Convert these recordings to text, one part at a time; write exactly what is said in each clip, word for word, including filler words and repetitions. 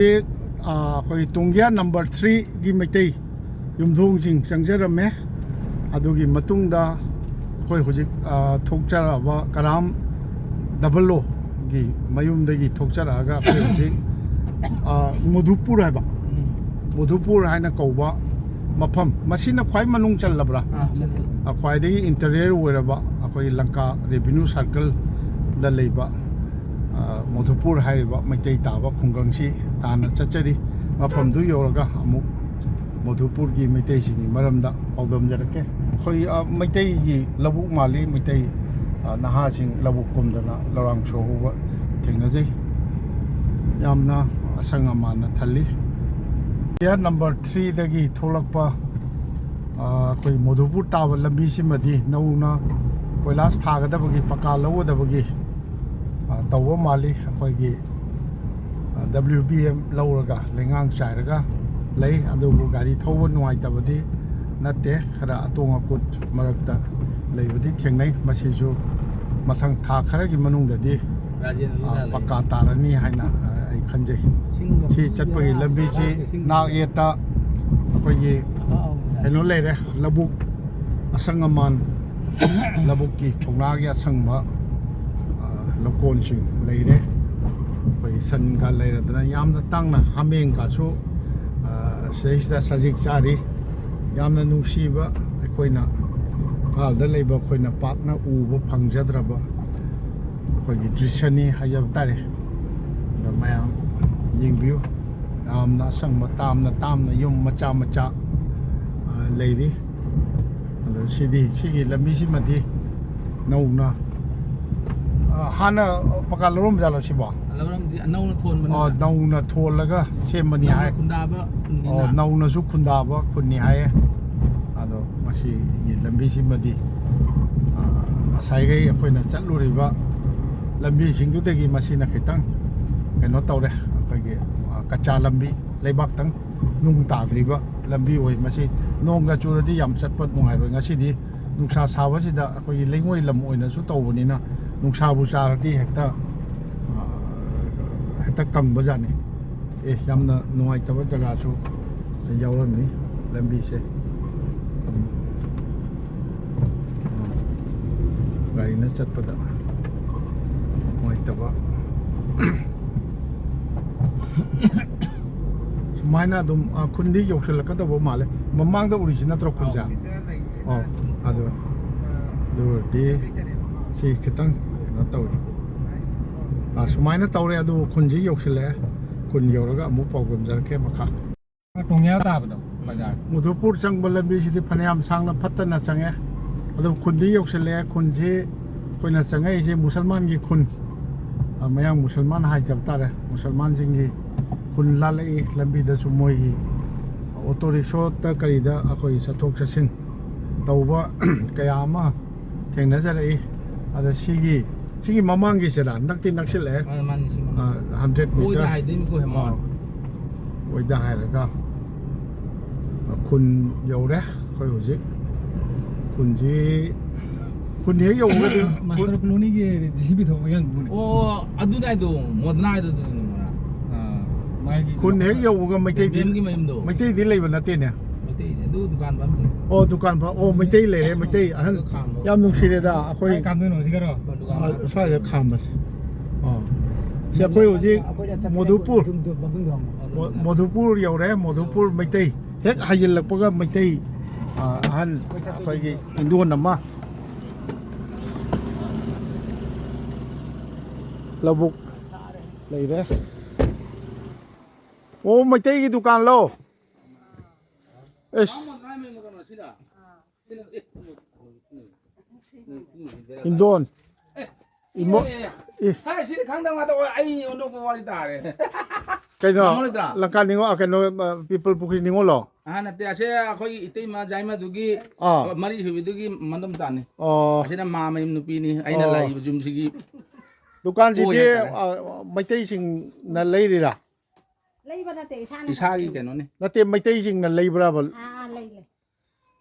ꯍꯧꯖꯤꯛ, ꯑ, ꯑꯩꯈꯣꯏ ꯇꯨꯡꯒ꯭ꯌꯥ ꯅꯝꯕꯔ ꯊ꯭ꯔꯤꯒꯤ ꯃꯩꯇꯩ ꯌꯨꯝꯊꯣꯡꯁꯤꯡ ꯆꯪꯖꯔꯝꯃꯦ꯫ ꯑꯗꯨꯒꯤ ꯃꯇꯨꯡꯗ ꯑꯩꯈꯣꯏ ꯍꯧꯖꯤꯛ, ꯑ, ꯊꯣꯛꯆꯔꯛꯑꯕ ꯀꯔꯥꯝ ꯗꯕꯜ ꯑꯣꯒꯤ ꯃꯌꯨꯝꯗꯒꯤ ꯊꯣꯛꯆꯔꯛꯑꯒ ꯑꯩꯈꯣꯏ ꯍꯧꯖꯤꯛ, ꯑ, ꯃꯣꯙꯨꯄꯨꯔ ꯍꯥꯏꯕ, ꯃꯣꯙꯨꯄꯨꯔ ꯍꯥꯏꯅ ꯀꯧꯕ ꯃꯐꯝ, ꯃꯁꯤꯅ ꯈ꯭ꯋꯥꯏ ꯃꯅꯨꯡ ꯆꯜꯂꯕ꯭ꯔꯥ? ꯑꯥ, ꯆꯜꯂꯦ꯫ ꯑ, ꯈ꯭ꯋꯥꯏꯗꯒꯤ ꯏꯟꯇꯔꯤꯌꯔ ꯑꯣꯏꯔꯕ ꯑꯩꯈꯣꯏꯒꯤ ꯂꯪꯀꯥ ꯔꯦꯚꯤꯅ꯭ꯌꯨ ꯁꯥꯔꯀꯜꯗ ꯂꯩꯕ, ꯑ, ꯃꯣꯙꯨꯄꯨꯔ ꯍꯥꯏꯔꯤꯕ ꯃꯩꯇꯩ ꯇꯥꯕ ꯈꯨꯡꯒꯪꯁꯤ ꯇꯥꯟꯅ ꯆꯠꯆꯔꯤ꯫ ꯃꯐꯝꯗꯨ ꯌꯧꯔꯒ ꯑꯃꯨꯛ ꯃꯣꯙꯨꯄꯨꯔꯒꯤ ꯃꯩꯇꯩꯁꯤꯡꯒꯤ ꯃꯔꯝꯗ ꯄꯥꯎꯗꯝꯖꯔꯛꯀꯦ꯫ ꯑꯩꯈꯣꯏ, ꯑ, ꯃꯩꯇꯩꯒꯤ ꯂꯧꯕꯨꯛ ꯃꯥꯜꯂꯤ, ꯃꯩꯇꯩ, ꯑ, ꯅꯍꯥꯁꯤꯡ ꯂꯧꯕꯨꯛ ꯀꯨꯝꯗꯅ ꯂꯧꯔꯥꯡ ꯁꯨꯍꯧꯕ ꯊꯦꯡꯅꯖꯩ꯫ ꯌꯥꯝꯅ ꯑꯁꯪ ꯑꯃꯥꯟꯅ ꯊꯜꯂꯤ꯫ ꯒꯦꯠ ꯅꯝꯕꯔ ꯊ꯭ꯔꯤꯗꯒꯤ ꯊꯣꯛꯂꯛꯄ, ꯑ, ꯑꯩꯈꯣꯏ ꯃꯣꯙꯨꯄꯨꯔ ꯇꯥꯕ ꯂꯝꯕꯤꯁꯤꯃꯗꯤ ꯅꯧꯅ ꯀꯣꯏꯂꯥꯁ ꯊꯥꯒꯗꯕꯒꯤ, ꯄꯀꯥ ꯂꯧꯒꯗꯕꯒꯤ, ꯑ, ꯇꯧꯕ ꯃꯥꯜꯂꯤ꯫ ꯑꯩꯈꯣꯏꯒꯤ, ꯑ, ꯗꯕ꯭ꯂꯤꯎ ꯕꯤ ꯑꯦꯝ ꯂꯧꯔꯒ ꯂꯩꯉꯥꯡ ꯆꯥꯏꯔꯒ ꯂꯩ꯫ ꯑꯗꯨꯕꯨ ꯒꯥꯔꯤ ꯊꯧꯕ ꯅꯨꯡꯉꯥꯏꯇꯕꯗꯤ ꯅꯠꯇꯦ, ꯈꯔ ꯑꯇꯣꯡ ꯑꯀꯨꯠ ꯃꯔꯛꯇ ꯂꯩꯕꯗꯤ ꯊꯦꯡꯅꯩ꯫ ꯃꯁꯤꯁꯨ ꯃꯊꯪ ꯊꯥ ꯈꯔꯒꯤ ꯃꯅꯨꯡꯗꯗꯤ, ꯔꯥꯖꯦꯟꯗ꯭ꯔ ꯑ, ꯂꯩ꯫ ꯄꯀꯥ ꯇꯥꯔꯅꯤ ꯍꯥꯏꯅ, ꯑ, ꯑꯩ ꯈꯟꯖꯩ꯫ ꯁꯤ ꯆꯠꯄꯒꯤ ꯂꯝꯕꯤꯁꯤ ꯅꯥꯛ ꯌꯦꯠꯇ ꯑꯩꯈꯣꯏꯒꯤ ꯀꯩꯅꯣ ꯂꯩꯔꯦ, ꯂꯧꯕꯨꯛ, ꯑꯁꯪ ꯑꯃꯥꯟ, ꯂꯧꯕꯨꯛꯀꯤ ꯊꯣꯡꯅꯥꯒꯤ ꯑꯁꯪꯕ, ꯑ, ꯂꯧꯀꯣꯟꯁꯤꯡ ꯂꯩꯔꯦ꯫ ꯑꯩꯈꯣꯏ ꯁꯟꯒ ꯂꯩꯔꯗꯅ ꯌꯥꯝꯅ ꯇꯥꯡꯅ ꯍꯥꯃꯦꯡꯒꯁꯨ, ꯑ, ꯁꯤꯗꯩꯁꯤꯗ ꯁꯖꯤꯛ ꯆꯥꯔꯤ꯫ ꯌꯥꯝꯅ ꯅꯨꯡꯁꯤꯕ, ꯑꯩꯈꯣꯏꯅ ꯏꯝꯐꯥꯜꯗ ꯂꯩꯕ ꯑꯩꯈꯣꯏꯅ ꯄꯥꯛꯅ ꯎꯕ ꯐꯪꯖꯗ꯭ꯔꯕ ꯑꯩꯈꯣꯏꯒꯤ ꯗ꯭ꯔꯤꯁ꯭ꯌꯅꯤ ꯍꯥꯏꯖꯕ ꯇꯥꯔꯦ꯫ ꯑꯗꯣ ꯃꯌꯥꯝ ꯌꯦꯡꯕꯤꯌꯨ, ꯌꯥꯝꯅ ꯑꯁꯪꯕ, ꯇꯥꯝꯅ ꯇꯥꯝꯅ ꯌꯨꯝ ꯃꯆꯥ ꯃꯆꯥ, ꯑ, ꯂꯩꯔꯤ꯫ ꯑꯗꯣ ꯁꯤꯗꯤ, ꯁꯤꯒꯤ ꯂꯝꯕꯤꯁꯤꯃꯗꯤ ꯅꯧꯅ, ꯑ, ꯍꯥꯟꯅ ꯄꯀꯥ ꯂꯧꯔꯝꯕ ꯖꯥꯠꯂꯣ ꯁꯤꯕꯣ? ꯂꯧꯔꯝꯗꯤ, ꯅꯧꯅ ꯊꯣꯟꯕꯅꯤꯗ꯫ ꯑꯣ, ꯅꯧꯅ ꯊꯣꯜꯂꯒ ꯁꯦꯝꯕꯅꯤ ꯅꯧꯅ ꯍꯥꯏ꯫ ꯈꯨꯟꯗꯥꯕ ꯈꯨꯟꯅꯤꯅ꯫ ꯑꯣ, ꯅꯧꯅꯁꯨ ꯈꯨꯟꯗꯥꯕ ꯈꯨꯟꯅꯤ ꯍꯥꯏꯌꯦ꯫ ꯑꯗꯣ ꯃꯁꯤꯒꯤ ꯂꯝꯕꯤꯁꯤꯃꯗꯤ, ꯑ, ꯉꯁꯥꯏꯈꯩ ꯑꯩꯈꯣꯏꯅ ꯆꯠꯂꯨꯔꯤꯕ ꯂꯝꯕꯤꯁꯤꯡꯗꯨꯗꯒꯤ ꯃꯁꯤꯅ ꯈꯤꯇꯪ ꯀꯩꯅꯣ ꯇꯧꯔꯦ, ꯑꯩꯈꯣꯏꯒꯤ, ꯑ, ꯀꯆꯥ ꯂꯝꯕꯤ, ꯂꯩꯕꯥꯛꯇꯪ ꯅꯨꯡ ꯇꯥꯗ꯭ꯔꯤꯕ ꯂꯝꯕꯤ ꯑꯣꯏ꯫ ꯃꯁꯤ ꯅꯣꯡꯒ ꯆꯨꯔꯗꯤ ꯌꯥꯝ ꯆꯠꯄ ꯅꯨꯡꯉꯥꯏꯔꯣꯏ꯫ ꯉꯁꯤꯗꯤ ꯅꯨꯡꯁꯥ ꯁꯥꯕꯁꯤꯗ ꯑꯩꯈꯣꯏꯒꯤ ꯂꯩꯉꯣꯏ ꯂꯝ ꯑꯣꯏꯅꯁꯨ ꯇꯧꯕꯅꯤꯅ ꯅꯨꯡꯁꯥꯕꯨ ꯆꯥꯔꯗꯤ ꯍꯦꯛꯇ, ꯑ, ꯍꯦꯛꯇ ꯀꯪꯕꯖꯥꯠꯅꯤ꯫ ꯑꯦ, ꯌꯥꯝꯅ ꯅꯨꯡꯉꯥꯏꯇꯕ ꯖꯒꯥꯁꯨ ꯌꯥꯎꯔꯝꯃꯤ ꯂꯝꯕꯤꯁꯦ꯫ ꯎꯝ꯫ ꯑꯥ, ꯒꯥꯔꯤꯅ ꯆꯠꯄꯗ ꯅꯨꯡꯉꯥꯏꯇꯕ꯫ ꯁꯨꯃꯥꯏꯅ ꯑꯗꯨꯝ, ꯑꯥ, ꯈꯨꯟꯗꯤ ꯌꯧꯁꯤꯜꯂꯛꯀꯗꯧꯕ ꯃꯥꯜꯂꯦ꯫ ꯃꯃꯥꯡꯗ ꯎꯔꯤꯁꯤ ꯅꯠꯇ꯭ꯔꯣ ꯈꯨꯟꯁꯦ? ꯑꯧ, ꯑꯗꯨ, ꯑꯗꯨ ꯑꯣꯏꯔꯗꯤ ꯁꯤ ꯈꯤꯇꯪ ꯀꯩꯅꯣ ꯇꯧꯏ꯫ ꯑꯥ, ꯁꯨꯃꯥꯏꯅ ꯇꯧꯔꯦ, ꯑꯗꯨꯕꯨ ꯈꯨꯟꯁꯤ ꯌꯧꯁꯤꯜꯂꯛꯑꯦ꯫ ꯈꯨꯟ ꯌꯧꯔꯒ ꯑꯃꯨꯛ ꯄꯥꯎꯗꯝꯖꯔꯛꯀꯦ ꯃꯈꯥ꯫ ꯇꯣꯡꯌꯥ ꯇꯥꯕꯗꯣ, ꯕꯖꯥꯔ꯫ ꯃꯨꯗꯨꯄꯨꯔ ꯆꯪꯕ ꯂꯝꯕꯤꯁꯤꯗꯤ ꯐꯅꯌꯥꯝ ꯁꯥꯡꯅ ꯐꯠꯇꯅ ꯆꯪꯉꯦ꯫ ꯑꯗꯨ ꯈꯨꯟꯗꯤ ꯌꯧꯁꯤꯜꯂꯛꯑꯦ꯫ ꯈꯨꯟꯁꯤ ꯑꯩꯈꯣꯏꯅ ꯆꯪꯉꯛꯏꯁꯦ ꯃꯨꯁꯜꯃꯥꯟꯒꯤ ꯈꯨꯟ, ꯑ, ꯃꯌꯥꯡ ꯃꯨꯁꯜꯃꯥꯟ ꯍꯥꯏꯖꯕ ꯇꯥꯔꯦ, ꯃꯨꯁꯜꯃꯥꯟꯁꯤꯡꯒꯤ ꯈꯨꯟ ꯂꯥꯜꯂꯛꯏ꯫ ꯂꯝꯕꯤꯗꯁꯨ ꯃꯣꯏꯒꯤ ꯑꯣꯇꯣ ꯔꯤꯛꯁꯣꯗ ꯀꯔꯤꯗ ꯑꯩꯈꯣꯏ ꯆꯠꯊꯣꯛ ꯆꯠꯁꯤꯟ ꯇꯧꯕ ꯀꯌꯥ ꯑꯃ ꯊꯦꯡꯅꯖꯔꯛꯏ꯫ ꯑꯗ ꯁꯤꯒꯤ, ꯁꯤꯒꯤ ꯃꯃꯥꯡꯒꯤꯁꯤꯔꯥ? ꯅꯛꯇꯤ ꯅꯛꯁꯤꯜꯂꯛꯑꯦ꯫ ꯑ, ꯃꯥꯅꯤ, ꯁꯤ ꯃꯃꯥꯡ꯫ ꯑ, ꯍꯟꯗ꯭ꯔꯦꯠ ꯑꯣꯏꯗ ꯃꯤꯇꯔ꯫ ꯍꯥꯏꯗꯣꯏꯅꯤꯀꯣ, ꯍꯦꯃꯥ꯫ ꯑ, ꯑꯣꯏꯗ ꯍꯥꯏꯔꯒ, ꯑ, ꯈꯨꯟ ꯌꯧꯔꯦ ꯑꯩꯈꯣꯏ ꯍꯧꯖꯤꯛ꯫ ꯈꯨꯟꯁꯤ, ꯈꯨꯟ ꯍꯦꯛ ꯌꯧꯕꯒꯗꯤ ꯃꯥꯁꯇꯔ ꯀꯣꯂꯣꯅꯤꯒꯤ ꯖꯤ ꯁꯤ ꯕꯤ ꯊꯧꯕ ꯌꯥꯝ ꯊꯨꯅꯤ꯫ ꯑꯣ, ꯑꯗꯨꯗꯥꯏꯗꯣ, ꯃꯣꯗꯅꯥ ꯍꯥꯏꯗꯣ ꯑꯗꯨꯅꯤ, ꯃꯣꯗꯅꯥ꯫ ꯑꯥ, ꯃꯥꯒꯤ ꯈꯨꯟ ꯍꯦꯛ ꯌꯧꯕꯒ ꯃꯩꯇꯩꯗꯤ, ꯃꯦꯝꯒꯤ ꯃꯌꯨꯝꯗꯣ꯫ ꯃꯩꯇꯩꯗꯤ ꯂꯩꯕ ꯅꯠꯇꯦꯅꯦ꯫ ꯃꯩꯇꯩꯗꯤ ꯑꯗꯨ ꯗꯨꯀꯥꯟ ꯐꯝꯃꯤꯅꯦ꯫ ꯑꯣ, ꯗꯨꯀꯥꯟ ꯐꯝ-, ꯑꯣ, ꯃꯩꯇꯩ ꯂꯩꯔꯦ, ꯃꯩꯇꯩ ꯑꯍꯟ꯫ ꯑꯗꯨ ꯈꯥꯝꯃꯣ꯫ ꯌꯥꯝ ꯅꯨꯡꯁꯤꯔꯦꯗ ꯑꯩꯈꯣꯏ꯫ ꯀꯥꯏ ꯈꯥꯝꯗꯣꯏꯅꯣ, ꯁꯤꯒꯔꯣ? ꯗꯨꯀꯥꯟ ꯑꯥ, ꯐꯝꯃꯤ꯫ ꯁ꯭ꯋꯥꯏꯗ ꯈꯥꯝꯕꯁꯦ꯫ ꯑꯣ꯫ ꯁꯤ ꯑꯩꯈꯣꯏ ꯍꯧꯖꯤꯛ ꯑꯩꯈꯣꯏꯅ ꯆꯠꯄꯗ ꯃꯣꯗꯨꯄꯨꯔ꯫ ꯌꯨꯝ, ꯌꯨꯝ ꯃꯃꯤꯡꯗꯣ ꯍꯪꯉꯣ꯫ ꯃꯣ-, ꯃꯣꯗꯨꯄꯨꯔ ꯌꯧꯔꯦ, ꯃꯣꯗꯨꯄꯨꯔ ꯃꯩꯇꯩ꯫ ꯍꯦꯛ ꯍꯥꯏꯖꯤꯜꯂꯛꯄꯒ ꯃꯩꯇꯩ, ꯑꯥ, ꯑꯍꯜ ꯑꯩꯈꯣꯏꯒꯤ ꯏꯟꯗꯣꯟ ꯑꯃ꯫ ꯂꯧꯕꯨꯛ ꯂꯩꯔꯦ꯫ ꯑꯣ, ꯃꯩꯇꯩꯒꯤ ꯗꯨꯀꯥꯟꯂꯣ? ꯑꯦꯁ꯫ ꯏꯟꯗꯣꯟ꯫ ꯏꯃꯣ-, ꯑꯦ, ꯑꯦ, ꯑꯦ꯫ ꯑꯦ꯫ ꯍꯥꯏ, ꯁꯤꯗꯤ ꯈꯪꯗꯕ ꯉꯥꯛꯇ ꯑꯣꯏ꯫ ꯑꯩ ꯑꯣꯟꯊꯣꯛꯄ ꯋꯥꯔꯤ ꯇꯥꯔꯦ꯫ ꯀꯩꯅꯣ? ꯇꯥꯃꯣ ꯅꯠꯇ꯭ꯔꯥ? ꯂꯪꯀꯥ ꯅꯤꯉꯣꯜ, ꯑ, ꯀꯩꯅꯣ, ꯑ, ꯄꯤꯄꯜ ꯄꯨꯈ꯭ꯔꯤ ꯅꯤꯉꯣꯜꯂꯣ? ꯑꯍꯟ ꯅꯠꯇꯦ, ꯑꯁꯦ ꯑꯩꯈꯣꯏꯒꯤ ꯏꯇꯩꯃ ꯖꯥꯏꯃꯗꯨꯒꯤ ꯑꯥ꯫ ꯃꯔꯤ ꯁꯨꯕꯤꯗꯨꯒꯤ ꯃꯗꯣꯝꯆꯥꯅꯤ꯫ ꯑꯣ꯫ ꯑꯁꯤꯅ ꯃꯥ ꯃꯌꯨꯝ ꯅꯨꯄꯤꯅꯤ, ꯑꯩꯅ ꯑꯣ꯫ ꯂꯥꯛꯏꯕ ꯌꯨꯝꯁꯤꯒꯤ ꯗꯨꯀꯥꯟꯁꯤꯗꯤ, ꯑꯣꯏ ꯍꯥꯏꯇꯥꯔꯦ꯫ ꯑ, ꯃꯩꯇꯩꯁꯤꯡꯅ ꯂꯩꯔꯤꯔꯥ? ꯂꯩꯕ ꯅꯠꯇꯦ, ꯏꯁꯥꯅ ꯏꯁꯥꯒꯤ ꯁꯥꯖꯩ꯫ ꯀꯩꯅꯣꯅꯤ꯫ ꯅꯠꯇꯦ, ꯃꯩꯇꯩꯁꯤꯡꯅ ꯂꯩꯕ꯭ꯔꯕ? ꯑꯥ, ꯑꯥ, ꯂꯩ, ꯂꯩ꯫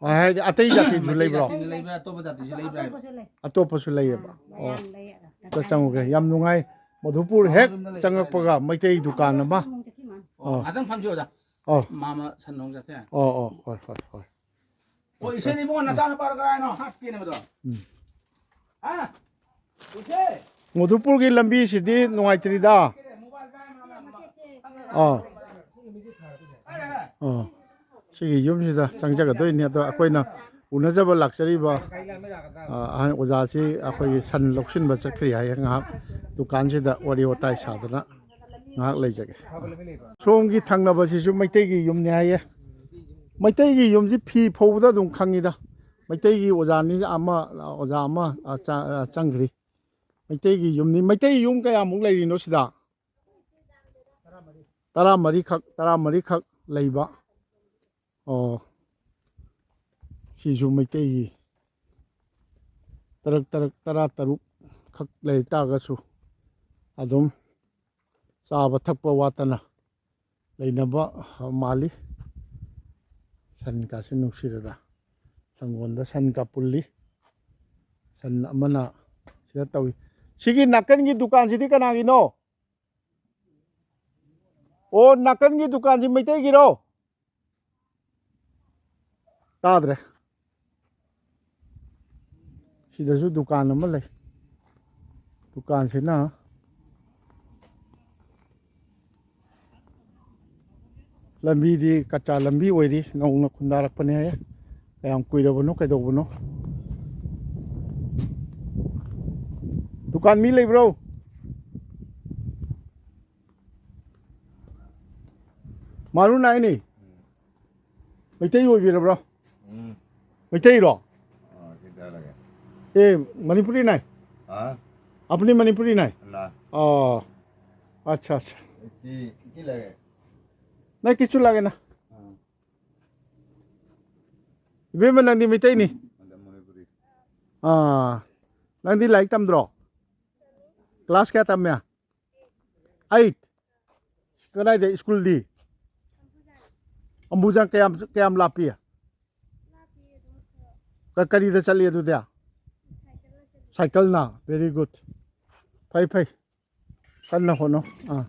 ꯑ, ꯍꯥꯏꯗꯤ ꯑꯇꯩ ꯖꯥꯇꯤꯁꯨ ꯃꯩꯇꯩ ꯂꯩꯕ꯭ꯔꯣ? ꯖꯥꯇꯤꯁꯨ ꯂꯩꯕ꯭ꯔꯥ, ꯑꯇꯣꯞꯄ ꯖꯥꯇꯤꯁꯨ ꯂꯩꯕ꯭ꯔꯥ ꯍꯥꯏꯕ? ꯑꯇꯣꯞꯄꯁꯨ ꯂꯩꯌꯦꯕ꯫ ꯑꯇꯣꯞꯄꯁꯨ ꯂꯩꯌꯦꯕ꯫ ꯑꯥ, ꯑꯣ꯫ ꯃꯌꯥꯝ ꯂꯩ, ꯑꯗ ꯑꯝꯇ ꯆꯪꯉꯨꯒꯦ꯫ ꯌꯥꯝ ꯅꯨꯡꯉꯥꯏ꯫ ꯃꯙꯨꯄꯨꯔ ꯍꯦꯛ ꯆꯪꯉꯛꯄꯒ ꯃꯩꯇꯩ ꯗꯨꯀꯥꯟ ꯑꯃ꯫ ꯑꯣ, ꯑꯣ꯫ ꯉꯥꯛꯇꯪ ꯐꯝꯁꯤ ꯑꯣꯖꯥ꯫ ꯑꯣ꯫ ꯃꯥꯃ ꯁꯟ ꯅꯣꯡ ꯆꯠꯈ꯭ꯔꯦ꯫ ꯑꯣ, ꯑꯣ, ꯍꯣꯏ, ꯍꯣꯏ, ꯍꯣꯏ꯫ ꯑꯣ, ꯏꯆꯦ ꯏꯕꯨꯡꯉꯣ ꯅꯆꯥꯅꯨꯄꯥꯗꯣ ꯀꯗꯥꯏꯅꯣ? ꯍꯥꯠꯀꯦꯅꯦ ꯃꯗꯣ꯫ ꯎꯝ꯫ ꯍꯥ? ꯏꯆꯦ! ꯃꯣꯗꯨꯄꯨꯔꯒꯤ ꯂꯝꯕꯤꯁꯤꯗꯤ ꯅꯨꯡꯉꯥꯏꯇ꯭ꯔꯤꯗ꯫ ꯑꯥ꯫ ꯑꯥ꯫ ꯁꯤꯒꯤ ꯌꯨꯝꯁꯤꯗ ꯆꯪꯖꯒꯗꯣꯏꯅꯤ꯫ ꯑꯗꯣ ꯑꯩꯈꯣꯏꯅ ꯎꯅꯖꯕ ꯂꯥꯛꯆꯔꯤꯕ, ꯑ, ꯑꯍꯟ ꯑꯣꯖꯥꯁꯤ ꯑꯩꯈꯣꯏꯒꯤ ꯁꯟ ꯂꯧꯁꯤꯟꯕ ꯆꯠꯈ꯭ꯔꯤ ꯍꯥꯏꯌꯦ꯫ ꯉꯥꯏꯍꯥꯛ ꯗꯨꯀꯥꯟꯁꯤꯗ ꯋꯥꯔꯤ ꯋꯥꯇꯥꯏ ꯁꯥꯗꯅ ꯉꯥꯏꯍꯥꯛ ꯂꯩꯖꯒꯦ꯫ ꯁꯣꯝꯒꯤ ꯊꯪꯅꯕꯁꯤꯁꯨ ꯃꯩꯇꯩꯒꯤ ꯌꯨꯝꯅꯤ ꯍꯥꯏꯌꯦ꯫ ꯃꯩꯇꯩꯒꯤ ꯌꯨꯝꯁꯤ ꯐꯤ ꯐꯧꯕꯗ ꯑꯗꯨꯝ ꯈꯪꯉꯤꯗ꯫ ꯃꯩꯇꯩꯒꯤ ꯑꯣꯖꯥꯅꯤ ꯑꯃ, ꯑꯣꯖꯥ ꯑꯃ, ꯑ, ꯆ-, ꯑ, ꯆꯪꯈ꯭ꯔꯤ꯫ ꯃꯩꯇꯩꯒꯤ ꯌꯨꯝꯅꯤ꯫ ꯃꯩꯇꯩ ꯌꯨꯝ ꯀꯌꯥꯃꯨꯛ ꯂꯩꯔꯤꯅꯣ ꯁꯤꯗ? ꯇꯔꯥꯃꯔꯤꯈꯛ, ꯇꯔꯥꯃꯔꯤꯈꯛ ꯂꯩꯕ꯫ ꯑꯣ, ꯁꯤꯁꯨ ꯃꯩꯇꯩꯒꯤ ꯇꯔꯨꯛ, ꯇꯔꯨꯛ, ꯇꯔꯥ ꯇꯔꯨꯛ ꯈꯛ ꯂꯩ ꯇꯥꯔꯒꯁꯨ ꯑꯗꯨꯝ ꯆꯥꯕ ꯊꯛꯄ ꯋꯥꯠꯇꯅ ꯂꯩꯅꯕ ꯃꯥꯜꯂꯤ꯫ ꯁꯟ ꯀꯥꯁꯤ ꯅꯨꯡꯁꯤꯔꯗ ꯁꯪꯒꯣꯟꯗ ꯁꯟ ꯀꯥ ꯄꯨꯜꯂꯤ꯫ ꯁꯟ ꯑꯃꯅ ꯁꯤꯗ ꯇꯧꯏ꯫ ꯁꯤꯒꯤ ꯅꯥꯀꯟꯒꯤ ꯗꯨꯀꯥꯟꯁꯤꯗꯤ ꯀꯅꯥꯒꯤꯅꯣ? ꯑꯣ, ꯅꯥꯀꯟꯒꯤ ꯗꯨꯀꯥꯟꯁꯤ ꯃꯩꯇꯩꯒꯤꯔꯣ? ꯇꯥꯗ꯭ꯔꯦ꯫ ꯁꯤꯗꯁꯨ ꯗꯨꯀꯥꯟ ꯑꯃ ꯂꯩ꯫ ꯗꯨꯀꯥꯟꯁꯤꯅ ꯂꯝꯕꯤꯗꯤ ꯀꯆꯥ ꯂꯝꯕꯤ ꯑꯣꯏꯔꯤ, ꯅꯧꯅ ꯈꯨꯟꯗꯥꯔꯛꯄꯅꯦ ꯍꯥꯏꯌꯦ꯫ ꯀꯌꯥꯝ ꯀꯨꯏꯔꯕꯅꯣ, ꯀꯩꯗꯧꯕꯅꯣ? ꯗꯨꯀꯥꯟ ꯃꯤ ꯂꯩꯕ꯭ꯔꯣ? ꯃꯥꯔꯨ ꯅꯥꯏꯅꯤ꯫ ꯃꯩꯇꯩ ꯑꯣꯏꯕꯤꯔꯕ꯭ꯔꯣ? ꯎꯝ꯫ ꯃꯩꯇꯩꯔꯣ? ꯑꯥ, ꯁꯤ ꯇꯥꯔꯒꯦ꯫ ꯑꯦ, ꯃꯅꯤꯄꯨꯔꯤ ꯅꯥꯏ? ꯍꯥ? ꯑꯄꯅꯤ ꯃꯅꯤꯄꯨꯔꯤ ꯅꯥꯏ? ꯂꯥ꯫ ꯑꯣ, ꯑꯠꯆꯥ, ꯑꯠꯆꯥ꯫ ꯏ, ꯏ ꯂꯩꯒꯦ꯫ ꯅꯪ ꯀꯤꯁꯨ ꯂꯥꯛꯒꯦꯅ꯫ ꯑꯥ꯫ ꯏꯕꯦꯝꯃ, ꯅꯪꯗꯤ ꯃꯩꯇꯩꯅꯤ? ꯑꯗ ꯃꯅꯤꯄꯨꯔꯤ꯫ ꯑꯥ, ꯅꯪꯗꯤ ꯂꯥꯏꯔꯤꯛ ꯇꯝꯗ꯭ꯔꯣ? ꯀ꯭ꯂꯥꯁ ꯀꯌꯥ ꯇꯝꯃꯦ? ꯑꯩꯠ꯫ ꯀꯗꯥꯏꯗ ꯁ꯭ꯀꯨꯜꯗꯤ? ꯑꯝꯕꯨꯖꯥꯡ ꯀꯌꯥꯝ, ꯀꯌꯥꯝ ꯂꯥꯞꯄꯤ? ꯀ-, ꯀꯔꯤꯗ ꯆꯠꯂꯤ ꯑꯗꯨꯗꯤ? ꯁꯥꯏꯀꯜꯅ? Very good. ꯐꯩ, ꯐꯩ꯫ ꯀꯟꯅ ꯍꯣꯠꯅꯧ꯫ ꯑꯥ꯫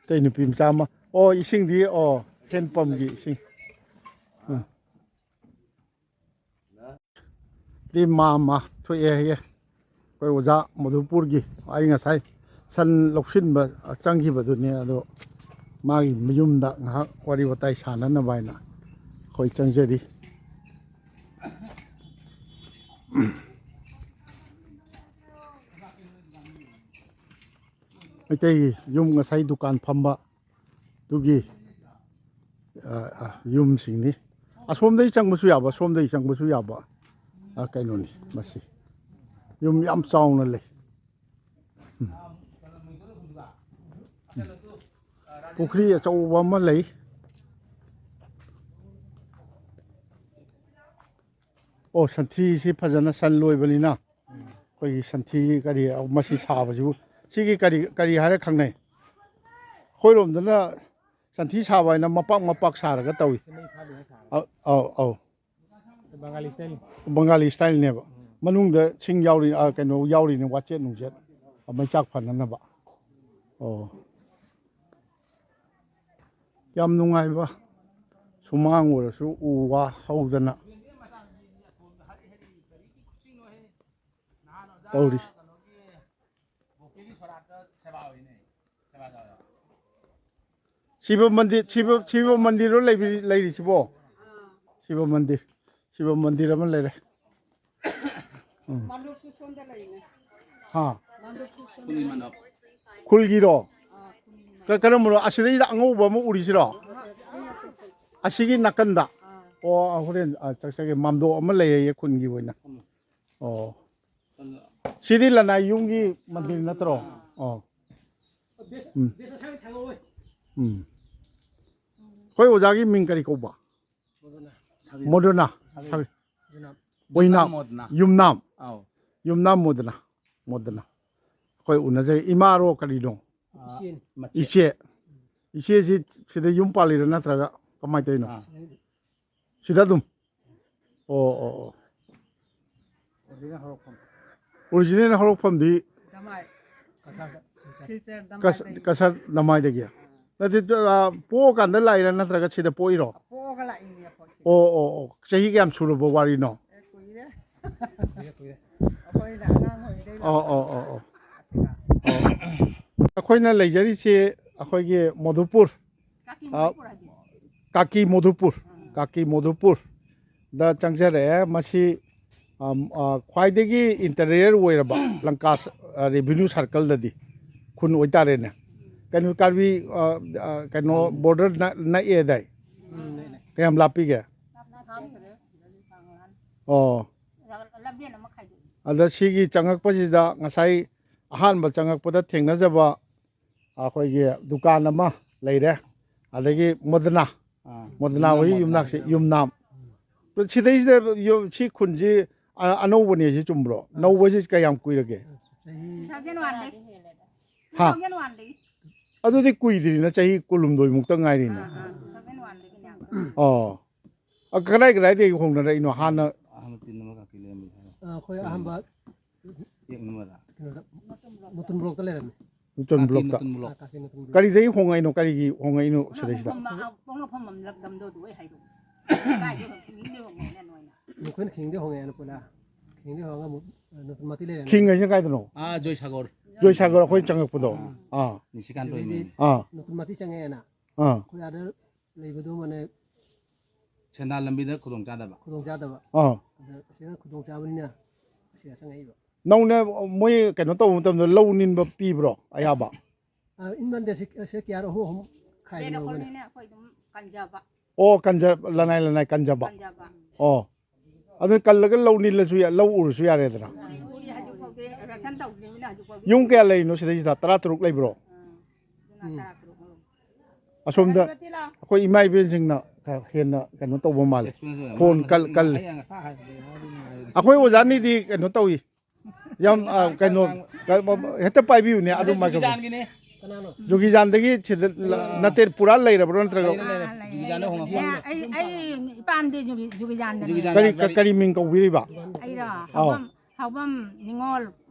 ꯑꯇꯩ ꯅꯨꯄꯤ ꯃꯆꯥ ꯑꯃ꯫ ꯑꯣ, ꯏꯁꯤꯡꯗꯤ, ꯑꯣ, ꯍꯦꯟ ꯄꯝꯒꯤ ꯏꯁꯤꯡ꯫ ꯎꯝ꯫ ꯗꯤ ꯃꯥ ꯑꯃ ꯊꯣꯛꯑꯦ ꯍꯥꯏꯌꯦ꯫ ꯑꯩꯈꯣꯏ ꯑꯣꯖꯥ ꯃꯙꯨꯄꯨꯔꯒꯤ, ꯑꯩ ꯉꯁꯥꯏ ꯁꯟ ꯂꯧꯁꯤꯟꯕ ꯆꯪꯈꯤꯕꯗꯨꯅꯦ, ꯑꯗꯣ ꯃꯥꯒꯤ ꯃꯌꯨꯝꯗ ꯉꯥꯏꯍꯥꯛ ꯋꯥꯔꯤ ꯋꯥꯇꯥꯏ ꯁꯥꯟꯅꯅꯕ ꯍꯥꯏꯅ ꯑꯩꯈꯣꯏ ꯆꯪꯖꯔꯤ꯫ ꯃꯩꯇꯩꯒꯤ ꯌꯨꯝ ꯉꯁꯥꯏ ꯗꯨꯀꯥꯟ ꯐꯝꯕ ꯑꯗꯨꯒꯤ, ꯑ, ꯑ, ꯌꯨꯝꯁꯤꯡꯅꯤ꯫ ꯑꯁꯣꯝꯗꯒꯤ ꯆꯪꯕꯁꯨ ꯌꯥꯕ, ꯁꯣꯝꯗꯒꯤ ꯆꯪꯕꯁꯨ ꯌꯥꯕ, ꯑ, ꯀꯩꯅꯣꯅꯤ ꯃꯁꯤ꯫ ꯌꯨꯝ ꯌꯥꯝ ꯆꯥꯎꯅ ꯂꯩ꯫ ꯎꯝ꯫ ꯄꯨꯈ꯭ꯔꯤ ꯑꯆꯧꯕ ꯑꯃ ꯂꯩ꯫ ꯑꯣ, ꯁꯟꯊꯤꯁꯤ ꯐꯖꯅ ꯁꯟ ꯂꯣꯏꯕꯅꯤꯅ ꯑꯩꯈꯣꯏꯒꯤ ꯁꯟꯊꯤ ꯀꯔꯤ ꯃꯁꯤ ꯁꯥꯕꯁꯤꯕꯨ, ꯁꯤꯒꯤ ꯀꯔꯤ, ꯀꯔꯤ ꯍꯥꯏꯔ ꯈꯪꯅꯩ? ꯑꯩꯈꯣꯏꯔꯣꯝꯗꯅ ꯁꯟꯊꯤ ꯁꯥꯕ ꯍꯥꯏꯅ ꯃꯄꯥꯛ ꯃꯄꯥꯛ ꯁꯥꯔꯒ ꯇꯧꯏ꯫ ꯑꯧ, ꯑꯧ, ꯑꯧ꯫ ꯕꯪꯒꯥꯂꯤ ꯁ꯭ꯇꯥꯏꯜꯅꯦꯕ꯫ ꯃꯅꯨꯡꯗ ꯁꯤꯡ ꯌꯥꯎꯔꯤ, ꯑ, ꯀꯩꯅꯣ ꯌꯥꯎꯔꯤꯅꯦ, ꯋꯥꯆꯦꯠ ꯅꯨꯡꯆꯦꯠ, ꯑ, ꯃꯩꯆꯥꯛ ꯐꯅꯅꯕ꯫ ꯑꯣ꯫ ꯌꯥꯝ ꯅꯨꯡꯉꯥꯏꯕ ꯁꯨꯃꯥꯡ ꯑꯣꯏꯔꯁꯨ ꯎ ꯋꯥ ꯍꯧꯗꯅ ꯇꯧꯔꯤ꯫ ꯁꯤꯕ ꯃꯟꯗꯤꯔ, ꯁꯤꯕ, ꯁꯤꯕ ꯃꯟꯗꯤꯔꯔꯣ ꯂꯩꯕꯤ-, ꯂꯩꯔꯤꯁꯤꯕꯣ? ꯁꯤꯕ ꯃꯟꯗꯤꯔ, ꯁꯤꯕ ꯃꯟꯗꯤꯔ ꯑꯃ ꯂꯩꯔꯦ꯫ ꯎꯝ꯫ ꯃꯥꯂꯨꯁꯨ ꯁꯣꯝꯗ ꯂꯩꯅꯦ꯫ ꯍꯥ꯫ ꯃꯥꯂꯨꯁꯨ ꯁꯣꯝꯗ ꯂꯩꯅꯦ꯫ ꯈꯨꯜꯒꯤꯔꯣ? ꯑꯥ, ꯈꯨꯜꯒꯤ ꯃꯥꯂꯨ꯫ ꯀ-, ꯀꯔꯝꯕꯅꯣ? ꯑꯁꯤꯗꯩꯗ ꯑꯉꯧꯕ ꯑꯃ ꯎꯔꯤꯁꯤꯔꯣ? ꯑꯥ, ꯑꯁꯤ ꯅꯠꯇꯦ꯫ ꯑꯁꯤꯒꯤ ꯅꯥꯀꯟꯗ? ꯑꯥ꯫ ꯑꯣ, ꯍꯣꯔꯦꯟ, ꯑ, ꯆꯠꯆꯒꯦ꯫ ꯃꯥꯝꯗꯣꯞ ꯑꯃ ꯂꯩꯌꯦ ꯈꯨꯟꯒꯤ ꯑꯣꯏꯅ꯫ ꯑꯣ꯫ ꯁꯤꯗꯤ ꯂꯅꯥꯏ ꯌꯨꯝꯒꯤ ꯃꯟꯗꯤꯔ ꯅꯠꯇ꯭ꯔꯣ? ꯑꯣ꯫ ꯎꯝ꯫ ꯎꯝ꯫ ꯑꯩꯈꯣꯏ ꯑꯣꯖꯥꯒꯤ ꯃꯤꯡ ꯀꯔꯤ ꯀꯧꯕ? ꯃꯣꯗꯅꯥ꯫ ꯁꯥꯕꯤ꯫ ꯃꯣꯗꯅꯥ꯫ ꯁꯥꯕꯤ꯫ ꯁꯥꯕꯤ꯫ ꯌꯨꯝꯅꯥꯝ꯫ ꯑꯣꯏꯅꯥꯝ꯫ ꯃꯣꯗꯅꯥ꯫ ꯌꯨꯝꯅꯥꯝ꯫ ꯑꯧ꯫ ꯌꯨꯝꯅꯥꯝ ꯃꯣꯗꯅꯥ꯫ ꯃꯣꯗꯅꯥ꯫ ꯑꯩꯈꯣꯏ ꯎꯅꯖꯩ꯫ ꯏꯃꯥꯔꯣ ꯀꯔꯤꯅꯣ? ꯑꯥ, ꯏꯆꯦꯅꯤ꯫ ꯃꯆꯦ꯫ ꯏꯆꯦ꯫ ꯏꯆꯦꯁꯤ ꯁꯤꯗ ꯌꯨꯝ ꯄꯥꯜꯂꯤꯔꯣ ꯅꯠꯇ꯭ꯔꯒ ꯀꯃꯥꯏꯅ ꯇꯧꯔꯤꯅꯣ? ꯑꯥ꯫ ꯁꯤꯗ ꯑꯗꯨꯝ? ꯑꯣ, ꯑꯣ, ꯑꯣ꯫ ꯑꯣꯔꯤꯖꯤꯅꯦꯜ ꯍꯧꯔꯛꯐꯝ꯫ ꯑꯣꯔꯤꯖꯤꯅꯦꯜ ꯍꯧꯔꯛꯐꯝꯗꯤ ꯗꯃꯥꯏ꯫ ꯀꯁꯥꯔ꯫ ꯁꯤꯜꯆꯔ ꯀꯁ-, ꯗꯃꯥꯏꯗꯒꯤ꯫ ꯀꯁꯥꯔ ꯗꯃꯥꯏꯗꯒꯤ꯫ ꯅꯠꯇꯦ, ꯑ, ꯄꯣꯛꯑꯀꯥꯟꯗ ꯂꯥꯛꯏꯔꯥ ꯅꯠꯇ꯭ꯔꯒ ꯁꯤꯗ ꯄꯣꯛꯏꯔꯣ? ꯄꯣꯛꯑꯒ ꯂꯥꯛꯏꯅꯦ ꯑꯩꯈꯣꯏꯁꯦ꯫ ꯑꯣ, ꯑꯣ, ꯑꯣ꯫ ꯆꯍꯤ ꯀꯌꯥꯝ ꯁꯨꯔꯕ ꯋꯥꯔꯤꯅꯣ? ꯑꯦ, ꯀꯨꯏꯔꯦ꯫ ꯑꯩꯈꯣꯏꯅ ꯑꯉꯥꯡ ꯑꯣꯏꯔꯤꯉꯩꯗꯩ ꯑꯣ, ꯂꯥꯛꯄ ꯑꯣ, ꯑꯣ, ꯑꯣ꯫ ꯁꯤꯗ꯫ ꯑꯣ꯫ ꯑꯩꯈꯣꯏꯅ ꯂꯩꯖꯔꯤꯁꯦ ꯑꯩꯈꯣꯏꯒꯤ ꯃꯣꯙꯨꯄꯨꯔ, ꯀꯥꯀꯤ ꯑ, ꯃꯣꯙꯨꯄꯨꯔ ꯍꯥꯏꯗꯤ? ꯀꯥꯀꯤ ꯃꯣꯙꯨꯄꯨꯔ, ꯎꯝ꯫ ꯀꯥꯀꯤ ꯃꯣꯙꯨꯄꯨꯔꯗ ꯆꯪꯖꯔꯛꯑꯦ꯫ ꯃꯁꯤ, ꯑꯝ, ꯑ, ꯈ꯭ꯋꯥꯏꯗꯒꯤ interior ꯑꯣꯏꯔꯕ ꯂꯪꯀꯥ ꯁ-, ꯑ, revenue circleꯗꯗꯤ ꯈꯨꯟ ꯑꯣꯏꯇꯥꯔꯦꯅꯦ꯫ ꯀꯩꯅꯣ, ꯀꯥꯔꯕꯤ, ꯑ, ꯑ, ꯀꯩꯅꯣ, border ꯅ-, ꯅꯛꯑꯦꯗꯥꯏ? ꯎꯝ, ꯅꯛꯑꯦ꯫ ꯀꯌꯥꯝ ꯂꯥꯞꯄꯤꯒꯦ? ꯂꯥꯞꯅ ꯊꯥꯡꯈ꯭ꯔꯦ, ꯁꯤꯗꯒꯤ ꯊꯥꯡꯒꯠꯂꯛꯑꯅꯤ꯫ ꯑꯣ꯫ ꯂꯝꯕꯦꯟ ꯑꯃ ꯈꯥꯏꯗꯣꯛꯏ꯫ ꯑꯗ ꯁꯤꯒꯤ ꯆꯪꯉꯛꯄꯁꯤꯗ ꯉꯁꯥꯏ ꯑꯍꯥꯟꯕ ꯆꯪꯉꯛꯄꯗ ꯊꯦꯡꯅꯖꯕ ꯑꯩꯈꯣꯏꯒꯤ ꯗꯨꯀꯥꯟ ꯑꯃ ꯂꯩꯔꯦ, ꯑꯗꯒꯤ ꯃꯣꯗꯅꯥ, ꯑꯥ, ꯃꯣꯗꯅꯥ ꯌꯨꯝꯅꯥꯝ ꯍꯣꯏ ꯃꯣꯗꯅꯥ꯫ ꯌꯨꯝꯅꯥꯛꯁꯦ, ꯌꯨꯝꯅꯥꯝ꯫ ꯁꯤꯗꯩꯁꯤꯗ ꯌꯨꯝ-, ꯁꯤ ꯈꯨꯟꯁꯤ ꯑ-, ꯑꯅꯧꯕꯅꯦ, ꯁꯤ ꯆꯨꯝꯕ꯭ꯔꯣ? ꯑꯥ꯫ ꯅꯧꯕꯁꯤ ꯀꯌꯥꯝ ꯀꯨꯏꯔꯒꯦ? ꯆꯍꯤ two thousand oneꯗꯒꯤ꯫ ꯍꯥ? Two thousand oneꯗꯒꯤ꯫ ꯑꯗꯨꯗꯤ ꯀꯨꯏꯗ꯭ꯔꯤꯅ, ꯆꯍꯤ ꯀꯨꯟꯍꯨꯝꯗꯣꯏ ꯃꯨꯛꯇ ꯉꯥꯏꯔꯤꯅꯦ꯫ ꯑꯥ, ꯑꯥ, two thousand oneꯗꯒꯤꯅꯦ꯫ ꯑꯣ꯫ ꯑ, ꯀꯗꯥꯏ ꯀꯗꯥꯏꯗꯒꯤ ꯍꯣꯡꯅꯔꯛꯏꯅꯣ ꯍꯥꯟꯅ? ꯑꯍꯥꯟꯕ ꯇꯤꯟ ꯑꯃ ꯀꯥꯈꯠꯂꯛꯑꯝꯃꯤ ꯍꯥꯏꯅ꯫ ꯑ, ꯑꯩꯈꯣꯏ ꯑꯍꯥꯟꯕ ꯌꯦꯛꯅꯃꯗ꯫ ꯀꯩꯅꯣꯗ, ꯃꯇꯨꯝ ꯕ꯭ꯂꯣꯛꯇ ꯂꯩꯔꯝꯃꯦ꯫ ꯃꯇꯨꯝ ꯀꯥꯀꯤ ꯕ꯭ꯂꯣꯛꯇ꯫ ꯃꯇꯨꯝ ꯕ꯭ꯂꯣꯛ꯫ ꯑ, ꯀꯥꯀꯤ ꯃꯇꯨꯝ ꯕ꯭ꯂꯣꯛ꯫ ꯀꯔꯤꯗꯒꯤ ꯍꯣꯡꯉꯛꯏꯅꯣ? ꯀꯔꯤꯒꯤ ꯍꯣꯡꯉꯛꯏꯅꯣ ꯁꯤꯗꯩꯁꯤꯗ? ꯄꯣꯛꯅꯐꯝ, ꯑ, ꯄꯣꯛꯅꯐꯝ ꯑꯃ ꯂꯝꯗꯝꯗꯣ ꯑꯗꯨ ꯑꯩ ꯍꯥꯏꯗꯣꯛ꯫ ꯀꯥꯏꯗꯩ ꯍꯣꯡ-, ꯈꯤꯡꯗꯩ ꯍꯣꯡꯉꯛꯏꯅꯦ ꯅꯣꯏꯅ꯫ ꯑꯩꯈꯣꯏꯅ ꯈꯤꯡꯗꯩ ꯍꯣꯡꯉꯛꯑꯦꯅ ꯄꯨꯂꯥ꯫ ꯈꯤꯡꯗꯩ ꯍꯣꯡꯉꯒ ꯑꯃꯨꯛ, ꯑ, ꯅꯇꯨꯝ ꯃꯇꯤ ꯂꯩꯔꯝꯃꯦ꯫ ꯈꯤꯡ ꯍꯥꯏꯁꯤꯅ ꯀꯥꯏꯗꯅꯣ? ꯑꯥ, ꯖꯣꯏꯁꯥꯒꯔ꯫ ꯖꯣꯏꯁꯥꯒꯔ ꯑꯩꯈꯣꯏ ꯆꯪꯉꯛꯄꯗꯣ꯫ ꯑꯥ꯫ ꯑꯥ꯫ ꯅꯤꯁꯤꯀꯥꯟꯇ ꯑꯗꯨꯗꯒꯤ ꯍꯣꯏ ꯃꯌꯨꯝ꯫ ꯑꯥ꯫ ꯅꯇꯨꯝ ꯃꯇꯤ ꯆꯪꯉꯛꯑꯦꯅ꯫ ꯑꯥ꯫ ꯑꯩꯈꯣꯏ ꯑꯥꯗ ꯂꯩꯕꯗꯣ ꯃꯥꯅꯦ ꯁꯦꯟꯗꯥꯟ ꯂꯝꯕꯤꯗ ꯈꯨꯗꯣꯡ ꯆꯥꯗꯕ꯫ ꯈꯨꯗꯣꯡ ꯆꯥꯗꯕ꯫ ꯑꯥ꯫ ꯑꯗ ꯑꯁꯤꯅ ꯈꯨꯗꯣꯡ ꯆꯥꯕꯅꯤꯅ ꯑꯁꯤꯗ ꯆꯪꯉꯛꯏꯕ꯫ ꯅꯧꯅ ꯃꯣꯏ ꯀꯩꯅꯣ ꯇꯧꯕ ꯃꯇꯝꯗ ꯂꯧ ꯅꯤꯟꯕ ꯄꯤꯕ꯭ꯔꯣ ꯑꯌꯥꯕ? ꯑ, ꯏꯟꯕꯟꯗꯦ ꯁꯤ, ꯁꯤ ꯀꯤꯌꯥꯔ ꯑꯍꯨꯝ ꯑꯍꯨꯝ ꯈꯥꯏꯕꯅꯦ ꯂꯩꯔꯛ ꯃꯣꯏꯅ꯫ ꯈꯣꯠꯂꯤꯅꯦ ꯑꯩꯈꯣꯏ ꯑꯗꯨꯝ ꯀꯟꯖꯕ꯫ ꯑꯣ, ꯀꯟꯖ-, ꯂꯅꯥꯏ ꯂꯅꯥꯏ ꯀꯟꯖꯕ꯫ ꯀꯟꯖꯕ꯫ ꯑꯣ꯫ ꯑꯗꯨ ꯀꯜꯂꯒ ꯂꯧ ꯅꯤꯜꯂꯁꯨ ꯌꯥ-, ꯂꯧ ꯎꯔꯁꯨ ꯌꯥꯔꯦꯗꯅ꯫ ꯎꯔꯤ, ꯎꯔꯤ, ꯍꯧꯖꯤꯛ ꯐꯥꯎꯗꯤ eviction ꯇꯧꯗ꯭ꯔꯤꯕꯅꯤꯅ ꯍꯧꯖꯤꯛ ꯐꯥꯎꯗꯤ꯫ ꯌꯨꯝ ꯀꯌꯥ ꯂꯩꯔꯤꯅꯣ ꯁꯤꯗꯩꯁꯤꯗ? ꯇꯔꯥ ꯇꯔꯨꯛ ꯂꯩꯕ꯭ꯔꯣ? ꯑꯥ, ꯑꯗꯨꯅ ꯎꯝ꯫ ꯇꯔꯥ ꯇꯔꯨꯛ ꯂꯩ꯫ ꯑꯁꯣꯝꯗ ꯁꯔꯁꯋꯇꯤ ꯂꯥꯎ꯫ ꯑꯩꯈꯣꯏ ꯏꯃꯥ ꯏꯕꯦꯟꯁꯤꯡꯅ ꯈꯔ ꯍꯦꯟꯅ ꯀꯩꯅꯣ ꯇꯧꯕ ꯃꯥꯜꯂꯦ꯫ Experience ꯑꯣꯏꯔꯝꯒꯅꯤ꯫ ꯈꯣꯟ ꯀꯜ-, ꯀꯜꯂꯤ꯫ ꯑꯩ ꯉꯁꯥꯏ ꯍꯥꯏꯕꯗꯤ ꯍꯥꯏꯕꯗꯤ ꯅꯨꯡꯉꯥꯏꯔꯗꯤ꯫ ꯑꯩꯈꯣꯏ ꯑꯣꯖꯥꯅꯤꯗꯤ ꯀꯩꯅꯣ ꯇꯧꯏ꯫ ꯌꯥꯝ, ꯑ, ꯀꯩꯅꯣ, ꯀ-, ꯍꯦꯛꯇ ꯄꯥꯏꯕꯤꯌꯨꯅꯦ, ꯑꯗꯨ ꯃꯥꯏꯀ꯭ꯔꯣꯐꯣꯟ꯫ ꯖꯨꯒꯤꯖꯥꯟꯒꯤꯅꯦ꯫ ꯀꯅꯥꯅꯣ? ꯖꯨꯒꯤꯖꯥꯟꯗꯒꯤ ꯁꯤꯗ ꯂ-, ꯅꯠꯇꯦ, ꯄꯨꯔꯥ ꯂꯩꯔꯕ꯭ꯔꯣ ꯅꯠꯇ꯭ꯔꯒ? ꯂꯩꯔꯦ, ꯂꯩꯔꯦ꯫ ꯑꯥ, ꯂꯩꯔꯦ꯫ ꯖꯨꯒꯤꯖꯥꯟꯗ ꯍꯣꯡꯉꯛꯄ꯫ ꯑꯦ, ꯑꯩ, ꯑꯩ ꯏꯄꯥꯝꯗꯤ ꯖꯨꯒꯤ-, ꯖꯨꯒꯤꯖꯥꯟꯗꯅꯦ꯫ ꯖꯨꯒꯤꯖꯥꯟ ꯀꯔꯤ, ꯀ-, ꯀꯔꯤ ꯃꯤꯡ ꯀꯧꯕꯤꯔꯤꯕ? ꯑꯩꯔꯣ? ꯑꯥꯎ꯫ ꯍꯥꯎꯕꯝ, ꯍꯥꯎꯕꯝ ꯅꯤꯉꯣꯜ꯫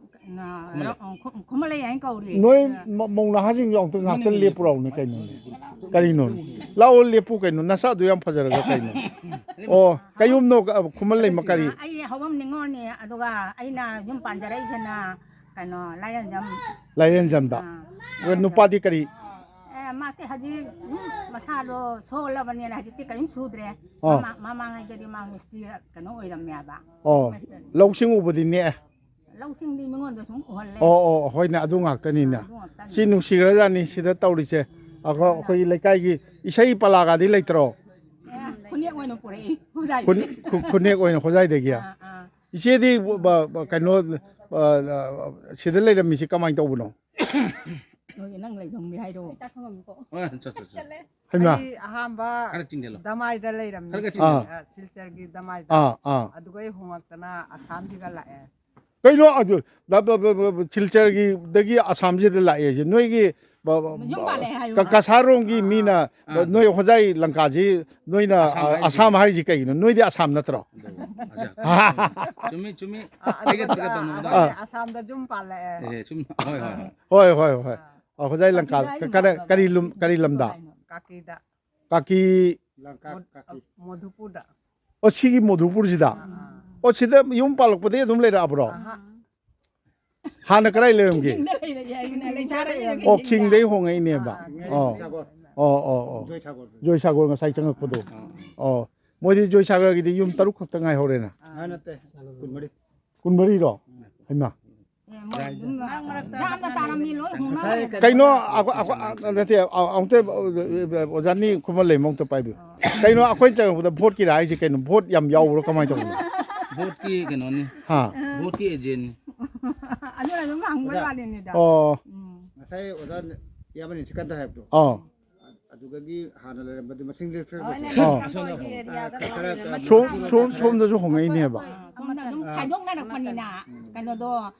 ꯅ-, ꯈꯨꯃꯟꯂꯩ꯫ ꯈꯨ-, ꯈꯨꯃꯟꯂꯩ ꯍꯥꯏꯅ ꯀꯧꯔꯤ꯫ ꯅꯣꯏ ꯃ-, ꯃꯧ ꯅꯍꯥꯁꯤꯡꯁꯨ ꯑꯃꯨꯛꯇ ꯉꯥꯛꯇ ꯂꯦꯞꯄꯨꯔꯥꯎꯅꯦ ꯀꯩꯅꯣꯅꯦ꯫ ꯀꯔꯤꯅꯣ? ꯂꯥꯛꯑꯣ, ꯂꯦꯞꯄꯨ ꯀꯩꯅꯣ, ꯅꯁꯥꯗꯨ ꯌꯥꯝ ꯐꯖꯔꯒ ꯀꯩꯅꯣ꯫ ꯑꯣ, ꯀꯩꯌꯨꯝꯅꯣ, ꯑ, ꯈꯨꯃꯟꯂꯩ ꯃ-, ꯀꯔꯤ? ꯑꯩ ꯍꯧꯕꯝ ꯅꯤꯉꯣꯜꯅꯤ, ꯑꯗꯨꯒ ꯑꯩꯅ ꯌꯨꯝ ꯄꯥꯟꯖꯔꯛꯏꯁꯤꯅ ꯀꯩꯅꯣ, ꯂꯥꯏꯔꯦꯟꯖꯝ꯫ ꯂꯥꯏꯔꯦꯟꯖꯝꯗ꯫ ꯑꯥ, ꯑꯗꯨꯒ ꯂꯥꯏꯔꯦꯟꯖꯝ꯫ ꯅꯨꯄꯥꯗꯤ ꯀꯔꯤ? ꯑꯦ, ꯃꯥꯗꯤ ꯍꯧꯖꯤꯛ, ꯎꯝ, ꯃꯁꯥꯗꯣ ꯁꯣꯜꯂꯕꯅꯤꯅ ꯍꯧꯖꯤꯛꯇꯤ ꯀꯔꯤꯝ ꯁꯨꯗ꯭ꯔꯦ꯫ ꯑꯣ꯫ ꯃꯃꯥ-, ꯃꯃꯥꯡꯉꯩꯗꯗꯤ ꯃꯥ ꯃꯤꯁꯇ꯭ꯔꯤ ꯀꯩꯅꯣ ꯑꯣꯏꯔꯝꯃꯦꯕ꯫ ꯑꯣ, ꯂꯧꯁꯤꯡ ꯎꯕꯗꯤ ꯅꯦꯛꯑꯦ꯫ ꯂꯧꯁꯤꯡꯗꯤ ꯃꯤꯉꯣꯟꯗ ꯁꯨꯝ ꯎꯍꯜꯂꯦ꯫ ꯑꯣ, ꯑꯣ, ꯍꯣꯏꯅꯦ, ꯑꯗꯨ ꯉꯥꯛꯇꯅꯤꯅꯦ꯫ ꯑꯗꯨ ꯉꯥꯛꯇꯅꯤ꯫ ꯁꯤ ꯅꯨꯡꯁꯤꯈ꯭ꯔꯖꯥꯠꯅꯤ ꯁꯤꯗ ꯇꯧꯔꯤꯁꯦ꯫ ꯑꯩꯈꯣꯏ, ꯑꯩꯈꯣꯏꯒꯤ ꯂꯩꯀꯥꯏꯒꯤ ꯏꯁꯩ ꯄꯂꯥꯒꯗꯤ ꯂꯩꯇ꯭ꯔꯣ? ꯑꯦ, ꯈꯨꯅꯦꯛ ꯑꯣꯏꯅ ꯄꯨꯔꯛꯏ, ꯈꯨꯖꯥꯏꯗꯒꯤ꯫ ꯈꯨ-, ꯈꯨꯅꯦꯛ ꯑꯣꯏꯅ ꯈꯨꯖꯥꯏꯗꯒꯤ? ꯑꯥ, ꯑꯥ꯫ ꯏꯆꯦꯗꯤ ꯕ-, ꯕ-, ꯀꯩꯅꯣ, ꯑ, ꯑ, ꯁꯤꯗ ꯂꯩꯔꯝꯃꯤꯁꯤ ꯀꯃꯥꯏꯅ ꯇꯧꯕꯅꯣ? ꯅꯣꯏꯒꯤ ꯅꯪ ꯂꯩꯐꯝꯒꯤ ꯍꯥꯏꯔꯣ? ꯍꯣꯏ, ꯆꯠ, ꯆꯠ, ꯆꯠ꯫ ꯍꯩꯃꯥ꯫ ꯑꯩ ꯑꯍꯥꯟꯕ ꯈꯔ ꯆꯤꯡꯁꯤꯜꯂꯣ꯫ ꯗꯃꯥꯏꯗ ꯂꯩꯔꯝꯃꯤ꯫ ꯈꯔ ꯆꯤꯡꯁꯤꯜꯂꯣ꯫ ꯑꯥ꯫ ꯑ, ꯁꯤꯜꯆꯔꯒꯤ ꯗꯃꯥꯏꯗ꯫ ꯑꯥ, ꯑꯥ꯫ ꯑꯗꯨꯒ ꯑꯩ ꯍꯣꯡꯂꯛꯇꯅ ꯑꯁꯥꯝꯁꯤꯒ ꯂꯥꯛꯑꯦ꯫ ꯀꯩꯅꯣ ꯑꯗꯨ, ꯗ-, ꯕ-, ꯕ-, ꯕ-, ꯕ-, ꯁꯤꯜꯆꯔꯒꯤꯗꯒꯤ ꯑꯁꯥꯝꯁꯤꯗ ꯂꯥꯛꯑꯦ ꯁꯦ꯫ ꯅꯣꯏꯒꯤ ꯕ-, ꯕ-, ꯌꯨꯝ ꯄꯥꯜꯂꯦ ꯍꯥꯏꯌꯨ꯫ ꯀ-, ꯀꯁꯥꯔꯣꯝꯒꯤ ꯑꯥ, ꯃꯤꯅ ꯑꯥ꯫ ꯅꯣꯏ ꯍꯣꯖꯥꯏ ꯂꯪꯀꯥꯁꯤ ꯅꯣꯏꯅ, ꯑꯁꯥꯝ ꯑ, ꯍꯥꯏꯁꯤ꯫ ꯑꯁꯥꯝ ꯍꯥꯏꯔꯤꯁꯤ ꯀꯩꯒꯤꯅꯣ? ꯅꯣꯏꯗꯤ ꯑꯁꯥꯝ ꯅꯠꯇ꯭ꯔꯣ? ꯑꯗꯨ, ꯑꯠꯆꯥ꯫ ꯆꯨꯝꯃꯤ, ꯆꯨꯝꯃꯤ꯫ ꯑ, ꯑꯩꯒ ꯑꯗꯨꯒ ꯇꯤꯀꯠ ꯇꯧꯅꯕꯗ꯫ ꯑ, ꯑꯁꯥꯝꯗ ꯌꯨꯝ ꯄꯥꯜꯂꯛꯑꯦ꯫ ꯑꯦ, ꯆꯨꯝ-, ꯍꯣꯏ, ꯍꯣꯏ, ꯍꯣꯏ꯫ ꯍꯣꯏ, ꯍꯣꯏ, ꯍꯣꯏ꯫ ꯑ, ꯍꯣꯖꯥꯏ ꯂꯪꯀꯥ, ꯑꯗꯨꯗ ꯑꯩ ꯀ-, ꯀꯗꯥꯏ, ꯃꯄꯥꯟ ꯀꯔꯤ ꯂꯝ, ꯀꯔꯤ ꯂꯝꯗ? ꯀꯥꯀꯤꯗ꯫ ꯀꯥꯀꯤ꯫ ꯂꯪꯀꯥ ꯃꯣ-, ꯀꯥꯀꯤ꯫ ꯃꯣꯙꯨꯄꯨꯔꯗ꯫ ꯑꯣ, ꯁꯤꯒꯤ ꯃꯣꯙꯨꯄꯨꯔꯁꯤꯗ? ꯑꯥ, ꯑꯥ꯫ ꯑꯣ, ꯁꯤꯗ ꯌꯨꯝ ꯄꯥꯜꯂꯛꯄꯗꯒꯤ ꯑꯗꯨꯝ ꯂꯩꯔꯛꯑꯕ꯭ꯔꯣ? ꯑꯍꯥ꯫ ꯍꯥꯟꯅ ꯀꯗꯥꯏ ꯂꯩꯔꯝꯒꯦ? ꯈꯤꯡꯗ ꯂꯩꯔꯛꯑꯦ ꯍꯥꯏꯕꯅꯦ, ꯂꯩꯁꯥꯔ ꯑꯣ, ꯂꯩꯔꯛꯑꯦ꯫ ꯈꯤꯡꯗꯩ ꯍꯣꯡꯉꯛꯏꯅꯦꯕ꯫ ꯑꯥ, ꯑꯣ꯫ ꯖꯣꯏꯁꯥꯒꯔ꯫ ꯑꯣ, ꯑꯣ, ꯑꯣ꯫ ꯖꯣꯏꯁꯥꯒꯔ꯫ ꯖꯣꯏꯁꯥꯒꯔ ꯉꯁꯥꯏ ꯆꯪꯉꯛꯄꯗꯣ꯫ ꯑꯥ꯫ ꯑꯣ꯫ ꯃꯣꯏꯗꯤ ꯖꯣꯏꯁꯥꯒꯔꯒꯤꯗꯤ ꯌꯨꯝ ꯇꯔꯨꯛ ꯈꯛꯇ ꯉꯥꯏꯍꯧꯔꯦꯅ꯫ ꯑꯥ, ꯅꯠꯇꯦ꯫ ꯀꯨꯟꯃꯔꯤ꯫ ꯀꯨꯟꯃꯔꯤꯔꯣ? ꯍꯩꯃꯥ꯫ ꯑꯦ, ꯃꯣꯏ ꯑꯗꯨꯝ ꯌꯥꯝꯅ ꯇꯥꯔꯝꯃꯤ, ꯂꯣꯏ ꯍꯣꯡꯅꯔꯦ꯫ ꯉꯁꯥꯏ ꯀꯩꯅꯣ, ꯑ-, ꯑ-, ꯑ-, ꯅꯠꯇꯦ, ꯑ-, ꯑꯃꯨꯛꯇ, ꯑ, ꯑ, ꯑꯣꯖꯥꯅꯤ ꯈꯨꯃꯟ ꯂꯩꯃ ꯑꯃꯨꯛꯇ ꯄꯥꯏꯕꯤꯌꯨ꯫ ꯑꯣ꯫ ꯀꯩꯅꯣ, ꯑꯩꯈꯣꯏꯅ ꯆꯪꯉꯛꯄꯗ ꯚꯣꯠꯀꯤꯔ ꯍꯥꯏꯁꯦ ꯀꯩꯅꯣ? ꯚꯣꯠ ꯌꯥꯝ ꯌꯥꯎꯕ꯭ꯔꯣ? ꯀꯃꯥꯏꯅ ꯇꯧꯕꯅꯣ? ꯚꯣꯠꯀꯤ ꯀꯩꯅꯣꯅꯤ꯫ ꯍꯥ? ꯚꯣꯠꯀꯤ ꯑꯦꯖꯦꯟꯅꯤ꯫ ꯑꯗꯨꯅ ꯑꯗꯨꯝ ꯍꯪꯕꯩ ꯑꯣꯖꯥ꯫ ꯋꯥꯅꯤꯅꯦ꯫ ꯑꯣ꯫ ꯎꯝ꯫ ꯉꯁꯥꯏ ꯑꯣꯖꯥ ꯏꯌꯥꯝꯕꯅꯤ ꯁꯤꯀꯟꯗ ꯍꯥꯏꯕꯗꯣ꯫ ꯑꯣ꯫ ꯑꯗꯨꯗꯒꯤ ꯍꯥꯟꯅ ꯂꯩꯔꯝꯕꯗꯤ ꯃꯁꯤꯡꯁꯦ ꯈꯔ ꯍꯣꯏꯅꯦ, ꯂꯣꯏꯁꯤꯜꯂꯦ꯫ ꯑꯥ꯫ ꯅꯣꯏꯒꯤ ꯑꯦꯔꯤꯌꯥꯗ ꯈꯔ, ꯈꯔ ꯂꯣꯏꯅ ꯃꯆꯤꯟ ꯁꯣꯝ-, ꯃꯅꯥꯎ ꯁꯣꯝ-, ꯁꯣꯝꯗꯁꯨ ꯍꯣꯡꯉꯛꯏꯅꯦꯕ꯫ ꯑꯥ, ꯁꯣꯝꯗ ꯑꯗꯨꯝ ꯑꯥ꯫ ꯈꯥꯏꯗꯣꯛꯅꯔꯛꯄꯅꯤꯅ, ꯎꯝ꯫ ꯀꯩꯅꯣꯗꯣ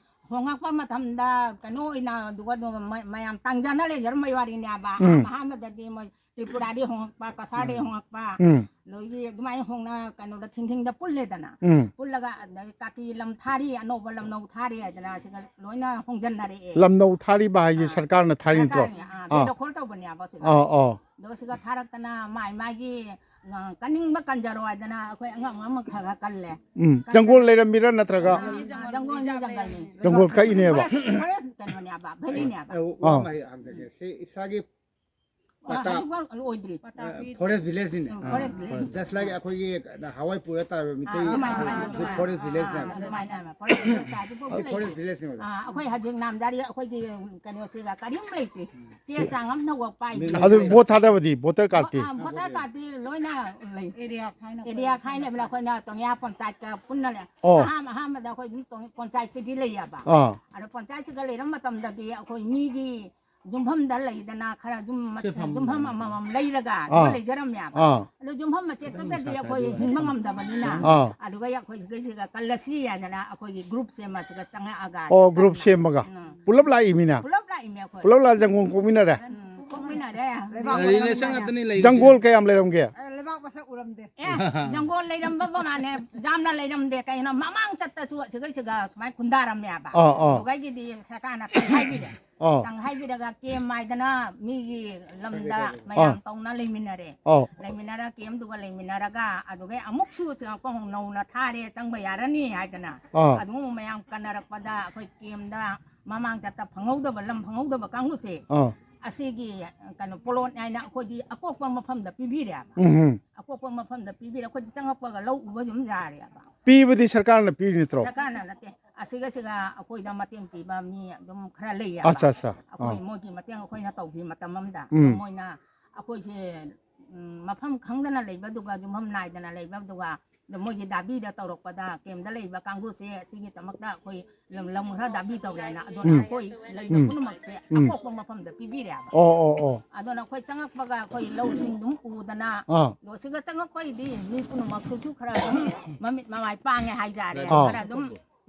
ꯍꯣꯡꯉꯛꯄ ꯃꯇꯝꯗ ꯀꯩꯅꯣ ꯑꯣꯏꯅ ꯑꯗꯨꯒ ꯑꯗꯨꯝ ꯃ-, ꯃꯌꯥꯝ ꯇꯥꯡꯖꯅ ꯂꯩꯖꯔꯝꯕꯩ ꯋꯥꯔꯤꯅꯦꯕ꯫ ꯎꯝ꯫ ꯑꯍꯥꯟꯕꯗꯗꯤ ꯃꯣꯏ ꯇ꯭ꯔꯤꯄꯨꯔꯥꯗꯤ ꯍꯣꯡꯉꯛꯄ, ꯀꯁꯥꯔꯗꯤ ꯍꯣꯡꯉꯛꯄ, ꯎꯝ꯫ ꯂꯣꯏꯒꯤ ꯑꯗꯨꯃꯥꯏꯅ ꯍꯣꯡꯅ ꯀꯩꯅꯣꯗ ꯊꯤꯡꯊꯤꯡꯗ ꯄꯨꯜꯂꯦꯗꯅ꯫ ꯎꯝ꯫ ꯄꯨꯜꯂꯒ ꯑꯗꯩ ꯀꯥꯇꯤ ꯂꯝ ꯊꯥꯔꯤ, ꯑꯅꯧꯕ ꯂꯝꯅꯧ ꯊꯥꯔꯤ ꯍꯥꯏꯗꯅ ꯁꯤꯒ ꯂꯣꯏꯅ ꯍꯣꯡꯖꯟꯅꯔꯛꯑꯦ꯫ ꯂꯝꯅꯧ ꯊꯥꯔꯤꯕ ꯍꯥꯏꯁꯦ ꯑꯥ꯫ ꯁꯔꯀꯥꯔꯅ ꯊꯥꯔꯤ ꯅꯠꯇ꯭ꯔꯣ? ꯁꯔꯀꯥꯔꯅ, ꯑꯥ, ꯑꯥ꯫ ꯕꯦꯗꯣꯈꯣꯜ ꯇꯧꯕꯅꯦꯕ ꯁꯤꯒ꯫ ꯑꯥ, ꯑꯥ꯫ ꯑꯗꯣ ꯁꯤꯒ ꯊꯥꯔꯛꯇꯅ ꯃꯥꯏ ꯃꯥꯒꯤ, ꯑ, ꯀꯟꯅꯤꯡꯕ ꯀꯟꯖꯔꯣ ꯍꯥꯏꯗꯅ ꯑꯩꯈꯣꯏ ꯑꯉꯝ ꯑꯉꯝꯕ ꯈꯔ ꯈꯔ ꯀꯜꯂꯦ꯫ ꯎꯝ꯫ ꯀꯟꯗꯅ ꯖꯪꯒꯜ ꯂꯩꯔꯝꯃꯤꯔꯥ ꯅꯠꯇ꯭ꯔꯒ? ꯑ, ꯖꯪꯒꯜꯅꯤ, ꯖꯪꯒꯜꯅꯤ꯫ ꯖꯪꯒꯜ ꯀꯛꯏꯅꯦꯕ? ꯐꯣꯔꯦꯁ, ꯐꯣꯔꯦꯁ ꯀꯩꯅꯣꯅꯦꯕ, ꯚꯦꯂꯤꯅꯦꯕ꯫ ꯑ, ꯋꯥ ꯑꯥ꯫ ꯑꯃ ꯍꯪꯖꯒꯦ꯫ ꯁꯤ ꯏꯁꯥꯒꯤ ꯑ, ꯄꯇꯥ, ꯍꯧꯖꯤꯛꯐꯥꯎ ꯑꯣꯏꯗ꯭ꯔꯤ꯫ ꯑ, ꯐꯣꯔꯦꯁ ꯚꯤꯂꯦꯖꯅꯤꯅꯦ꯫ ꯎꯝ, ꯐꯣꯔꯦꯁ ꯚꯤꯂꯦꯖ꯫ Just like ꯑꯩꯈꯣꯏꯒꯤ ꯍꯋꯥꯏ ꯄꯨꯔ ꯇꯥꯔꯕ ꯃꯤꯇꯩ ꯑꯥ, ꯑꯗꯨꯃꯥꯏꯅ, ꯍꯧꯖꯤꯛ ꯑꯗꯨꯃꯥꯏꯅ꯫ ꯐꯣꯔꯦꯁ ꯚꯤꯂꯦꯖꯅꯦꯕ꯫ ꯑꯥ, ꯑꯗꯨꯃꯥꯏꯅ ꯐꯣꯔꯦꯁ ꯚꯤꯂꯦꯖ ꯍꯧꯖꯤꯛꯐꯥꯎ ꯁꯤ ꯂꯩꯔꯤ꯫ ꯐꯣꯔꯦꯁ ꯚꯤꯂꯦꯖꯅꯦꯕ꯫ ꯑꯥ, ꯑꯩꯈꯣꯏ ꯍꯧꯖꯤꯛ ꯅꯥꯝꯖꯥꯔꯤ ꯑꯩꯈꯣꯏꯒꯤ ꯀꯩꯅꯣꯁꯤꯗ ꯀꯔꯤꯝ ꯂꯩꯇ꯭ꯔꯤ꯫ ꯆꯦ ꯆꯥꯡ ꯑꯃꯐꯥꯎ ꯄꯥꯏꯗ꯭ꯔꯤ꯫ ꯑꯗꯨ ꯚꯣꯠ ꯊꯥꯗꯕꯗꯤ, ꯚꯣꯇꯔ ꯀꯥꯔꯗꯇꯤ? ꯑꯥ, ꯚꯣꯇꯔ ꯀꯥꯔꯗꯇꯤ ꯂꯣꯏꯅ ꯂꯩ꯫ ꯑꯦꯔꯤꯌꯥ ꯈꯥꯏꯅ ꯑꯦꯔꯤꯌꯥ ꯈꯥꯏꯅꯕꯅ ꯑꯩꯈꯣꯏꯅ ꯇꯣꯉꯤꯌꯥ ꯄꯟꯆꯥꯌꯠꯀ ꯄꯨꯟꯅ ꯂꯩ꯫ ꯑꯣ꯫ ꯑꯍꯥꯟ-, ꯑꯍꯥꯟꯕꯗ ꯑꯩꯈꯣꯏ ꯑꯗꯨꯝ ꯇꯣꯉꯤ-, ꯄꯟꯆꯥꯌꯠꯇꯗꯤ ꯂꯩꯌꯦꯕ꯫ ꯑꯥ꯫ ꯑꯗꯣ ꯄꯟꯆꯥꯌꯠꯁꯤꯒ ꯂꯩꯔꯝꯕ ꯃꯇꯝꯗꯗꯤ ꯑꯩꯈꯣꯏ ꯃꯤꯒꯤ ꯌꯨꯝꯐꯝꯗ ꯂꯩꯗꯅ ꯈꯔ ꯌꯨꯝ ꯃ-, ꯁꯤꯐꯝ ꯌꯨꯝꯐꯝ ꯑꯃꯃꯝ ꯂꯩꯔꯒ ꯑꯗꯨꯝ ꯑꯥ꯫ ꯂꯩꯖꯔꯝꯃꯦꯕ꯫ ꯑꯥ꯫ ꯑꯗꯣ ꯌꯨꯝꯐꯝ ꯃꯆꯦꯠꯇꯨꯗꯗꯤ ꯑꯩꯈꯣꯏ ꯍꯤꯡꯕ ꯉꯝꯗꯕꯅꯤꯅ ꯑꯥ꯫ ꯑꯗꯨꯒ ꯑꯩꯈꯣꯏ ꯁꯤꯒꯩꯁꯤꯒ ꯀꯜꯂꯁꯤ ꯍꯥꯏꯗꯅ ꯑꯩꯈꯣꯏꯒꯤ ꯒ꯭ꯔꯨꯞ ꯁꯦꯝꯃ ꯁꯤꯒ ꯆꯪꯉꯛꯑꯒ ꯑꯣ, ꯒ꯭ꯔꯨꯞ ꯀꯟꯅ ꯁꯦꯝꯃꯒ꯫ ꯎꯝ꯫ ꯄꯨꯂꯞ ꯂꯥꯛꯏꯃꯤꯅ? ꯄꯨꯂꯞ ꯂꯥꯛꯏꯃꯤ ꯑꯩꯈꯣꯏ꯫ ꯄꯨꯂꯞ ꯂꯥꯛꯑ ꯖꯪꯒꯣꯜ ꯀꯣꯛꯃꯤꯟꯅꯔꯦ? ꯎꯝ, ꯀꯣꯛꯃꯤꯟꯅꯔꯦ꯫ ꯔꯤꯂꯦꯁꯟ ꯉꯥꯛꯇꯅꯤ ꯂꯩꯔꯤꯁꯦ꯫ ꯖꯪꯒꯣꯜ ꯀꯌꯥꯝ ꯂꯩꯔꯝꯒꯦ? ꯑꯦ, ꯂꯩꯕꯥꯛ ꯃꯁꯛ ꯎꯔꯝꯗꯦ꯫ ꯑꯦ, ꯖꯪꯒꯣꯜ ꯂꯩꯔꯝꯕ ꯃꯥꯅꯦ, ꯌꯥꯝꯅ ꯂꯩꯔꯝꯗꯦ꯫ ꯀꯩꯅꯣ ꯃꯃꯥꯡ ꯆꯠꯇꯁꯨ ꯁꯤꯒꯩꯁꯤꯒ ꯁꯨꯃꯥꯏꯅ ꯈꯨꯟꯗꯥꯔꯝꯃꯦꯕ꯫ ꯑꯥ, ꯑꯥ꯫ ꯑꯗꯨꯒꯩꯒꯤꯗꯤ ꯁꯔꯀꯥꯔꯅ ꯇꯪꯈꯥꯏꯕꯤꯔꯦ꯫ ꯑꯥ꯫ ꯇꯪꯈꯥꯏꯕꯤꯔꯒ ꯀꯦꯝ ꯍꯥꯏꯗꯅ ꯃꯤꯒꯤ ꯂꯝꯗ ꯃꯌꯥꯝ ꯑꯥ꯫ ꯇꯧꯅ ꯂꯩꯃꯤꯟꯅꯔꯦ꯫ ꯑꯥ꯫ ꯂꯩꯃꯤꯟꯅꯔ ꯀꯦꯝꯗꯨꯒ ꯂꯩꯃꯤꯟꯅꯔꯒ ꯑꯗꯨꯒꯩ ꯑꯃꯨꯛꯁꯨ ꯆꯪꯉꯛꯄ ꯍꯧ-, ꯅꯧꯅ ꯊꯥꯔꯦ, ꯆꯪꯕ ꯌꯥꯔꯅꯤ ꯍꯥꯏꯗꯅ꯫ ꯑꯥ꯫ ꯑꯗꯨꯒꯨꯝꯕ ꯃꯌꯥꯝ ꯀꯟꯅꯔꯛꯄꯗ ꯑꯩꯈꯣꯏ ꯀꯦꯝꯗ ꯃꯃꯥꯡ ꯆꯠꯇ ꯐꯪꯍꯧꯗꯕ, ꯂꯝ ꯐꯪꯍꯧꯗꯕ ꯀꯥꯡꯕꯨꯁꯦ ꯑꯥ꯫ ꯑꯁꯤꯒꯤ ꯀꯩꯅꯣ ꯄꯣꯂꯣꯠ ꯍꯥꯏꯅ ꯑꯩꯈꯣꯏꯗꯤ ꯑꯀꯣꯛꯄ ꯃꯐꯝꯗ ꯄꯤꯕꯤꯔꯦꯕ꯫ ꯎꯝ ꯍꯝ꯫ ꯑꯀꯣꯛꯄ ꯃꯐꯝꯗ ꯄꯤꯕꯤꯔꯦ꯫ ꯑꯩꯈꯣꯏꯗꯤ ꯆꯪꯉꯛꯄꯒ ꯂꯧ ꯎꯕ ꯑꯗꯨꯝ ꯌꯥꯔꯦꯕ꯫ ꯄꯤꯕꯗꯤ ꯁꯔꯀꯥꯔꯅ ꯄꯤꯔꯤ ꯅꯠꯇ꯭ꯔꯣ? ꯁꯔꯀꯥꯔꯅ ꯅꯠꯇꯦ꯫ ꯑꯁꯤꯒ ꯁꯤꯒ ꯑꯩꯈꯣꯏꯗ ꯃꯇꯦꯡ ꯄꯤꯕ ꯃꯤ ꯑꯗꯨꯝ ꯈꯔ ꯂꯩꯌꯦꯕ꯫ ꯑꯠꯆꯥ, ꯑꯠꯆꯥ꯫ ꯑꯩꯈꯣꯏ ꯑꯥ꯫ ꯃꯣꯏꯒꯤ ꯃꯇꯦꯡ ꯑꯩꯈꯣꯏꯅ ꯇꯧꯈꯤꯕ ꯃꯇꯝ ꯑꯃꯗ ꯎꯝ꯫ ꯃꯣꯏꯅ ꯑꯩꯈꯣꯏꯁꯦ, ꯎꯝ, ꯃꯐꯝ ꯈꯪꯗꯅ ꯂꯩꯕꯗꯨꯒ ꯌꯨꯝꯐꯝ ꯅꯥꯏꯗꯅ ꯂꯩꯕꯗꯨꯒ ꯑꯗꯣ ꯃꯣꯏꯒꯤ ꯗꯥꯕꯤꯗ ꯇꯧꯔꯛꯄꯗ ꯀꯦꯝꯗ ꯂꯩꯕ ꯀꯥꯡꯕꯨꯁꯦ ꯑꯁꯤꯒꯤꯗꯃꯛꯇ ꯑꯩꯈꯣꯏ ꯂꯝ, ꯂꯝ ꯈꯔ ꯗꯥꯕꯤ ꯇꯧꯔꯦꯅ ꯑꯗꯨꯅ ꯎꯝ꯫ ꯑꯩꯈꯣꯏ ꯂꯩꯕ ꯎꯝ꯫ ꯄꯨꯝꯅꯃꯛꯁꯦ ꯎꯝ꯫ ꯑꯀꯣꯛꯄ ꯃꯐꯝꯗ ꯄꯤꯕꯤꯔꯦꯕ꯫ ꯑꯣ, ꯑꯣ, ꯑꯣ꯫ ꯑꯗꯨꯅ ꯑꯩꯈꯣꯏ ꯆꯪꯉꯛꯄꯒ ꯑꯩꯈꯣꯏ ꯂꯧꯁꯤꯡ ꯑꯗꯨꯝ ꯎꯗꯅ ꯑꯥ꯫ ꯑꯗꯣ ꯁꯤꯒ ꯆꯪꯉꯛꯄꯒꯤꯗꯤ ꯃꯤ ꯄꯨꯝꯅꯃꯛꯁꯤꯁꯨ ꯈꯔ ꯑꯗꯨꯝ ꯃꯃꯤꯠ ꯃꯃꯥꯏ ꯄꯥꯡꯉꯦ ꯍꯥꯏꯖꯔꯦ꯫ ꯑꯥ꯫ ꯈꯔ ꯑꯗꯨꯝ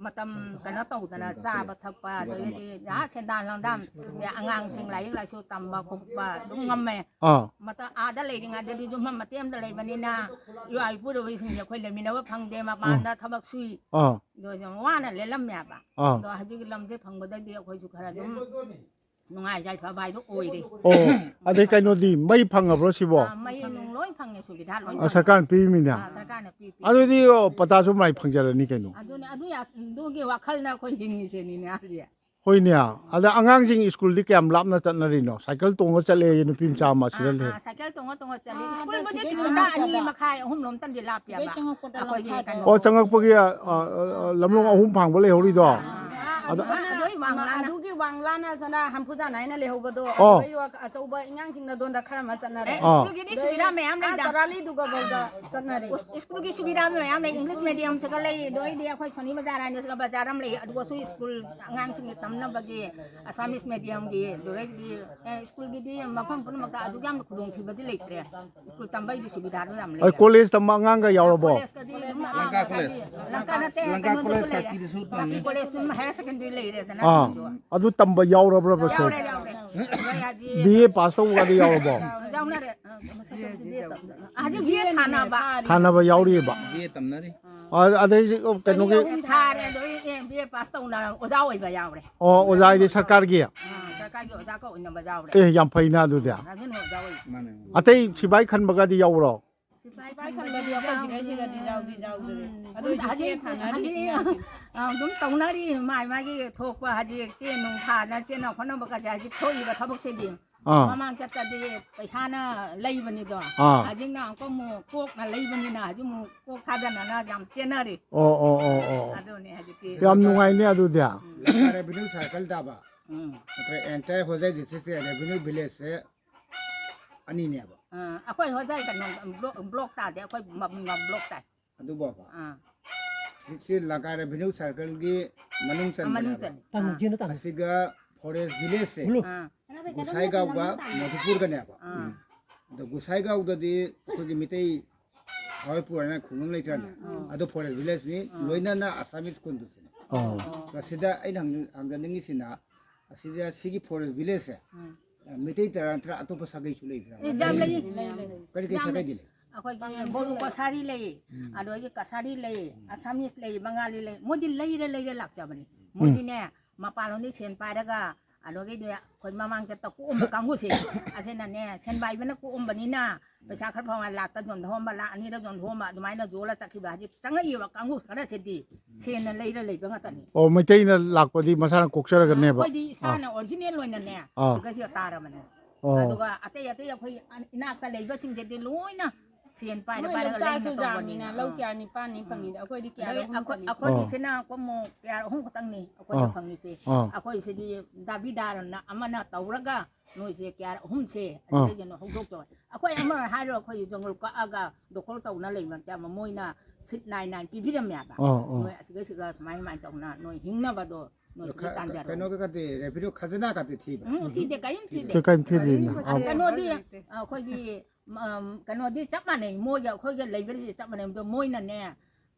ꯃꯇꯝ ꯀꯩꯅꯣ ꯇꯧꯗꯅ ꯆꯥꯕ ꯊꯛꯄ, ꯑꯗꯒꯤꯗꯤ ꯑꯥ ꯁꯦꯟꯗꯥꯟ ꯂꯝꯗꯥꯟ, ꯑꯗꯩ ꯑꯉꯥꯡꯁꯤꯡ ꯂꯥꯏꯔꯤꯛ ꯂꯥꯏꯁꯨ ꯇꯝꯕ ꯈꯣꯠꯄ ꯑꯗꯨꯝ ꯉꯝꯃꯦ꯫ ꯑꯥ꯫ ꯃꯇꯝ ꯑꯥꯗ ꯂꯩꯔꯤꯉꯩꯗꯗꯤ ꯌꯨꯝꯐꯝ ꯃꯇꯦꯛ ꯑꯃꯗ ꯂꯩꯕꯅꯤꯅ ꯏꯋꯥ ꯏꯄꯨꯔꯣꯏꯕꯁꯤꯡꯁꯦ ꯑꯩꯈꯣꯏ ꯂꯩꯃꯤꯟꯅꯕ ꯐꯪꯗꯦ, ꯃꯄꯥꯟꯗ ꯊꯕꯛ ꯁꯨꯏ꯫ ꯑꯥ꯫ ꯑꯗꯣ ꯌꯥꯝ ꯋꯥꯅ ꯂꯦꯜꯂꯝꯃꯦꯕ꯫ ꯑꯥ꯫ ꯑꯗꯣ ꯍꯧꯖꯤꯛꯀꯤ ꯂꯝꯁꯦ ꯐꯪꯕꯗꯒꯤꯗꯤ ꯑꯩꯈꯣꯏꯁꯨ ꯈꯔ ꯑꯗꯨꯝ ꯅꯨꯡꯉꯥꯏ ꯌꯥꯏꯐꯕ ꯍꯥꯏꯗꯣ ꯑꯣꯏꯔꯦ꯫ ꯑꯣ, ꯑꯗꯩ ꯀꯩꯅꯣꯗꯤ ꯃꯩ ꯐꯪꯉꯕ꯭ꯔꯣ ꯁꯤꯕꯣ? ꯑꯥ, ꯃꯩ ꯅꯨꯡ ꯂꯣꯏ ꯐꯪꯉꯦ, ꯁꯨꯕꯤꯙꯥ ꯂꯣꯏ ꯑꯥ, ꯐꯪꯉꯦ꯫ ꯁꯔꯀꯥꯔꯅ ꯄꯤꯔꯤꯃꯤꯅ? ꯑꯥ, ꯁꯔꯀꯥꯔꯅ ꯄꯤ, ꯄꯤ꯫ ꯑꯗꯨꯗꯤ, ꯑꯣ, ꯄꯇꯥꯁꯨ ꯃꯥꯏ ꯐꯪꯖꯔꯅꯤ ꯀꯩꯅꯣ꯫ ꯑꯗꯨꯅꯦ, ꯑꯗꯨ ꯌꯥ-, ꯑꯗꯨꯒꯤ ꯋꯥꯈꯜꯅ ꯑꯩꯈꯣꯏ ꯍꯤꯡꯉꯤꯁꯦꯅꯤꯅꯦ, ꯑꯗꯨꯗꯤ꯫ ꯍꯣꯏꯅꯦ꯫ ꯑꯗ ꯑꯉꯥꯡꯁꯤꯡ ꯁ꯭ꯀꯨꯜꯗꯤ ꯀꯌꯥꯝ ꯂꯥꯞꯅ ꯆꯠꯅꯔꯤꯅꯣ? ꯁꯥꯏꯀꯜ ꯇꯣꯡꯉ ꯆꯠꯂꯦꯌꯦ, ꯅꯨꯄꯤ ꯃꯆꯥ ꯑꯃ ꯁꯤꯗ ꯑꯥ, ꯂꯩ꯫ ꯑꯥ, ꯁꯥꯏꯀꯜ ꯇꯣꯡꯉ ꯇꯣꯡꯉ ꯆꯠꯂꯤ꯫ ꯑꯥ, ꯁ꯭ꯀꯨꯜꯕꯨꯗꯤ ꯑꯗꯨꯗꯤ ꯀꯤꯂꯣꯃꯤꯇꯔ ꯂꯥꯞꯄꯦꯕ꯫ ꯑꯅꯤ ꯃꯈꯥꯏ, ꯑꯍꯨꯝ ꯂꯣꯝꯇꯪꯗꯤ ꯂꯥꯞꯄꯦꯕ꯫ ꯁꯤꯗꯩ ꯆꯪꯉꯛꯄꯗ ꯑꯩꯈꯣꯏꯒꯤ ꯂꯝꯈꯥꯏ ꯀꯩꯅꯣ꯫ ꯑꯣ, ꯆꯪꯉꯛꯄꯒꯤ, ꯑ, ꯑ, ꯑ, ꯂꯝꯂꯣꯡ ꯑꯍꯨꯝ ꯐꯥꯡꯕ ꯂꯩꯍꯧꯔꯤꯗꯣ? ꯑꯥ, ꯑꯗ ꯑꯗꯨ, ꯑꯗꯨꯒꯤ ꯋꯥꯡꯂꯥꯅ ꯁꯣꯝꯗ ꯍꯝꯐꯨꯖꯥꯟ ꯍꯥꯏꯅ ꯂꯩꯍꯧꯕꯗꯣ, ꯑꯣ꯫ ꯑꯗꯨꯗꯩ ꯑꯆꯧꯕ ꯏꯉꯥꯡꯁꯤꯡꯅ ꯑꯗꯣꯟꯗ ꯈꯔ ꯑꯃ ꯆꯠꯅꯔꯦ꯫ ꯑꯦ, ꯑꯥ꯫ ꯁ꯭ꯀꯨꯜꯒꯤꯗꯤ ꯁꯨꯕꯤꯙꯥ ꯃꯌꯥꯝ ꯑꯥ, ꯂꯩꯗ꯫ ꯆꯔꯥꯂꯤꯗꯨꯒ ꯐꯥꯎꯗ ꯆꯠꯅꯔꯦ꯫ ꯁ꯭ꯀꯨꯜꯒꯤ ꯁꯨꯕꯤꯙꯥ ꯃꯌꯥꯝ ꯂꯩ, ꯏꯪꯂꯤꯁ ꯃꯦꯗꯤꯌꯝꯁꯤꯒ ꯂꯩ, ꯑꯗꯣ ꯑꯩꯗꯤ ꯑꯩꯈꯣꯏ ꯁꯣꯅꯤ ꯕꯖꯥꯔ ꯍꯥꯏꯅ ꯁꯤꯗ ꯕꯖꯥꯔ ꯑꯃ ꯂꯩ, ꯑꯗꯨꯒꯁꯨ ꯁ꯭ꯀꯨꯜ ꯑꯉꯥꯡꯁꯤꯡꯒꯤ ꯇꯝꯅꯕꯒꯤ ꯑꯁꯥꯃꯤꯁ ꯃꯦꯗꯤꯌꯝꯒꯤ, ꯑꯗꯨꯗꯒꯤꯗꯤ, ꯑꯦ, ꯁ꯭ꯀꯨꯜꯒꯤꯗꯤ ꯃꯐꯝ ꯄꯨꯝꯅꯃꯛꯇ ꯑꯗꯨꯛ ꯌꯥꯝꯅ ꯈꯨꯗꯣꯡꯊꯤꯕꯗꯤ ꯂꯩꯇ꯭ꯔꯦ꯫ ꯁ꯭ꯀꯨꯜ ꯇꯝꯕꯩꯗꯤ ꯁꯨꯕꯤꯙꯥꯗꯣ ꯌꯥꯝ ꯑ, ꯂꯩꯔꯦ꯫ ꯀꯣꯂꯦꯖ ꯇꯝꯕ ꯑꯉꯥꯡꯒ ꯌꯥꯎꯔꯕꯣ? ꯀꯣꯂꯦꯖꯀꯗꯤ ꯑꯗꯨꯝ, ꯂꯪꯀꯥ ꯑꯥ, ꯀꯣꯂꯦꯖ꯫ ꯂꯪꯀꯥ ꯅꯠꯇꯦ, ꯂꯪꯀꯥ ꯀꯩꯅꯣꯗꯁꯨ ꯀꯣꯂꯦꯖ ꯂꯩꯔꯦ꯫ ꯇꯥꯛꯄꯤꯗꯁꯨ ꯇꯥꯛꯄꯤ ꯇꯝꯃꯦ꯫ ꯀꯣꯂꯦꯖꯇꯨ ꯍꯥꯌꯔ ꯁꯦꯀꯦꯟꯗꯔꯤ ꯂꯩꯔꯦꯗꯅ ꯑꯥ, ꯑꯗꯨꯁꯨ꯫ ꯑꯗꯨ ꯇꯝꯕ ꯌꯥꯎꯔꯕ꯭ꯔꯕ ꯁꯦ? ꯌꯥꯎꯔꯦ, ꯌꯥꯎꯔꯦ꯫ ꯑꯩꯈꯣꯏ ꯍꯧꯖꯤꯛ ꯕꯤ ꯑꯦ ꯄꯥꯁ ꯇꯧꯕꯒꯗꯤ ꯌꯥꯎꯔꯕꯣ? ꯌꯥꯎꯅꯔꯦ꯫ ꯑ, ꯍꯧꯖꯤꯛ ꯕꯤ ꯑꯦ ꯇꯝ-, ꯍꯧꯖꯤꯛ ꯕꯤ ꯑꯦ ꯊꯥꯅꯕ꯫ ꯊꯥꯅꯕ ꯌꯥꯎꯔꯤꯑꯕ? B A ꯇꯝꯅꯔꯤ꯫ ꯑ, ꯑꯗꯩ ꯍꯧꯖꯤꯛ ꯀꯩꯅꯣꯒꯤ ꯆꯍꯤ ꯑꯍꯨꯝ ꯊꯥꯔꯦ, ꯑꯗꯣ ꯑꯩ, ꯑꯦ, ꯕꯤ ꯑꯦ ꯄꯥꯁ ꯇꯧꯅ ꯑꯣꯖꯥ ꯑꯣꯏꯕ ꯌꯥꯎꯔꯦ꯫ ꯑꯣ, ꯑꯣꯖꯥ ꯍꯥꯏꯗꯤ ꯁꯔꯀꯥꯔꯒꯤ? ꯑ, ꯁꯔꯀꯥꯔꯒꯤ ꯑꯣꯖꯥꯒ ꯑꯣꯏꯅꯕ ꯌꯥꯎꯔꯦ꯫ ꯑꯦ, ꯌꯥꯝ ꯐꯩꯅ ꯑꯗꯨꯗꯤ꯫ ꯑꯗꯨꯅ ꯑꯣꯖꯥ ꯑꯣꯏ꯫ ꯃꯥꯅꯦ꯫ ꯑꯇꯩ ꯁꯤꯐꯥꯏ ꯈꯟꯕꯒꯗꯤ ꯌꯥꯎꯕ꯭ꯔꯣ? ꯁꯤꯐꯥꯏ ꯁꯤꯐꯥꯏ ꯈꯟꯕꯗꯤ ꯈꯟꯕꯗꯤ ꯑꯩꯈꯣꯏ ꯌꯥꯎꯗꯦ꯫ ꯁꯤꯗꯩꯁꯤꯗꯗꯤ ꯌꯥꯎꯗꯤ ꯌꯥꯎꯗ꯭ꯔꯦ꯫ ꯎꯝ, ꯑꯗꯨ ꯑꯣꯏꯁꯨ ꯍꯧꯖꯤꯛ, ꯆꯦ ꯊꯥꯅꯔꯤ ꯍꯧꯖꯤꯛ, ꯏꯟꯖꯥꯡꯁꯦ꯫ ꯑ, ꯑꯗꯨꯝ ꯇꯧꯅꯔꯤ, ꯃꯥꯏ ꯃꯥꯒꯤ ꯊꯣꯛꯄ ꯍꯧꯖꯤꯛ ꯆꯦ ꯅꯨꯡ ꯊꯥꯅ ꯆꯦꯟꯅ ꯈꯣꯠꯅꯕꯒꯁꯦ ꯍꯧꯖꯤꯛ ꯊꯣꯛꯏꯕ ꯊꯕꯛꯁꯤꯗꯤ꯫ ꯑꯥ꯫ ꯃꯃꯥꯡ ꯆꯠꯇꯗꯤ ꯄꯩꯁꯥꯅ ꯂꯩꯕꯅꯤꯗꯣ꯫ ꯑꯥ꯫ ꯍꯧꯖꯤꯛꯅ ꯑꯃꯨꯛꯀ ꯑꯃꯨꯛ ꯀꯣꯛꯅ ꯂꯩꯕꯅꯤꯅ ꯍꯧꯖꯤꯛ ꯑꯃꯨꯛ ꯀꯣꯛ ꯊꯥꯗꯅꯅ ꯌꯥꯝ ꯆꯦꯟꯅꯔꯤ꯫ ꯑꯣ, ꯑꯣ, ꯑꯣ, ꯑꯣ꯫ ꯑꯗꯨꯅꯦ ꯍꯧꯖꯤꯛꯇꯤ꯫ ꯌꯥꯝ ꯅꯨꯡꯉꯥꯏꯅꯦ ꯑꯗꯨꯗꯤ꯫ ꯂꯪꯀꯥ revenue circle ꯇꯥꯕ꯫ ꯎꯝ꯫ ꯅꯠꯇ꯭ꯔꯒ entire ꯍꯣꯖꯥꯏ district ꯁꯦ revenue village ꯁꯦ ꯑꯅꯤꯅꯦꯕ꯫ ꯑ, ꯑꯩꯈꯣꯏ ꯍꯣꯖꯥꯏ ꯀꯩꯅꯣ, block, block ꯇꯥꯗꯦ, ꯑꯩꯈꯣꯏ ꯃ-, ꯃ-, block ꯇꯥꯏ꯫ ꯑꯗꯨꯕꯣꯕ? ꯑꯥ꯫ ꯁꯤ, ꯁꯤ ꯂꯪꯀꯥ revenue circle ꯒꯤ ꯃꯅꯨꯡ ꯑ, ꯃꯅꯨꯡ ꯆꯟꯕꯅꯦꯕ꯫ ꯆꯜꯂꯤ꯫ ꯑꯥ꯫ ꯑꯁꯤꯒ forest village ꯁꯦ, ꯑꯥ꯫ ꯒꯨꯁꯥꯏꯒꯥꯎꯒ ꯃꯙꯨꯄꯨꯔꯒꯅꯦꯕ꯫ ꯑꯥ꯫ ꯑꯗꯣ ꯒꯨꯁꯥꯏꯒꯥꯎꯗꯗꯤ ꯑꯩꯈꯣꯏꯒꯤ ꯃꯤꯇꯩ ꯍꯋꯥꯏꯄꯨꯔ ꯍꯥꯏꯅ ꯈꯨꯡꯒꯪ ꯂꯩꯇ꯭ꯔꯅꯦ? ꯎꯝ, ꯎꯝ꯫ ꯑꯗꯣ forest village ꯅꯤ, ꯑꯥ꯫ ꯂꯣꯏꯅꯅ Assamese ꯈꯨꯟꯗꯨꯁꯤꯅꯦ꯫ ꯑꯣ꯫ ꯑꯗ ꯁꯤꯗ ꯑꯩꯅ ꯍꯪ-, ꯍꯪꯖꯅꯤꯡꯉꯤꯁꯤꯅ, ꯑꯁꯤꯗ ꯁꯤꯒꯤ ꯐꯣꯔꯦꯁ ꯚꯤꯂꯦꯖꯁꯦ, ꯎꯝ꯫ ꯑ, ꯃꯩꯇꯩ ꯇꯔꯥ ꯅꯠꯇ꯭ꯔꯥ ꯑꯇꯣꯞꯄ ꯁꯥꯒꯩꯁꯨ ꯂꯩꯕ꯭ꯔꯥ? ꯑꯦ, ꯌꯥꯝ ꯂꯩ, ꯂꯩ, ꯂꯩ꯫ ꯀꯔꯤ ꯀꯔꯤ ꯌꯥꯝ ꯂꯩ꯫ ꯁꯥꯒꯩꯗꯤ ꯂꯩ? ꯑꯩꯈꯣꯏꯒꯤ ꯕꯣꯔꯣ ꯀꯁꯥꯔꯤ ꯂꯩ, ꯎꯝ꯫ ꯑꯗꯨꯗꯒꯤ ꯀꯁꯥꯔꯤ ꯂꯩ, ꯎꯝ꯫ ꯑꯁꯥꯃꯤꯁ ꯂꯩ, ꯕꯪꯒꯥꯂꯤ ꯂꯩ꯫ ꯃꯣꯏꯗꯤ ꯂꯩꯔ ꯂꯩꯔ ꯂꯥꯛꯆꯕꯅꯤ꯫ ꯎꯝ꯫ ꯃꯣꯏꯗꯤꯅꯦ, ꯃꯄꯥꯟꯂꯣꯝꯗꯒꯤ ꯁꯦꯟ ꯄꯥꯏꯔꯒ, ꯑꯗꯨꯗꯒꯤꯗꯤ ꯑꯩꯈꯣꯏ ꯃꯃꯥꯡ ꯆꯠꯇ ꯀꯣꯛꯑꯝꯕ ꯀꯥꯡꯕꯨꯁꯦ, ꯑꯁꯤꯅꯅꯦ, ꯁꯦꯟꯕꯥꯏꯕꯅ ꯀꯣꯛꯑꯝꯕꯅꯤꯅ, ꯄꯩꯁꯥ ꯈꯔ ꯐꯪꯉ ꯂꯥꯛꯇ ꯌꯣꯟꯊꯣꯛꯑꯝꯕ, ꯂꯥꯛ ꯑꯅꯤꯗ ꯌꯣꯟꯊꯣꯛꯑꯝꯕ, ꯑꯗꯨꯃꯥꯏꯅ ꯌꯣꯜꯂ ꯆꯠꯈꯤꯕ ꯍꯧꯖꯤꯛ ꯆꯪꯉꯛꯏꯕ ꯀꯥꯡꯕꯨ ꯈꯔꯁꯤꯗꯤ ꯁꯦꯟꯅ ꯂꯩꯔ ꯂꯩꯕ ꯉꯥꯛꯇꯅꯤ꯫ ꯑꯣ, ꯃꯩꯇꯩꯅ ꯂꯥꯛꯄꯗꯤ ꯃꯁꯥꯅ ꯀꯣꯛꯆꯔꯒꯅꯦꯕ? ꯑꯩꯈꯣꯏꯗꯤ ꯏꯁꯥꯅ ꯑꯥ꯫ ꯑꯣꯔꯤꯖꯤꯅꯦꯜ ꯑꯣꯏꯅꯅꯦ, ꯑꯥ꯫ ꯁꯤꯒꯁꯤꯒ ꯇꯥꯔꯕꯅꯦ꯫ ꯑꯣ꯫ ꯑꯗꯨꯒ ꯑꯇꯩ ꯑꯇꯩ ꯑꯩꯈꯣꯏ ꯏꯅꯥꯛꯇ ꯂꯩꯕꯁꯤꯡꯁꯤꯗꯤ ꯂꯣꯏꯅ ꯁꯦꯟ ꯄꯥꯏꯔ ꯃꯣꯏ ꯄꯥꯏꯔꯒ ꯂꯧꯆꯥꯁꯨ ꯂꯩꯅ ꯇꯧꯕꯅꯤꯅ꯫ ꯌꯥꯝꯃꯤꯅ ꯂꯧ ꯑꯥ꯫ ꯀꯌꯥ ꯅꯤꯄꯥꯟꯅꯤ ꯐꯪꯉꯤꯗꯣ, ꯑꯩꯈꯣꯏꯗꯤ ꯀꯌꯥ ꯑꯗꯩ ꯂꯧ ꯑꯩꯈꯣꯏ-, ꯐꯪꯉꯤ? ꯑꯩꯈꯣꯏꯒꯤꯁꯤꯅ ꯑꯥ꯫ ꯀꯨꯝꯃꯨ ꯀꯌꯥ ꯑꯍꯨꯝ ꯈꯛꯇꯪꯅꯤ ꯑꯩꯈꯣꯏꯅ ꯑꯥ꯫ ꯐꯪꯉꯤꯁꯦ꯫ ꯑꯥ꯫ ꯑꯩꯈꯣꯏꯁꯤꯗꯤ ꯗꯥꯕꯤꯗꯥꯔꯅ ꯑꯃꯅ ꯇꯧꯔꯒ ꯅꯣꯏꯁꯦ ꯀꯌꯥ ꯑꯍꯨꯝꯁꯦ ꯑꯥ꯫ ꯑꯁꯤꯗꯩꯁꯤꯅ ꯍꯧꯗꯣꯛꯆꯧ꯫ ꯑꯩꯈꯣꯏ ꯑꯃ ꯍꯥꯏꯔꯣ, ꯑꯩꯈꯣꯏ ꯖꯪꯒꯜ ꯀꯛꯑꯒ ꯗꯣꯈꯣꯜ ꯇꯧꯅ ꯂꯩꯕ ꯅꯠꯇꯦ, ꯑꯃ ꯃꯣꯏꯅ ꯁꯤꯠ ꯅꯥꯏ ꯅꯥꯏ ꯄꯤꯕꯤꯔꯝꯃꯦꯕ꯫ ꯑꯥ, ꯑꯥ꯫ ꯅꯣꯏ ꯑꯁꯤꯒ ꯁꯤꯒ ꯁꯨꯃꯥꯏ ꯁꯨꯃꯥꯏꯅ ꯇꯧꯅ ꯅꯣꯏ ꯍꯤꯡꯅꯕꯗꯣ ꯅꯣꯏ ꯑꯗꯣ ꯁꯤꯗ ꯈ-, ꯀ-, ꯇꯥꯟꯖꯔꯣ꯫ ꯀꯩꯅꯣꯒ ꯀꯗꯤ revenue ꯈꯖꯅꯥ ꯀꯗꯤ ꯊꯤꯕ꯭ꯔꯥ? ꯎꯝ, ꯊꯤꯗꯦ, ꯀꯔꯤꯝ ꯊꯤꯗꯦ꯫ ꯀꯩ-, ꯀꯔꯤꯝ ꯊꯤꯗ꯭ꯔꯤꯅ? ꯑ, ꯑꯥ꯫ ꯀꯩꯅꯣꯗꯤ, ꯑ, ꯑꯩꯈꯣꯏꯒꯤ, ꯎꯝ, ꯀꯩꯅꯣꯗꯤ ꯆꯞ ꯃꯥꯟꯅꯩ꯫ ꯃꯣꯏꯒ ꯑꯩꯈꯣꯏꯒ ꯂꯩꯕꯗꯤ ꯆꯞ ꯃꯥꯟꯅꯩ꯫ ꯑꯗꯣ ꯃꯣꯏꯅꯅꯦ,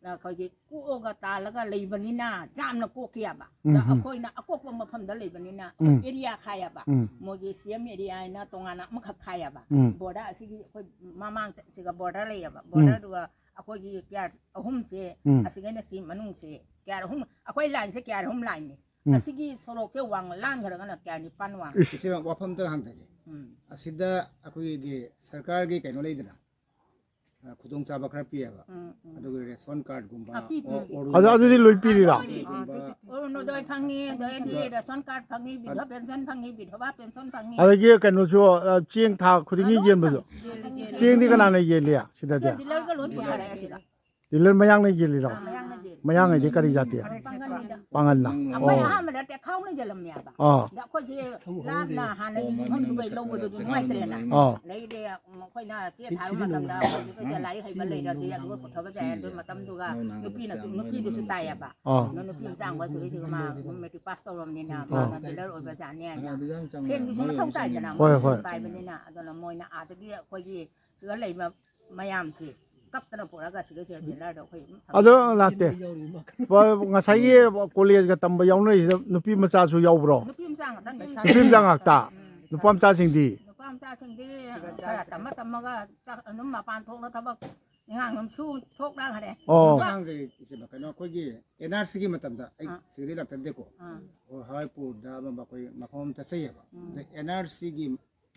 ꯑꯩꯈꯣꯏꯒꯤ ꯀꯣꯛꯑꯒ ꯇꯥꯜꯂꯒ ꯂꯩꯕꯅꯤꯅ ꯌꯥꯝꯅ ꯀꯣꯛꯈꯤꯑꯕ꯫ ꯎꯝ, ꯑꯗ ꯎꯝ꯫ ꯑꯩꯈꯣꯏꯅ ꯑꯀꯣꯛꯄ ꯃꯐꯝꯗ ꯂꯩꯕꯅꯤꯅ ꯑꯩꯈꯣꯏ ꯎꯝ꯫ Area ꯈꯥꯏꯑꯕ꯫ ꯎꯝ꯫ ꯃꯣꯏꯒꯤ C M area ꯍꯥꯏꯅ ꯇꯣꯉꯥꯟꯅ ꯑꯃꯈꯛ ꯈꯥꯏꯑꯕ꯫ ꯎꯝ꯫ Border ꯑꯁꯤꯒꯤ ꯑꯩꯈꯣꯏ ꯃꯃꯥꯡ ꯆꯠꯁꯤꯒ border ꯂꯩꯌꯦꯕ꯫ ꯎꯝ꯫ Border-ꯗꯨꯒ ꯑꯩꯈꯣꯏꯒꯤ ꯀꯌꯥ ꯑꯍꯨꯝꯁꯦ, ꯎꯝ꯫ ꯑꯁꯤꯒꯩꯅ ꯁꯤ ꯃꯅꯨꯡꯁꯦ ꯀꯌꯥ ꯑꯍꯨꯝ, ꯑꯩꯈꯣꯏ line-ꯁꯦ ꯀꯌꯥ ꯑꯍꯨꯝ line-ꯅꯤ꯫ ꯎꯝ꯫ ꯑꯁꯤꯒꯤ ꯁꯣꯔꯣꯛꯁꯦ ꯋꯥꯡ ꯂꯥꯟꯈ꯭ꯔꯒꯅ ꯀꯌꯥ ꯅꯤꯄꯥꯟ ꯋꯥꯡ꯫ ꯏꯁ꯫ ꯁꯤ ꯋꯥꯐꯝ ꯑꯝꯇ ꯍꯪꯖꯒꯦ꯫ ꯎꯝ꯫ ꯑꯁꯤꯗ ꯑꯩꯈꯣꯏꯒꯤ ꯁꯔꯀꯥꯔꯒꯤ ꯀꯩꯅꯣ ꯂꯩꯗꯅ, ꯑ, ꯈꯨꯗꯣꯡꯆꯥꯕ ꯈꯔ ꯄꯤꯌꯦꯕ꯫ ꯎꯝ, ꯎꯝ꯫ ꯑꯗꯨꯒ ration card-ꯀꯨꯝꯕ, ꯑ, ꯄꯤ, ꯄꯤ꯫ ꯑꯣ, ꯑꯗꯨ, ꯑꯗꯨꯗꯤ ꯂꯣꯏ ꯄꯤꯔꯤꯔꯥ? ꯑꯗꯨꯗꯤ, ꯑ, ꯑꯗꯨꯗꯤ ꯑꯔꯨꯅꯣꯗꯣꯏ ꯐꯪꯉꯤ, ꯑꯗꯩꯗꯤ ꯑꯗ ration card ꯐꯪꯉꯤ, ꯕꯤꯙꯕ pension ꯐꯪꯉꯤ, ꯕꯤꯙꯕꯥ pension ꯐꯪꯉꯤ꯫ ꯑꯗꯒꯤ ꯀꯩꯅꯣꯁꯨ, ꯑ, ꯆꯦꯡ ꯊꯥ ꯈꯨꯗꯤꯡꯒꯤ ꯑ, ꯂꯣꯏ ꯌꯦꯟꯕꯁꯨ? ꯐꯪꯉꯤ꯫ ꯌꯦꯜꯂꯤ, ꯌꯦꯜꯂꯤ꯫ ꯆꯦꯡꯗꯤ ꯀꯅꯥꯅ ꯌꯦꯜꯂꯤ ꯁꯤꯗꯗꯤ? ꯁꯤ dealer-ꯒ ꯂꯣꯏ ꯄꯨꯊꯔꯛꯑꯦ ꯁꯤꯗ꯫ Dealer ꯃꯌꯥꯡꯅ ꯌꯦꯜꯂꯤꯔꯣ? ꯑꯥ, ꯃꯌꯥꯡꯅ ꯌꯦꯜꯂꯤ꯫ ꯃꯌꯥꯡ ꯍꯥꯏꯗꯤ ꯀꯔꯤ ꯖꯥꯇꯤ? ꯄꯥꯡꯒꯜꯅꯤꯗ꯫ ꯄꯥꯡꯒꯜꯅ? ꯑꯩꯈꯣꯏ ꯑꯣ꯫ ꯑꯍꯥꯟꯕꯗ ꯇꯦꯛꯈꯥꯎꯅ ꯌꯦꯜꯂꯝꯃꯦꯕ꯫ ꯑꯥ꯫ ꯑꯗ ꯑꯩꯈꯣꯏꯁꯦ ꯂꯥꯞꯅ ꯍꯥꯟꯅ ꯌꯨꯝꯐꯝꯗꯨꯒ ꯂꯧꯕꯗꯨꯗꯤ ꯅꯨꯡꯉꯥꯏꯇ꯭ꯔꯦꯅ꯫ ꯑꯥ꯫ ꯑꯗꯩꯗꯤ ꯑꯩꯈꯣꯏꯅ ꯆꯦ ꯊꯥꯕ ꯃꯇꯝꯗ ꯑꯩꯈꯣꯏꯁꯦ ꯑꯩꯈꯣꯏꯁꯦ ꯂꯥꯏꯔꯤꯛ ꯍꯩꯕ ꯂꯩꯔꯗꯤ ꯑꯗꯨꯒ ꯄꯨꯊꯕ ꯌꯥꯏ꯫ ꯑꯗꯨ ꯃꯇꯝꯗꯨꯒ ꯅꯨꯄꯤꯅꯁꯨ, ꯅꯨꯄꯤꯗꯨꯁꯨ ꯇꯥꯏꯌꯦꯕ꯫ ꯑꯥ꯫ ꯑꯗꯣ ꯅꯨꯄꯤ ꯃꯆꯥ ꯑꯃ ꯁꯤꯒꯤꯁꯤꯒ ꯃꯥ matric pass ꯇꯧꯔꯕꯅꯤꯅ ꯑꯥ꯫ ꯃꯥꯅ dealer ꯑꯣꯏꯕ ꯖꯥꯠꯅꯤ ꯍꯥꯏꯅ꯫ ꯁꯦꯟꯒꯤꯁꯨ ꯃꯊꯧ ꯇꯥꯏꯗꯅ, ꯍꯣꯏ, ꯃꯣꯏ ꯁꯦꯟ ꯍꯣꯏ꯫ ꯄꯥꯏꯕꯅꯤꯅ꯫ ꯑꯗꯨꯅ ꯃꯣꯏꯅ ꯑꯥꯗꯒꯤ ꯑꯩꯈꯣꯏꯒꯤ ꯁꯤꯗ ꯂꯩꯕ ꯃꯌꯥꯝꯁꯤ ꯀꯞꯇꯅ ꯄꯨꯔꯛꯑꯒ ꯁꯤꯒꯩꯁꯦ ꯕꯦꯅꯔꯗꯣ ꯑꯩꯈꯣꯏ ꯑꯗꯨꯝ ꯊꯝꯃꯦ꯫ ꯑꯗꯣ ꯅꯠꯇꯦ꯫ ꯄ-, ꯉꯁꯥꯏꯒꯤ ꯀꯣꯂꯦꯖꯒ ꯇꯝꯕ ꯌꯥꯎꯅꯔꯤꯁꯤꯗ ꯅꯨꯄꯤ ꯃꯆꯥꯁꯨ ꯌꯥꯎꯕ꯭ꯔꯣ? ꯅꯨꯄꯤ ꯃꯆꯥ ꯉꯥꯛꯇꯅꯤ꯫ ꯅꯨꯄꯤ ꯃꯆꯥ ꯉꯥꯛꯇ? ꯎꯝ꯫ ꯅꯨꯄꯥ ꯃꯆꯥꯁꯤꯡꯗꯤ? ꯅꯨꯄꯥ ꯃꯆꯥꯁꯤꯡꯗꯤ ꯈꯔ ꯇꯝꯃ ꯇꯝꯃꯒ ꯆꯥꯛ ꯑꯗꯨꯝ ꯃꯄꯥꯟ ꯊꯣꯛꯅ ꯊꯕꯛ ꯏꯟꯈꯥꯡ ꯑꯗꯨꯝ ꯁꯨ ꯊꯣꯛꯅꯈ꯭ꯔꯦ꯫ ꯑꯣ꯫ ꯑꯉꯥꯡꯁꯦ ꯏꯆꯦ, ꯀꯩꯅꯣ, ꯑꯩꯈꯣꯏꯒꯤ ꯑꯦꯟ ꯑꯥꯔ ꯁꯤꯒꯤ ꯃꯇꯝꯗ ꯑꯩ ꯑꯥ꯫ ꯁꯤꯗꯗꯤ ꯂꯥꯛꯆꯗꯦꯀꯣ꯫ ꯑꯥ꯫ ꯑꯣ, ꯍꯔꯥꯏꯄꯨꯔꯗ ꯑꯃ ꯑꯩꯈꯣꯏ ꯃꯐꯝ ꯑꯃ ꯆꯠꯆꯩꯌꯦꯕ꯫ ꯎꯝ꯫ ꯑꯗ ꯑꯦꯟ ꯑꯥꯔ ꯁꯤꯒꯤ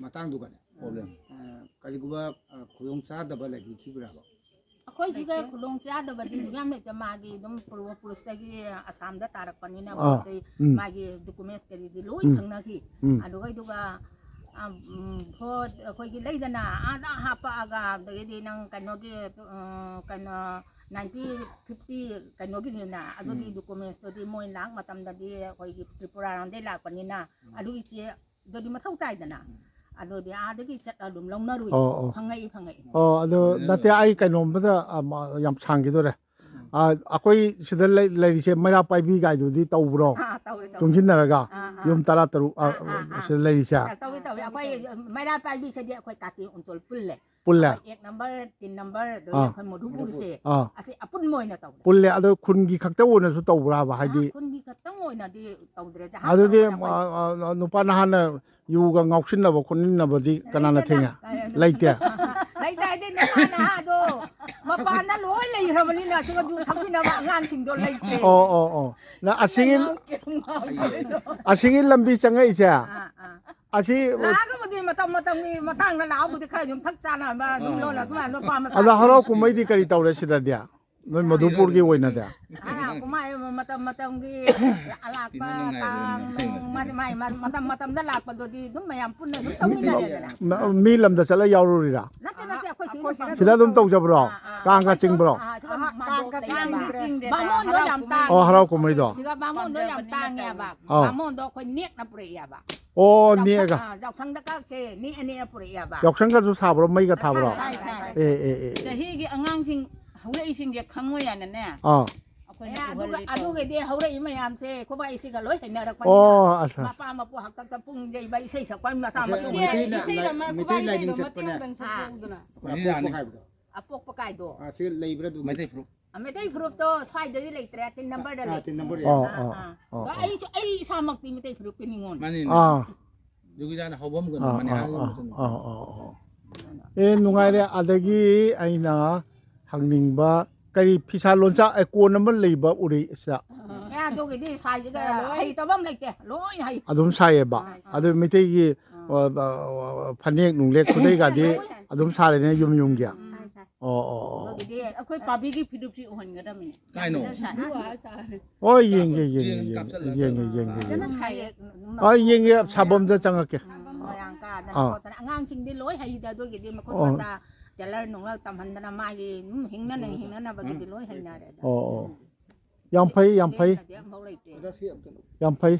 ꯃꯇꯥꯡꯗꯨꯒꯅꯦ꯫ ꯄ꯭ꯔꯣꯕ꯭ꯂꯦꯝ꯫ ꯑ, ꯀꯔꯤꯒꯨꯝꯕ, ꯑ, ꯈꯨꯗꯣꯡꯆꯥꯗꯕ ꯂꯩꯕꯤꯈꯤꯕ꯭ꯔꯥꯕ? ꯑꯩꯈꯣꯏ ꯁꯤꯗ ꯂꯩꯇꯦ꯫ ꯈꯨꯗꯣꯡꯆꯥꯗꯕꯗꯤ ꯌꯥꯝ ꯂꯩꯇꯦ꯫ ꯃꯥꯒꯤ ꯑꯗꯨꯝ ꯄꯨꯔꯨ-, ꯄꯨꯔꯨꯁꯇꯒꯤ ꯑꯁꯥꯝꯗ ꯇꯥꯔꯛꯄꯅꯤꯅ ꯑꯥ, ꯄꯣꯠ ꯆꯩ, ꯎꯝ꯫ ꯃꯥꯒꯤ ꯗꯣꯀꯨꯃꯦꯟꯁ ꯀꯔꯤꯗꯤ ꯂꯣꯏ ꯎꯝ꯫ ꯈꯪꯅꯈꯤ꯫ ꯎꯝ꯫ ꯑꯗꯨꯒꯩꯗꯨꯒ, ꯑ, ꯎꯝ, ꯚꯣꯠ ꯑꯩꯈꯣꯏꯒꯤ ꯂꯩꯗꯅ ꯑꯥꯗ ꯍꯥꯞꯄꯛꯑꯒ, ꯑꯗꯒꯤꯗꯤ ꯅꯪ ꯀꯩꯅꯣꯒꯤ, ꯑ, ꯀꯩꯅꯣ, ꯅꯥꯏꯟꯇꯤꯟ ꯐꯤꯐꯇꯤ ꯀꯩꯅꯣꯒꯤꯅꯤꯅ, ꯑꯗꯨꯒꯤ ꯎꯝ꯫ ꯗꯣꯀꯨꯃꯦꯟꯁꯇꯨꯗꯤ ꯃꯣꯏ ꯂꯥꯛ ꯃꯇꯝꯗꯗꯤ ꯑꯩꯈꯣꯏꯒꯤ ꯇ꯭ꯔꯤꯄꯨꯔꯥꯔꯣꯝꯗꯩ ꯂꯥꯛꯄꯅꯤꯅ, ꯎꯝ꯫ ꯑꯗꯨꯒꯤ ꯆꯦ ꯑꯗꯨꯗꯤ ꯃꯊꯧ ꯇꯥꯏꯗꯅ꯫ ꯎꯝ꯫ ꯑꯗꯨꯗꯤ ꯑꯥꯗꯒꯤ ꯆꯠꯂ ꯑꯗꯨꯝ ꯂꯧꯅꯔꯨꯏ꯫ ꯑꯣ, ꯑꯣ꯫ ꯐꯪꯉꯛꯏ, ꯐꯪꯉꯛꯏ꯫ ꯑꯣ, ꯑꯗꯨ ꯂꯣꯏꯅ ꯅꯠꯇꯦ, ꯂꯣꯏꯅ꯫ ꯑꯩ ꯀꯩꯅꯣꯝꯃꯗ, ꯑ, ꯃ-, ꯌꯥꯝ ꯁꯥꯡꯈꯤꯗꯣꯔꯦ꯫ ꯎꯝ꯫ ꯑ, ꯑꯩꯈꯣꯏ ꯁꯤꯗ ꯂꯩ-, ꯂꯩꯔꯤꯁꯦ ꯃꯩꯔꯥ ꯄꯥꯏꯕꯤ ꯀꯥꯏꯗꯨꯗꯤ ꯇꯧꯕ꯭ꯔꯣ? ꯑꯥ, ꯑꯥ, ꯇꯧꯔꯦ, ꯇꯧꯔꯦ꯫ ꯆꯨꯡꯁꯤꯟꯅꯔꯒ ꯑꯥ, ꯑꯥ, ꯌꯨꯝ ꯑꯥ꯫ ꯇꯔꯥ ꯇꯔꯨꯛ, ꯑ, ꯑꯥ, ꯑꯥ, ꯑꯥ꯫ ꯁꯤꯗ ꯂꯩꯔꯤꯁꯦ? ꯑꯥ, ꯇꯧꯏ, ꯇꯧꯏ꯫ ꯑꯩꯈꯣꯏ ꯃꯩꯔꯥ ꯄꯥꯏꯕꯤꯁꯤꯗꯤ ꯑꯩꯈꯣꯏ ꯀꯥꯇꯤ ꯑꯣꯟꯆꯣꯜ ꯄꯨꯜꯂꯦ꯫ ꯄꯨꯜꯂꯦ? ꯑꯩꯈꯣꯏ ꯑꯦꯛ ꯅꯝꯕꯔ, ꯇꯤꯟ ꯅꯝꯕꯔ, ꯑꯗꯨꯗꯤ ꯑꯥ꯫ ꯑꯩꯈꯣꯏ ꯃꯣꯙꯨꯄꯨꯔꯁꯦ꯫ ꯑꯥ꯫ ꯑꯁꯤ ꯑꯄꯨꯟꯕ ꯑꯣꯏꯅ ꯇꯧꯔꯦ꯫ ꯄꯨꯜꯂꯦ꯫ ꯑꯗꯣ ꯈꯨꯟꯒꯤ ꯈꯛꯇ ꯑꯣꯏꯅꯁꯨ ꯇꯧꯕ꯭ꯔꯥꯕ? ꯍꯥꯏꯗꯤ ꯑꯥ, ꯈꯨꯟꯒꯤ ꯈꯛꯇꯪ ꯑꯣꯏꯅꯗꯤ ꯇꯧꯗ꯭ꯔꯦ꯫ ꯖꯍꯥꯖ ꯑꯗꯨꯗꯤ, ꯇꯧꯔꯒ ꯑꯩꯈꯣꯏ ꯑ, ꯑ, ꯅꯨꯄꯥ ꯅꯍꯥꯅ ꯌꯨꯒ ꯉꯥꯎꯁꯤꯟꯅꯕ ꯈꯣꯠꯃꯤꯟꯅꯕꯗꯤ ꯀꯅꯥꯅ ꯂꯩꯇꯦꯗ꯫ ꯊꯤꯡꯉꯦ? ꯑ, ꯂꯩꯇꯦ? ꯂꯩꯇꯦ ꯍꯥꯏꯗꯤ ꯅꯨꯄꯥ ꯅꯍꯥꯗꯣ ꯃꯄꯥꯟꯗ ꯂꯣꯏ ꯂꯩꯈ꯭ꯔꯕꯅꯤꯅ ꯁꯤꯒ ꯌꯨ ꯊꯛꯃꯤꯟꯅꯕ ꯑꯉꯥꯡꯁꯤꯡꯗꯣ ꯂꯩꯇ꯭ꯔꯦ꯫ ꯑꯣ, ꯑꯣ, ꯑꯣ꯫ ꯅ ꯑꯁꯤꯒꯤ, ꯉꯥꯎ-, ꯉꯥꯎ-, ꯑꯁꯤꯒꯤ ꯂꯝꯕꯤ ꯆꯪꯉꯛꯏꯁꯦ? ꯑꯥ, ꯑꯥ꯫ ꯑꯁꯤ ꯂꯥꯛꯑꯒꯕꯨꯗꯤ ꯃꯇꯝ ꯃꯇꯝꯒꯤ ꯃꯇꯥꯡꯗ ꯂꯥꯛꯑꯕꯨꯗꯤ ꯈꯔ ꯌꯨꯝꯊꯛ ꯆꯥꯅꯕ ꯑꯗꯨꯝ ꯑꯥ꯫ ꯂꯣꯜꯂ ꯑꯗꯨꯃꯥꯏꯅ ꯅꯨꯄꯥ ꯃꯆꯥ ꯑꯗꯣ ꯍꯔꯥꯎ ꯀꯨꯝꯍꯩꯗꯤ ꯀꯔꯤ ꯇꯧꯔꯦ ꯁꯤꯗꯗꯤ? ꯅꯣꯏ ꯃꯙꯨꯄꯨꯔꯒꯤ ꯑꯣꯏꯅꯗꯤ? ꯍꯔꯥꯎ ꯀꯨꯝꯍꯩ ꯃꯇꯝ ꯃꯇꯝꯒꯤ ꯑꯂꯥꯛꯄ ꯇꯤꯟꯅ ꯅꯨꯡꯉꯥꯏꯕ ꯇꯥꯡ ꯌꯥꯝ ꯅꯨꯡ ꯃ-, ꯃꯥꯏ ꯃ-, ꯃꯇꯝ ꯃꯇꯝꯗ ꯂꯥꯛꯄꯗꯨꯗꯤ ꯑꯗꯨꯝ ꯃꯌꯥꯝ ꯄꯨꯟꯅ ꯑꯗꯨꯝ ꯇꯧꯃꯤꯟꯅꯔꯦꯗꯅ꯫ ꯃ-, ꯃꯤ ꯂꯝꯗ ꯆꯠꯂ ꯌꯥꯎꯔꯨꯔꯤꯔꯥ? ꯅꯠꯇꯦ, ꯅꯠꯇꯦ, ꯑꯩꯈꯣꯏ ꯁꯤꯒꯤ ꯁꯤꯗ ꯑꯗꯨꯝ ꯃꯐꯝꯁꯤꯗ꯫ ꯇꯧꯖꯕ꯭ꯔꯣ? ꯑꯥ, ꯑꯥ, ꯀꯥꯡꯒ ꯑꯩꯈꯣꯏꯁꯨ, ꯆꯤꯡꯕ꯭ꯔꯣ? ꯑꯥ, ꯁꯤꯒ ꯑꯍ, ꯃꯥꯟꯗꯣꯞ ꯀꯥꯡꯒ ꯂꯩꯌꯦꯕ꯫ ꯆꯤꯡꯗ꯭ꯔꯦ꯫ ꯕꯥꯃꯣꯟꯗꯣ ꯌꯥꯝ ꯇꯥꯡꯉꯦ꯫ ꯑꯣ, ꯍꯔꯥꯎ ꯀꯨꯝꯍꯩꯗꯣ? ꯁꯤꯒ ꯕꯥꯃꯣꯟꯗꯣ ꯌꯥꯝ ꯇꯥꯡꯉꯦꯕ꯫ ꯑꯥ꯫ ꯕꯥꯃꯣꯟꯗꯣ ꯑꯩꯈꯣꯏ ꯅꯦꯛꯅ ꯄꯨꯔꯛꯑꯦꯕ꯫ ꯑꯣ, ꯌꯥꯎꯁꯪ-, ꯅꯦꯛꯑꯒ꯫ ꯑꯥ, ꯌꯥꯎꯁꯪꯗ ꯀꯛꯁꯦ ꯅꯦꯛꯑ ꯅꯦꯛꯑ ꯄꯨꯔꯛꯑꯦꯕ꯫ ꯌꯥꯎꯁꯪꯒꯁꯨ ꯁꯥꯕ꯭ꯔꯣ? ꯃꯩꯒ ꯊꯥꯕ꯭ꯔꯣ? ꯁꯥꯏ, ꯁꯥꯏ, ꯁꯥꯏ꯫ ꯑꯦ, ꯑꯦ, ꯑꯦ, ꯑꯦ꯫ ꯆꯍꯤꯒꯤ ꯑꯉꯥꯡꯁꯤꯡ ꯍꯧꯔꯛꯏꯁꯤꯡꯁꯦ ꯈꯪꯉꯣꯏ ꯍꯥꯏꯅꯅꯦ꯫ ꯑꯥ꯫ ꯑꯩꯈꯣꯏꯅ ꯑꯦ, ꯑꯗꯨꯒ, ꯎꯍꯜꯂꯤ ꯇꯧ-, ꯑꯗꯨꯒꯗꯤ ꯍꯧꯔꯛꯏ ꯃꯌꯥꯝꯁꯦ ꯈꯣꯏꯕꯥ ꯏꯆꯦꯒ ꯂꯣꯏ ꯍꯩꯅꯔꯛꯄꯅꯤꯅ꯫ ꯑꯣ, ꯑꯁꯥ꯫ ꯃꯄꯥ ꯃꯄꯨ ꯍꯥꯛꯇꯛꯇ ꯄꯨꯡ ꯌꯩꯕ, ꯏꯁꯩ ꯁꯛꯄ ꯃꯆꯥ ꯑꯁ, ꯃꯁꯨ ꯏꯆꯦ, ꯃꯌꯥꯝ ꯏꯆꯦꯒ ꯂꯩ꯫ ꯃ-, ꯃꯩꯇꯩ ꯈꯣꯏꯕꯥ ꯂꯥꯏꯅꯤꯡ ꯏꯆꯦꯒ ꯃꯇꯦꯛ ꯆꯠꯄꯅꯦ꯫ ꯑꯃꯇꯪ ꯑꯥ꯫ ꯁꯛꯄꯤꯌꯨꯗꯅ꯫ ꯑꯩꯈꯣꯏ ꯃꯅꯤꯅꯥꯅꯤ꯫ ꯑꯄꯣꯛꯄ ꯍꯥꯏꯕꯗꯣ꯫ ꯑꯄꯣꯛꯄ ꯀꯥꯏꯗꯣ꯫ ꯑꯥ, ꯁꯤ ꯂꯩꯕ꯭ꯔꯥ ꯑꯗꯨꯒꯤ? ꯃꯩꯇꯩ ꯐꯨꯔꯨꯞ꯫ ꯑ, ꯃꯩꯇꯩ ꯐꯨꯔꯨꯞꯇꯣ ꯁ꯭ꯋꯥꯏꯗꯗꯤ ꯂꯩꯇ꯭ꯔꯦ, ꯇꯤꯟ ꯅꯝꯕꯔꯗ ꯑꯥ, ꯂꯩ꯫ ꯇꯤꯟ ꯅꯝꯕꯔ ꯑꯥ, ꯌꯥꯎꯕ꯫ ꯑꯥ, ꯑꯥ, ꯑꯥ꯫ ꯑꯥ, ꯑꯗꯣ ꯑꯥ꯫ ꯑꯩꯁꯨ, ꯑꯩ ꯏꯁꯥꯃꯛꯇꯤ ꯃꯩꯇꯩ ꯐꯨꯔꯨꯞꯀꯤ ꯅꯤꯉꯣꯜ꯫ ꯃꯥꯅꯤꯅꯦ꯫ ꯑꯥ, ꯖꯨꯒꯤꯖꯥꯅ ꯍꯧꯕꯝꯒꯅꯨ ꯑꯥ, ꯃꯅꯤꯍꯥꯔ ꯑꯥ, ꯌꯧꯅ ꯆꯠꯅꯕ꯫ ꯑꯥ, ꯑꯥ, ꯑꯥ꯫ ꯑꯦ, ꯅꯨꯡꯉꯥꯏꯔꯦ꯫ ꯑꯗꯒꯤ ꯑꯩꯅ ꯍꯪꯅꯤꯡꯕ, ꯀꯔꯤ ꯐꯤꯁꯥ ꯂꯣꯟꯁꯥ ꯑꯥꯏꯀꯣꯟ ꯑꯃ ꯂꯩꯕ ꯎꯔꯤ ꯁꯤꯗ? ꯑꯦ, ꯑꯗꯨꯒꯤꯗꯤ ꯁ꯭ꯋꯥꯏꯁꯤꯗ ꯍꯩꯇꯕ ꯑꯃ ꯂꯩꯇꯦ, ꯂꯣꯏꯅ ꯍꯩ꯫ ꯑꯗꯨꯝ ꯁꯥꯏꯌꯦꯕ? ꯑꯗꯨ ꯃꯩꯇꯩꯒꯤ, ꯑ, ꯑ, ꯐꯅꯦꯛ ꯅꯨꯡꯂꯦꯛ ꯈꯨꯗꯩꯒꯥꯗꯤ ꯑꯗꯨꯝ ꯁꯥꯔꯦꯅꯦ ꯌꯨꯝ ꯌꯨꯝꯒꯤ? ꯁꯥꯏ, ꯁꯥꯏ꯫ ꯑꯣ, ꯑꯣ, ꯑꯣ꯫ ꯑꯗꯨꯒꯤꯗꯤ ꯑꯩꯈꯣꯏ ꯄꯥꯕꯤꯒꯤ ꯐꯤꯔꯨꯞꯁꯤ ꯎꯍꯟꯒꯗꯕꯅꯤ꯫ ꯀꯥꯏꯅꯣ? ꯐꯖꯅ ꯁꯥꯏ꯫ ꯍꯣꯏ, ꯌꯦꯡꯒꯦ, ꯌꯦꯡꯒꯦ, ꯆꯦꯡ ꯌꯦꯡꯒꯦ, ꯀꯥꯞꯁꯜꯂꯒ ꯌꯦꯡꯒꯦ, ꯌꯦꯡꯒꯦ, ꯐꯖꯅ ꯌꯦꯡꯒꯦ꯫ ꯁꯥꯏꯌꯦ꯫ ꯍꯣꯏ, ꯌꯦꯡꯒꯦ, ꯁꯥꯐꯝꯗ ꯆꯪꯉꯛꯀꯦ꯫ ꯎꯝ, ꯃꯣꯏꯔꯥꯡ ꯀꯥꯗꯅ ꯑꯥ꯫ ꯈꯣꯠꯇꯅ ꯑꯉꯥꯡꯁꯤꯡꯗꯤ ꯂꯣꯏ ꯍꯩꯗ, ꯑꯗꯨꯒꯤꯗꯤ ꯃꯈꯨꯠ ꯑꯣ꯫ ꯃꯁꯥ ꯇꯦꯂꯔ ꯅꯨꯡꯂꯔ ꯇꯝꯍꯟꯗꯅ ꯃꯥꯒꯤ ꯑꯗꯨꯝ ꯍꯤꯡꯅꯅ ꯍꯤꯡꯅꯅꯕꯒꯤꯗꯤ ꯂꯣꯏ ꯍꯩꯅꯔꯦꯗ꯫ ꯑꯣ, ꯑꯣ꯫ ꯌꯥꯝ ꯐꯩ, ꯌꯥꯝ ꯐꯩ, ꯁꯤꯗꯗꯤ ꯑꯝꯐꯥꯎ ꯂꯩꯇꯦ꯫ ꯌꯥꯝ ꯐꯩ꯫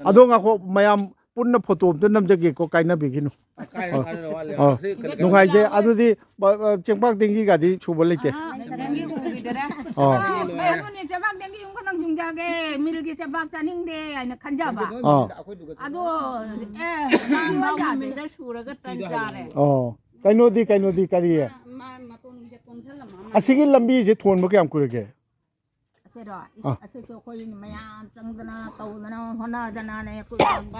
ꯑꯗꯣ ꯉꯥꯏꯈꯣ, ꯃꯌꯥꯝ ꯄꯨꯟꯅ ꯐꯣꯇꯣ ꯑꯝꯇ ꯅꯝꯖꯒꯦꯀꯣ, ꯀꯥꯏꯅꯕꯤꯒꯤꯅꯨ꯫ ꯀꯥꯏꯅ ꯀꯥꯏꯅ ꯋꯥꯠꯂꯦ꯫ ꯑꯣ꯫ ꯁꯤ ꯀꯩꯅꯣ ꯅꯨꯡꯉꯥꯏꯖꯩ꯫ ꯑꯗꯨꯗꯤ ꯕ-, ꯕ-, ꯆꯦꯡꯄꯥꯛ ꯇꯦꯡꯒꯤꯒꯗꯤ ꯁꯨꯕ ꯂꯩꯇꯦ꯫ ꯑꯥ, ꯅꯪꯒꯤ ꯎꯈꯤꯗꯔꯦ꯫ ꯑꯣ꯫ ꯑꯥ, ꯀꯩꯅꯣꯅꯦ, ꯆꯦꯕꯥꯛ ꯇꯦꯡꯒꯤ ꯑꯃꯈꯛꯇꯪ ꯌꯨꯡꯖꯒꯦ, ꯃꯤꯜꯒꯤ ꯆꯦꯕꯥꯛ ꯆꯥꯅꯤꯡꯗꯦ ꯍꯥꯏꯅ ꯈꯟꯖꯕ꯫ ꯑꯣ꯫ ꯑꯗꯣ, ꯑꯦ, ꯃꯤꯜꯗ ꯁꯨꯔꯒ ꯇꯟ ꯆꯥꯔꯦ꯫ ꯑꯣ꯫ ꯀꯩꯅꯣꯗꯤ, ꯀꯩꯅꯣꯗꯤ ꯀꯔꯤ? ꯑꯁꯤꯒꯤ ꯂꯝꯕꯤꯁꯦ ꯊꯣꯟꯕ ꯀꯌꯥꯝ ꯀꯨꯏꯔꯒꯦ? ꯑꯁꯤꯔꯣ? ꯑꯥ꯫ ꯑꯁꯤꯁꯨ ꯑꯩꯈꯣꯏ ꯃꯌꯥꯝ ꯆꯪꯗꯅ ꯇꯧꯗꯅ ꯍꯣꯠꯅꯗꯅꯅꯦ,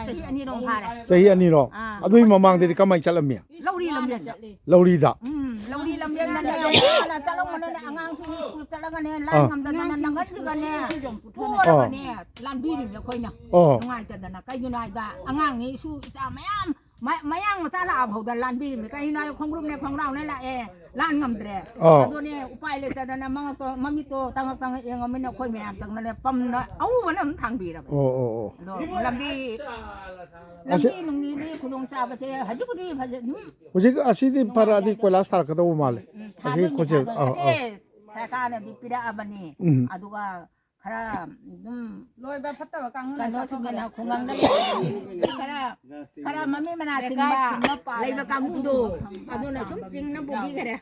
ꯆꯍꯤ ꯑꯅꯤꯔꯣꯝ ꯐꯥꯔꯦ꯫ ꯆꯍꯤ ꯑꯅꯤꯔꯣ? ꯑꯥ꯫ ꯑꯗꯨꯒꯤ ꯃꯃꯥꯡꯗꯗꯤ ꯀꯃꯥꯏꯅ ꯆꯠꯂꯝꯃꯤ? ꯂꯧꯔꯤ ꯂꯝꯕꯦꯟꯗ꯫ ꯂꯧꯔꯤꯗ? ꯎꯝ, ꯂꯧꯔꯤ ꯂꯝꯕꯦꯟꯗꯅꯦ, ꯋꯥꯅ ꯆꯠꯂꯝꯕꯅꯤꯅ ꯑꯉꯥꯡꯁꯤꯡ ꯁ꯭ꯀꯨꯜ ꯆꯠꯂꯒꯅꯦ, ꯂꯥꯏ ꯑꯥ꯫ ꯉꯝꯗꯅ ꯅꯪꯒꯟꯁꯤꯒꯅꯦ, ꯊꯣꯛꯑꯒꯅꯦ, ꯂꯥꯟꯕꯤꯔꯤꯅꯦ ꯑꯩꯈꯣꯏꯅ꯫ ꯑꯣ꯫ ꯅꯨꯡꯉꯥꯏꯇꯗꯅ꯫ ꯀꯩꯒꯤꯅꯣ ꯍꯥꯏꯕ, ꯑꯉꯥꯡꯅꯤ ꯏꯁꯨ ꯏꯆꯥ ꯃꯌꯥꯝ ꯃ-, ꯃꯌꯥꯡ ꯃꯆꯥ ꯂꯥꯛꯑ ꯐꯥꯎꯗ ꯂꯥꯟꯕꯤꯔꯤꯃꯤ꯫ ꯀꯩꯅꯣ ꯍꯥꯏ, ꯈꯣꯡꯒ꯭ꯔꯨꯝꯅꯦ ꯈꯣꯡꯒ꯭ꯔꯥꯎꯅꯦ ꯂꯥꯛꯑꯦ, ꯂꯥꯟ ꯉꯝꯗ꯭ꯔꯦ꯫ ꯑꯣ꯫ ꯑꯗꯨꯅꯦ ꯎꯄꯥꯏ ꯂꯩꯇꯗꯅ ꯃꯉꯛꯇꯣ, ꯃꯃꯤꯠꯇꯣ ꯇꯉꯛ ꯇꯉꯛ ꯌꯦꯡꯉꯃꯤꯅ ꯑꯩꯈꯣꯏ ꯃꯌꯥꯝ ꯆꯪꯗꯅꯦ ꯄꯝꯅ ꯑꯎꯕꯅ ꯑꯗꯨꯝ ꯊꯥꯡꯕꯤꯔꯕꯅꯦ꯫ ꯑꯣ, ꯑꯣ, ꯑꯣ꯫ ꯑꯗꯣ ꯂꯝꯕꯤ, ꯑꯁꯤ ꯂꯝꯕꯤ ꯅꯨꯡꯂꯤꯗꯤ ꯈꯨꯗꯣꯡ ꯆꯥꯕꯁꯦ ꯍꯧꯖꯤꯛꯄꯨꯗꯤ ꯐꯖ-, ꯑꯗꯨꯝ ꯍꯧꯖꯤꯛ ꯑꯁꯤꯗꯤ ꯐꯔꯛꯑꯗꯤ ꯀꯣꯏꯂꯥꯁ ꯊꯥꯔꯛꯀꯗꯧꯕ ꯃꯥꯜꯂꯦ꯫ ꯎꯝ, ꯑꯁꯤ ꯊꯥꯗꯣꯏꯅꯤ, ꯈꯨꯠꯁꯦ, ꯊꯥꯗꯣꯏꯅꯤ꯫ ꯑꯥ, ꯑꯁꯦ ꯑꯥ꯫ ꯁꯔꯀꯥꯔꯅꯗꯤ ꯄꯤꯔꯛꯑꯕꯅꯤ꯫ ꯎꯝ꯫ ꯑꯗꯨꯒ ꯈꯔ ꯑꯗꯨꯝ ꯂꯣꯏꯕ ꯐꯠꯇꯕ ꯀꯥꯡꯕꯨꯅ ꯀꯩꯅꯣꯁꯤꯡꯗꯅ ꯆꯠꯊꯣꯛꯄ꯫ ꯈꯨꯡꯒꯪꯗ ꯈꯔ, ꯈꯔ ꯃꯃꯤ ꯃꯅꯥ ꯁꯤꯡꯕ ꯂꯩꯕ ꯀꯥꯡꯕꯨꯗꯣ ꯑꯗꯨꯅ ꯁꯨꯝ ꯆꯤꯡꯅ ꯄꯨꯕꯤꯈꯔꯦ꯫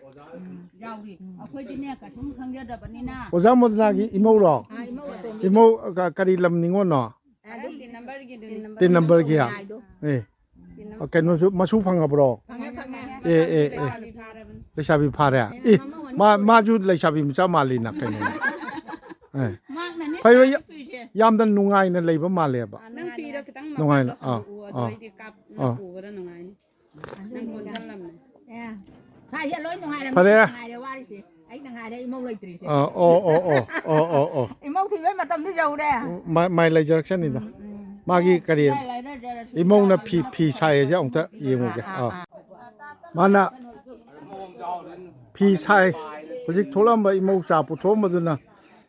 ꯌꯥꯎꯔꯤ꯫ ꯑꯩꯈꯣꯏꯗꯤꯅꯦ ꯀꯩꯁꯨꯝ ꯈꯪꯖꯗꯕꯅꯤꯅ꯫ ꯑꯣꯖꯥ ꯃꯣꯗꯅꯥꯒꯤ ꯏꯃꯧꯔꯣ? ꯑꯥ, ꯏꯃꯧ ꯑꯇꯣꯝꯕꯤ꯫ ꯏꯃꯧ, ꯀ-, ꯀꯔꯤ ꯂꯝ ꯅꯤꯉꯣꯜꯅꯣ? ꯑꯗꯨꯝ ꯇꯤꯟ ꯅꯝꯕꯔꯒꯤꯗꯨꯅꯤ꯫ ꯇꯤꯟ ꯅꯝꯕꯔꯒꯤ? ꯍꯥꯏꯗꯣ꯫ ꯑꯦ꯫ ꯑ, ꯀꯩꯅꯣꯁꯨ ꯃꯁꯨ ꯐꯪꯉꯕ꯭ꯔꯣ? ꯐꯪꯉꯦ, ꯐꯪꯉꯦ꯫ ꯑꯦ, ꯑꯦ, ꯑꯦ꯫ ꯂꯩꯁꯥꯕꯤ ꯐꯥꯔꯕꯅꯤ꯫ ꯂꯩꯁꯥꯕꯤ ꯐꯥꯔꯦ? ꯑꯦ, ꯃꯥ, ꯃꯥꯁꯨ ꯂꯩꯁꯥꯕꯤ ꯃꯆꯥ ꯃꯥꯜꯂꯤꯅ ꯀꯩꯅꯣ꯫ ꯑꯦ꯫ ꯃꯍꯥꯛꯅꯅꯦ ꯐꯩꯕ, ꯌꯥꯝꯅ ꯅꯨꯡꯉꯥꯏꯅ ꯂꯩꯕ ꯃꯥꯜꯂꯦꯕ꯫ ꯅꯪ ꯐꯤꯗꯣ ꯈꯤꯇꯪ ꯅꯨꯡꯉꯥꯏꯅ, ꯃꯈꯥꯗ ꯑꯥ, ꯄꯨꯑꯣ, ꯑꯥ꯫ ꯑꯗꯨꯑꯣꯏꯗꯤ ꯀꯥꯞ-, ꯑꯥ꯫ ꯅꯄꯨꯕꯗ ꯅꯨꯡꯉꯥꯏꯅꯤ꯫ ꯅꯪ ꯀꯣꯟꯁꯜꯂꯝꯃꯦ꯫ ꯑꯦ, ꯁ꯭ꯋꯥꯏꯁꯦ ꯂꯣꯏ ꯅꯨꯡꯉꯥꯏꯔꯝꯃꯦ꯫ ꯐꯔꯦ꯫ ꯅꯨꯡꯉꯥꯏꯔꯦ ꯋꯥꯔꯤꯁꯦ꯫ ꯑꯩꯅ ꯉꯥꯏꯔꯦ ꯏꯃꯧ ꯂꯩꯇ꯭ꯔꯤꯁꯦ꯫ ꯑꯥ, ꯑꯣ, ꯑꯣ, ꯑꯣ, ꯑꯣ, ꯑꯣ, ꯑꯣ꯫ ꯏꯃꯧ ꯊꯤꯕꯩ ꯃꯇꯝꯗꯤ ꯌꯧꯔꯦ꯫ ꯎꯝ, ꯃꯥꯏ, ꯃꯥꯏ ꯂꯩꯖꯔꯛꯁꯅꯤꯗ꯫ ꯎꯝ, ꯎꯝ꯫ ꯃꯥꯒꯤ ꯀꯔꯤ, ꯂꯩꯔ-, ꯂꯩꯔ-, ꯏꯃꯧꯅ ꯐꯤ, ꯐꯤ ꯁꯥꯏꯌꯦꯁꯦ ꯑꯃꯨꯛꯇ ꯌꯦꯡꯉꯨꯒꯦ꯫ ꯑꯥ, ꯑꯥ, ꯑꯥ꯫ ꯑꯥ꯫ ꯃꯥꯅ ꯐꯤ ꯁꯥꯏ꯫ ꯍꯧꯖꯤꯛ ꯊꯣꯛꯂꯝꯕ ꯏꯃꯧ ꯆꯥ ꯄꯨꯊꯣꯛꯑꯝꯕꯗꯨꯅ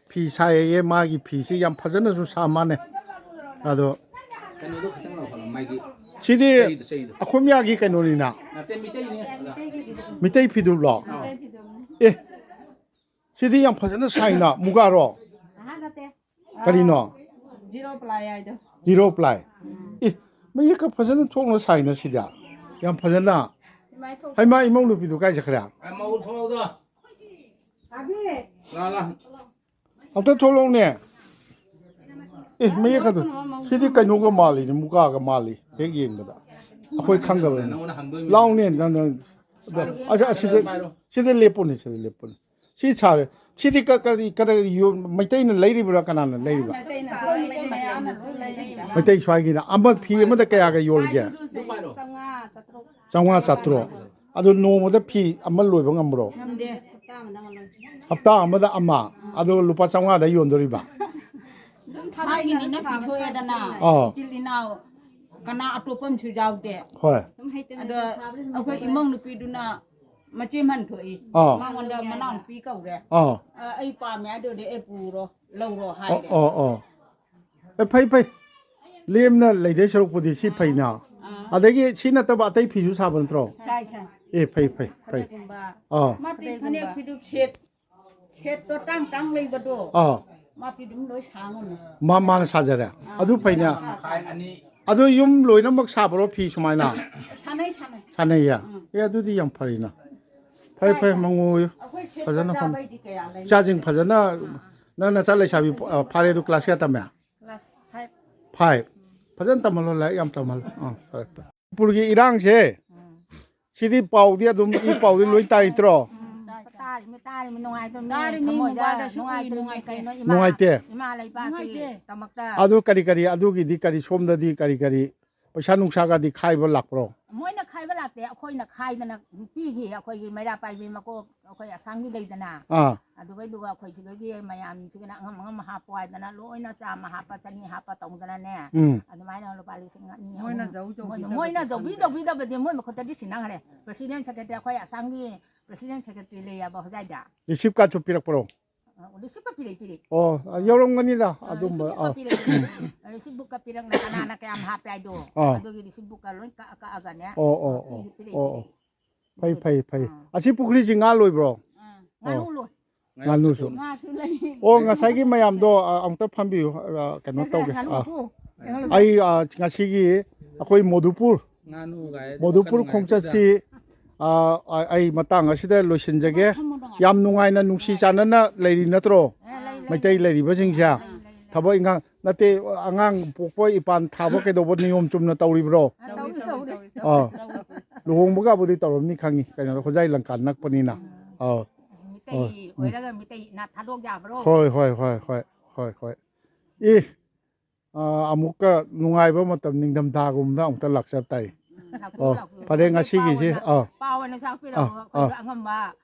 ꯐꯤ ꯁꯥꯏꯌꯦ꯫ ꯃꯥꯒꯤ ꯐꯤꯁꯤ ꯌꯥꯝ ꯐꯖꯅꯁꯨ ꯁꯥ ꯃꯥꯟꯅꯦ꯫ ꯑꯗꯣ ꯀꯩꯅꯣꯗꯣ ꯈꯤꯇꯪ ꯂꯧꯈꯠꯂꯣ, ꯃꯥꯒꯤ ꯁꯤꯗꯤ ꯆꯩꯗꯣ, ꯆꯩꯗꯣ꯫ ꯑꯩꯈꯣꯏ ꯃꯌꯥꯒꯤ ꯀꯩꯅꯣꯅꯤꯅ꯫ ꯅꯠꯇꯦ, ꯃꯤꯇꯩꯅꯦ꯫ ꯃꯤꯇꯩ ꯐꯤꯗꯨꯛꯂꯣ? ꯑꯥ꯫ ꯑꯦ, ꯁꯤꯗꯤ ꯌꯥꯝ ꯐꯖꯅ ꯁꯥꯏꯅ, ꯃꯨꯒꯥꯔꯣ? ꯑꯍꯥ, ꯅꯠꯇꯦ꯫ ꯀꯔꯤꯅꯣ? ꯖꯤꯔꯣ ꯄ꯭ꯂꯥꯏ ꯍꯥꯏꯗꯣ꯫ Zero ply. ꯎꯝ꯫ ꯑꯦ, ꯃꯌꯦꯛꯀ ꯐꯖꯅ ꯊꯣꯛꯅ ꯁꯥꯏꯅ ꯁꯤꯗ꯫ ꯌꯥꯝ ꯐꯖꯅ꯫ ꯏꯃꯥꯏ ꯊꯣꯛ-, ꯍꯩꯃꯥ, ꯏꯃꯧ ꯅꯨꯄꯤꯗꯨ ꯀꯥꯏ ꯆꯠꯈ꯭ꯔꯦ? ꯑ, ꯃꯧ ꯊꯣꯛꯂꯛꯑꯣꯗꯣ꯫ ꯂꯥ, ꯂꯥ꯫ ꯑꯝꯇ ꯊꯣꯛꯂꯛꯎꯅꯦ꯫ ꯑꯦ, ꯃꯌꯦꯛ ꯈꯛꯇ꯫ ꯁꯤꯗꯤ ꯀꯩꯅꯣꯒ ꯃꯥꯜꯂꯤꯅꯦ, ꯃꯨꯒꯥꯒ ꯃꯥꯜꯂꯤ ꯍꯦꯛ ꯌꯦꯡꯕꯗ꯫ ꯑꯩꯈꯣꯏ ꯈꯪꯗꯕꯅꯤ꯫ ꯅꯪꯉꯣꯟꯗ ꯍꯪꯗꯣꯏꯅꯤ꯫ ꯂꯥꯎꯅꯦ, ꯅꯪ, ꯅꯪ꯫ ꯄꯥꯏꯔꯣ꯫ ꯑꯁ, ꯑꯁꯤꯗ, ꯄꯥꯏꯔꯣ꯫ ꯁꯤꯗ ꯂꯦꯞꯄꯨꯅꯦ, ꯁꯤꯗ ꯂꯦꯞꯄꯨꯅꯦ꯫ ꯁꯤ ꯁꯥꯔꯦ꯫ ꯁꯤꯗꯤ ꯀ-, ꯀꯔꯤ, ꯀꯔꯤ ꯌꯣ-, ꯃꯩꯇꯩꯅ ꯂꯩꯔꯤꯕ꯭ꯔꯥ, ꯀꯅꯥꯅ ꯂꯩꯔꯤꯕ? ꯃꯩꯇꯩꯅ ꯁꯥꯕ, ꯃꯩꯇꯩ ꯃꯌꯥꯝꯅꯁꯨ ꯂꯩꯅꯩꯕ꯫ ꯃꯩꯇꯩ ꯁ꯭ꯋꯥꯏꯒꯤꯅ꯫ ꯑꯃ, ꯐꯤ ꯑꯃꯗ ꯀꯌꯥꯒ ꯌꯣꯜꯒꯦ? ꯑꯗꯨꯝ ꯄꯥꯏꯔꯣ꯫ ꯆꯥꯝꯃꯉꯥ, ꯆꯥꯇ꯭ꯔꯨꯛ꯫ ꯆꯥꯝꯃꯉꯥ, ꯆꯥꯇ꯭ꯔꯨꯛ꯫ ꯑꯗꯨ ꯅꯣꯡꯃꯗ ꯐꯤ ꯑꯃ ꯂꯣꯏꯕ ꯉꯝꯕ꯭ꯔꯣ? ꯉꯝꯗꯦ꯫ ꯍꯞꯇꯥ ꯑꯃꯗ ꯑꯃ ꯂꯣꯏ-, ꯍꯞꯇꯥ ꯑꯃꯗ ꯑꯃ꯫ ꯑꯗꯨꯒ ꯂꯨꯄꯥ ꯆꯥꯝꯃꯉꯥꯗ ꯌꯣꯟꯗꯣꯔꯤꯕ? ꯑꯗꯨꯝ ꯊꯥꯏꯅꯒꯤꯅꯤꯅ ꯄꯤꯊꯣꯛꯑꯦꯗꯅ꯫ ꯑꯥ꯫ ꯏꯆꯤꯜ ꯏꯅꯥꯎ ꯀꯅꯥ ꯑꯇꯣꯞꯄ ꯑꯃꯁꯨ ꯌꯥꯎꯗꯦ꯫ ꯍꯣꯏ꯫ ꯑꯗꯣ ꯑꯩꯈꯣꯏ ꯏꯃꯧ ꯅꯨꯄꯤꯗꯨꯅ ꯃꯆꯦ ꯃꯟ ꯊꯣꯛꯏ꯫ ꯑꯥ꯫ ꯃꯉꯣꯟꯗ ꯃꯅꯥꯎꯅꯨꯄꯤ ꯀꯧꯔꯦ꯫ ꯑꯥ꯫ ꯑ, ꯑꯩ ꯄꯥꯝꯃꯦ ꯑꯗꯨꯗꯤ ꯑꯩ ꯄꯨꯔꯣ, ꯂꯧꯔꯣ ꯑꯣ, ꯍꯥꯏꯔꯦ꯫ ꯑꯣ, ꯑꯣ꯫ ꯑꯦ, ꯐꯩ, ꯐꯩ꯫ ꯂꯦꯝꯅ ꯂꯩꯗꯣꯏ ꯁꯔꯨꯛꯄꯨꯗꯤ ꯁꯤ ꯐꯩꯅ꯫ ꯑꯥ꯫ ꯑꯗꯒꯤ ꯁꯤ ꯅꯠꯇꯕ ꯑꯇꯩ ꯐꯤꯁꯨ ꯁꯥꯕ ꯅꯠꯇ꯭ꯔꯣ? ꯁꯥꯏ, ꯁꯥꯏ꯫ ꯑꯦ, ꯐꯩ, ꯐꯩ, ꯐꯩ꯫ ꯐꯅꯦꯛꯀꯨꯝꯕ꯫ ꯑꯥ꯫ ꯃꯥꯗꯤ ꯐꯅꯦꯛ ꯐꯅꯦꯛꯀꯨꯝꯕ꯫ ꯐꯤꯗꯨ ꯁꯦꯠ, ꯁꯦꯠꯇꯣ ꯇꯥꯡ ꯇꯥꯡ ꯂꯩꯕꯗꯣ꯫ ꯑꯥ꯫ ꯃꯥꯗꯤ ꯑꯗꯨꯝ ꯂꯣꯏ ꯁꯥ ꯉꯝꯃꯦ꯫ ꯃꯥ, ꯃꯥꯅ ꯁꯥꯖꯔꯦ꯫ ꯑꯥ꯫ ꯑꯗꯨ ꯐꯩꯅ꯫ ꯃꯈꯥꯏ ꯑꯅꯤ꯫ ꯑꯗꯨ ꯌꯨꯝ ꯂꯣꯏꯅꯃꯛ ꯁꯥꯕ꯭ꯔꯣ ꯐꯤ ꯁꯨꯃꯥꯏꯅ? ꯁꯥꯟꯅꯩ, ꯁꯥꯟꯅꯩ꯫ ꯁꯥꯟꯅꯩꯌꯦ? ꯎꯝ꯫ ꯑꯦ, ꯑꯗꯨꯗꯤ ꯌꯥꯝ ꯐꯔꯤꯅ꯫ ꯐꯩ, ꯁꯥꯏ, ꯐꯩ, ꯁꯥꯏ꯫ ꯃꯉꯨ ꯑꯣꯏꯌꯨ꯫ ꯑꯩꯈꯣꯏ ꯁꯦꯠꯄ ꯐꯖꯅ ꯐꯝ-, ꯆꯥꯕꯩꯗꯤ ꯀꯌꯥ ꯂꯩ-, ꯏꯆꯥꯁꯤꯡ ꯐꯖꯅ, ꯑꯥ, ꯑꯥ꯫ ꯅꯪ ꯅꯆꯥ ꯂꯩꯁꯥꯕꯤ ꯐ-, ꯑ, ꯐꯥꯔꯦ ꯑꯗꯨ ꯀ꯭ꯂꯥꯁ ꯀꯌꯥ ꯇꯝꯃꯦ? Class five. ꯐꯥꯏꯚ꯫ ꯐꯖꯅ ꯇꯝꯍꯜꯂꯣ, ꯂꯥꯏꯔꯤꯛ ꯌꯥꯝ ꯇꯝꯍꯜꯂꯣ꯫ ꯑꯥ, ꯐꯔꯦ, ꯐꯔꯦ꯫ ꯃꯅꯤꯄꯨꯔꯒꯤ ꯏꯔꯥꯡꯁꯦ ꯎꯝ꯫ ꯁꯤꯗꯤ ꯄꯥꯎꯗꯤ ꯑꯗꯨꯝ ꯏ ꯄꯥꯎꯗꯤ ꯂꯣꯏ ꯇꯥꯏ ꯅꯠꯇ꯭ꯔꯣ? ꯇꯥꯔꯤꯃꯤ ꯇꯥꯔꯤꯃꯤ ꯅꯨꯡꯉꯥꯏꯇ꯭ꯔꯣ ꯊꯃꯣꯏꯗ ꯅꯨꯡꯉꯥꯏꯇ꯭ꯔꯣ ꯀꯩꯅꯣ ꯏꯃꯥ ꯅꯨꯡꯉꯥꯏꯇꯦ꯫ ꯏꯃꯥ ꯂꯩꯕꯥꯛꯀꯤ ꯗꯃꯛꯇ꯫ ꯑꯗꯨ ꯀꯔꯤ ꯀꯔꯤ ꯑꯗꯨꯒꯤꯗꯤ ꯀꯔꯤ ꯁꯣꯝꯗꯗꯤ ꯀꯔꯤ ꯀꯔꯤ ꯄꯩꯁꯥ ꯅꯨꯡꯁꯥꯒꯗꯤ ꯈꯥꯏꯕ ꯂꯥꯛꯄ꯭ꯔꯣ? ꯃꯣꯏꯅ ꯈꯥꯏꯕ ꯂꯥꯛꯇꯦ, ꯑꯩꯈꯣꯏꯅ ꯈꯥꯏꯗꯅ ꯄꯤꯈꯤ꯫ ꯑꯩꯈꯣꯏꯒꯤ ꯃꯩꯔꯥ ꯄꯥꯏꯕꯤ ꯃꯀꯣꯛ ꯑꯩꯈꯣꯏ ꯑꯁꯥꯝꯒꯤ ꯂꯩꯗꯅ, ꯑꯥ ꯑꯗꯨꯒꯩꯗꯨꯒ ꯑꯩꯈꯣꯏ ꯁꯤꯗꯒꯤ ꯃꯌꯥꯝꯁꯤꯒꯤꯅ ꯑꯉꯝ ꯑꯉꯝ ꯍꯥꯞꯄꯣ ꯍꯥꯏꯗꯅ ꯂꯣꯏꯅ ꯆꯥꯝꯃ ꯍꯥꯞꯄ, ꯆꯅꯤ ꯍꯥꯞꯄ ꯇꯧꯗꯅꯅꯦ꯫ ꯎꯝ ꯑꯗꯨꯃꯥꯏꯅ ꯂꯨꯄꯥ ꯂꯤꯁꯤꯡ ꯑꯅꯤ ꯃꯣꯏꯅ ꯑꯍꯨꯝ ꯖꯧ ꯖꯧ ꯃꯣꯏꯅ- ꯄꯤꯗꯕꯗꯤ ꯃꯣꯏꯅ ꯖꯧꯕꯤ ꯈꯪꯗꯦ꯫ ꯖꯧꯕꯤꯗꯕꯗꯤ ꯃꯣꯏ ꯃꯈꯨꯠꯇꯗꯤ ꯁꯤꯟꯅꯈ꯭ꯔꯦ꯫ ꯄ꯭ꯔꯁꯤꯗꯦꯟ ꯁꯦꯀ꯭ꯔꯦꯇꯔꯤ, ꯑꯩꯈꯣꯏ ꯑꯁꯥꯝꯒꯤ ꯄ꯭ꯔꯁꯤꯗꯦꯟ ꯁꯦꯀ꯭ꯔꯦꯇꯔꯤ ꯂꯩꯌꯦꯕ ꯍꯣꯖꯥꯏꯗ꯫ ꯔꯤꯁꯤꯞ ꯀꯥꯔꯗꯁꯨ ꯄꯤꯔꯛꯄ꯭ꯔꯣ? ꯑ, ꯔꯤꯁꯤꯞꯀ ꯄꯤꯔꯛꯏ ꯄꯤꯔꯛꯏ꯫ ꯑꯣ ꯌꯧꯔꯝꯒꯅꯤꯗ ꯑꯗꯨꯝꯕ ꯔꯤꯁꯤꯞꯀ ꯑꯥ ꯄꯤꯔꯛꯏ꯫ ꯔꯤꯁꯤꯞ ꯕꯨꯛꯀ ꯄꯤꯔꯛꯅ ꯀꯅꯥꯅ ꯀꯌꯥꯝ ꯍꯥꯞꯄꯦ ꯍꯥꯏꯗꯣ꯫ ꯑꯥ꯫ ꯑꯗꯨꯒꯤ ꯔꯤꯁꯤꯞ ꯕꯨꯛꯀ ꯂꯣꯏ ꯀꯛꯑ ꯀꯛꯑꯒꯅꯦ꯫ ꯑꯣ ꯑꯣ ꯄꯤꯔꯛꯏ ꯑꯣ ꯄꯤꯔꯛꯏ꯫ ꯑꯣ ꯑꯣ ꯐꯩ ꯐꯩ ꯐꯩ꯫ ꯑꯥ꯫ ꯑꯁꯤ ꯄꯨꯈ꯭ꯔꯤꯁꯤ ꯉꯥ ꯂꯣꯏꯕ꯭ꯔꯣ? ꯉꯥꯅꯨ ꯂꯣꯏ꯫ ꯉꯥꯅꯨꯁꯨ꯫ ꯉꯥꯁꯨ ꯂꯩ꯫ ꯑꯣ ꯉꯁꯥꯏꯒꯤ ꯃꯌꯥꯝꯗꯣ ꯑ, ꯑꯃꯨꯛꯇ ꯐꯝꯕꯤꯌꯨ ꯑ, ꯀꯩꯅꯣ ꯇꯧꯒꯦ꯫ ꯉꯥꯅꯨ ꯑꯥ꯫ ꯃꯀꯨ꯫ ꯉꯥꯅꯨ ꯑꯩ ꯑ, ꯉꯁꯤꯒꯤ ꯑꯩꯈꯣꯏ ꯃꯣꯗꯨꯄꯨꯔ ꯉꯥꯅꯨ ꯒꯥꯏ ꯃꯣꯗꯨꯄꯨꯔ ꯈꯣꯡꯆꯠꯁꯤ ꯑ, ꯑ, ꯑꯩ ꯃꯇꯥꯡ ꯑꯁꯤꯗ ꯂꯣꯏꯁꯤꯟꯖꯒꯦ꯫ ꯌꯥꯝ ꯅꯨꯡꯉꯥꯏꯅ ꯅꯨꯡꯁꯤ ꯆꯥꯟꯅꯅ ꯂꯩꯔꯤ ꯅꯠꯇ꯭ꯔꯣ? ꯑꯦ, ꯂꯩ, ꯂꯩ, ꯃꯩꯇꯩ ꯂꯩ꯫ ꯂꯩꯔꯤꯕꯁꯤꯡꯁꯦ ꯂꯩ, ꯂꯩ, ꯂꯩ꯫ ꯊꯕꯛ ꯏꯪꯈꯥꯡ ꯅꯠꯇꯦ, ꯑꯉꯥꯡ ꯄꯣꯛꯄ ꯏꯄꯥꯟ ꯊꯥꯕ ꯀꯩꯗꯧꯕ ꯅꯤꯌꯣꯝ ꯆꯨꯝꯅ ꯇꯧꯔꯤꯕ꯭ꯔꯣ? ꯑ, ꯇꯧꯔꯤ, ꯇꯧꯔꯤ꯫ ꯑꯥ ꯂꯨꯍꯣꯡꯕꯒꯕꯨꯗꯤ ꯇꯧꯔꯝꯅꯤ ꯈꯪꯉꯤ, ꯀꯩꯅꯣ ꯍꯣꯖꯥꯏ ꯂꯪꯀꯥ ꯅꯛꯄꯅꯤꯅ꯫ ꯑꯥ ꯃꯤꯇꯩ ꯑꯣꯏꯔꯒ ꯃꯤꯇꯩ ꯏꯅꯥꯠ ꯊꯥꯗꯣꯛ ꯌꯥꯕ꯭ꯔꯣ? ꯍꯣꯏ ꯍꯣꯏ ꯍꯣꯏ ꯍꯣꯏ ꯍꯣꯏ ꯍꯣꯏ꯫ ꯑꯦ ꯑꯥ, ꯑꯃꯨꯛꯀ ꯅꯨꯡꯉꯥꯏꯕ ꯃꯇꯝ ꯅꯤꯡꯊꯝꯊꯥꯒꯨꯝꯕꯗ ꯑꯃꯨꯛꯇ ꯂꯥꯛꯆ ꯇꯥꯏ꯫ ꯎꯝ, ꯂꯥꯛꯄꯤꯌꯨ, ꯑꯣ ꯂꯥꯛꯄꯤꯌꯨ꯫ ꯐꯔꯦ ꯉꯁꯤꯒꯤꯁꯤ꯫ ꯄꯥꯎ ꯑꯣꯏꯅ ꯑꯥ ꯄꯥꯎ ꯑꯣꯏꯅ ꯁꯥꯛꯄꯤꯔꯛꯑꯣ꯫ ꯑꯥ, ꯑꯩꯈꯣꯏꯁꯨ ꯑꯥ꯫ ꯑꯉꯝꯕ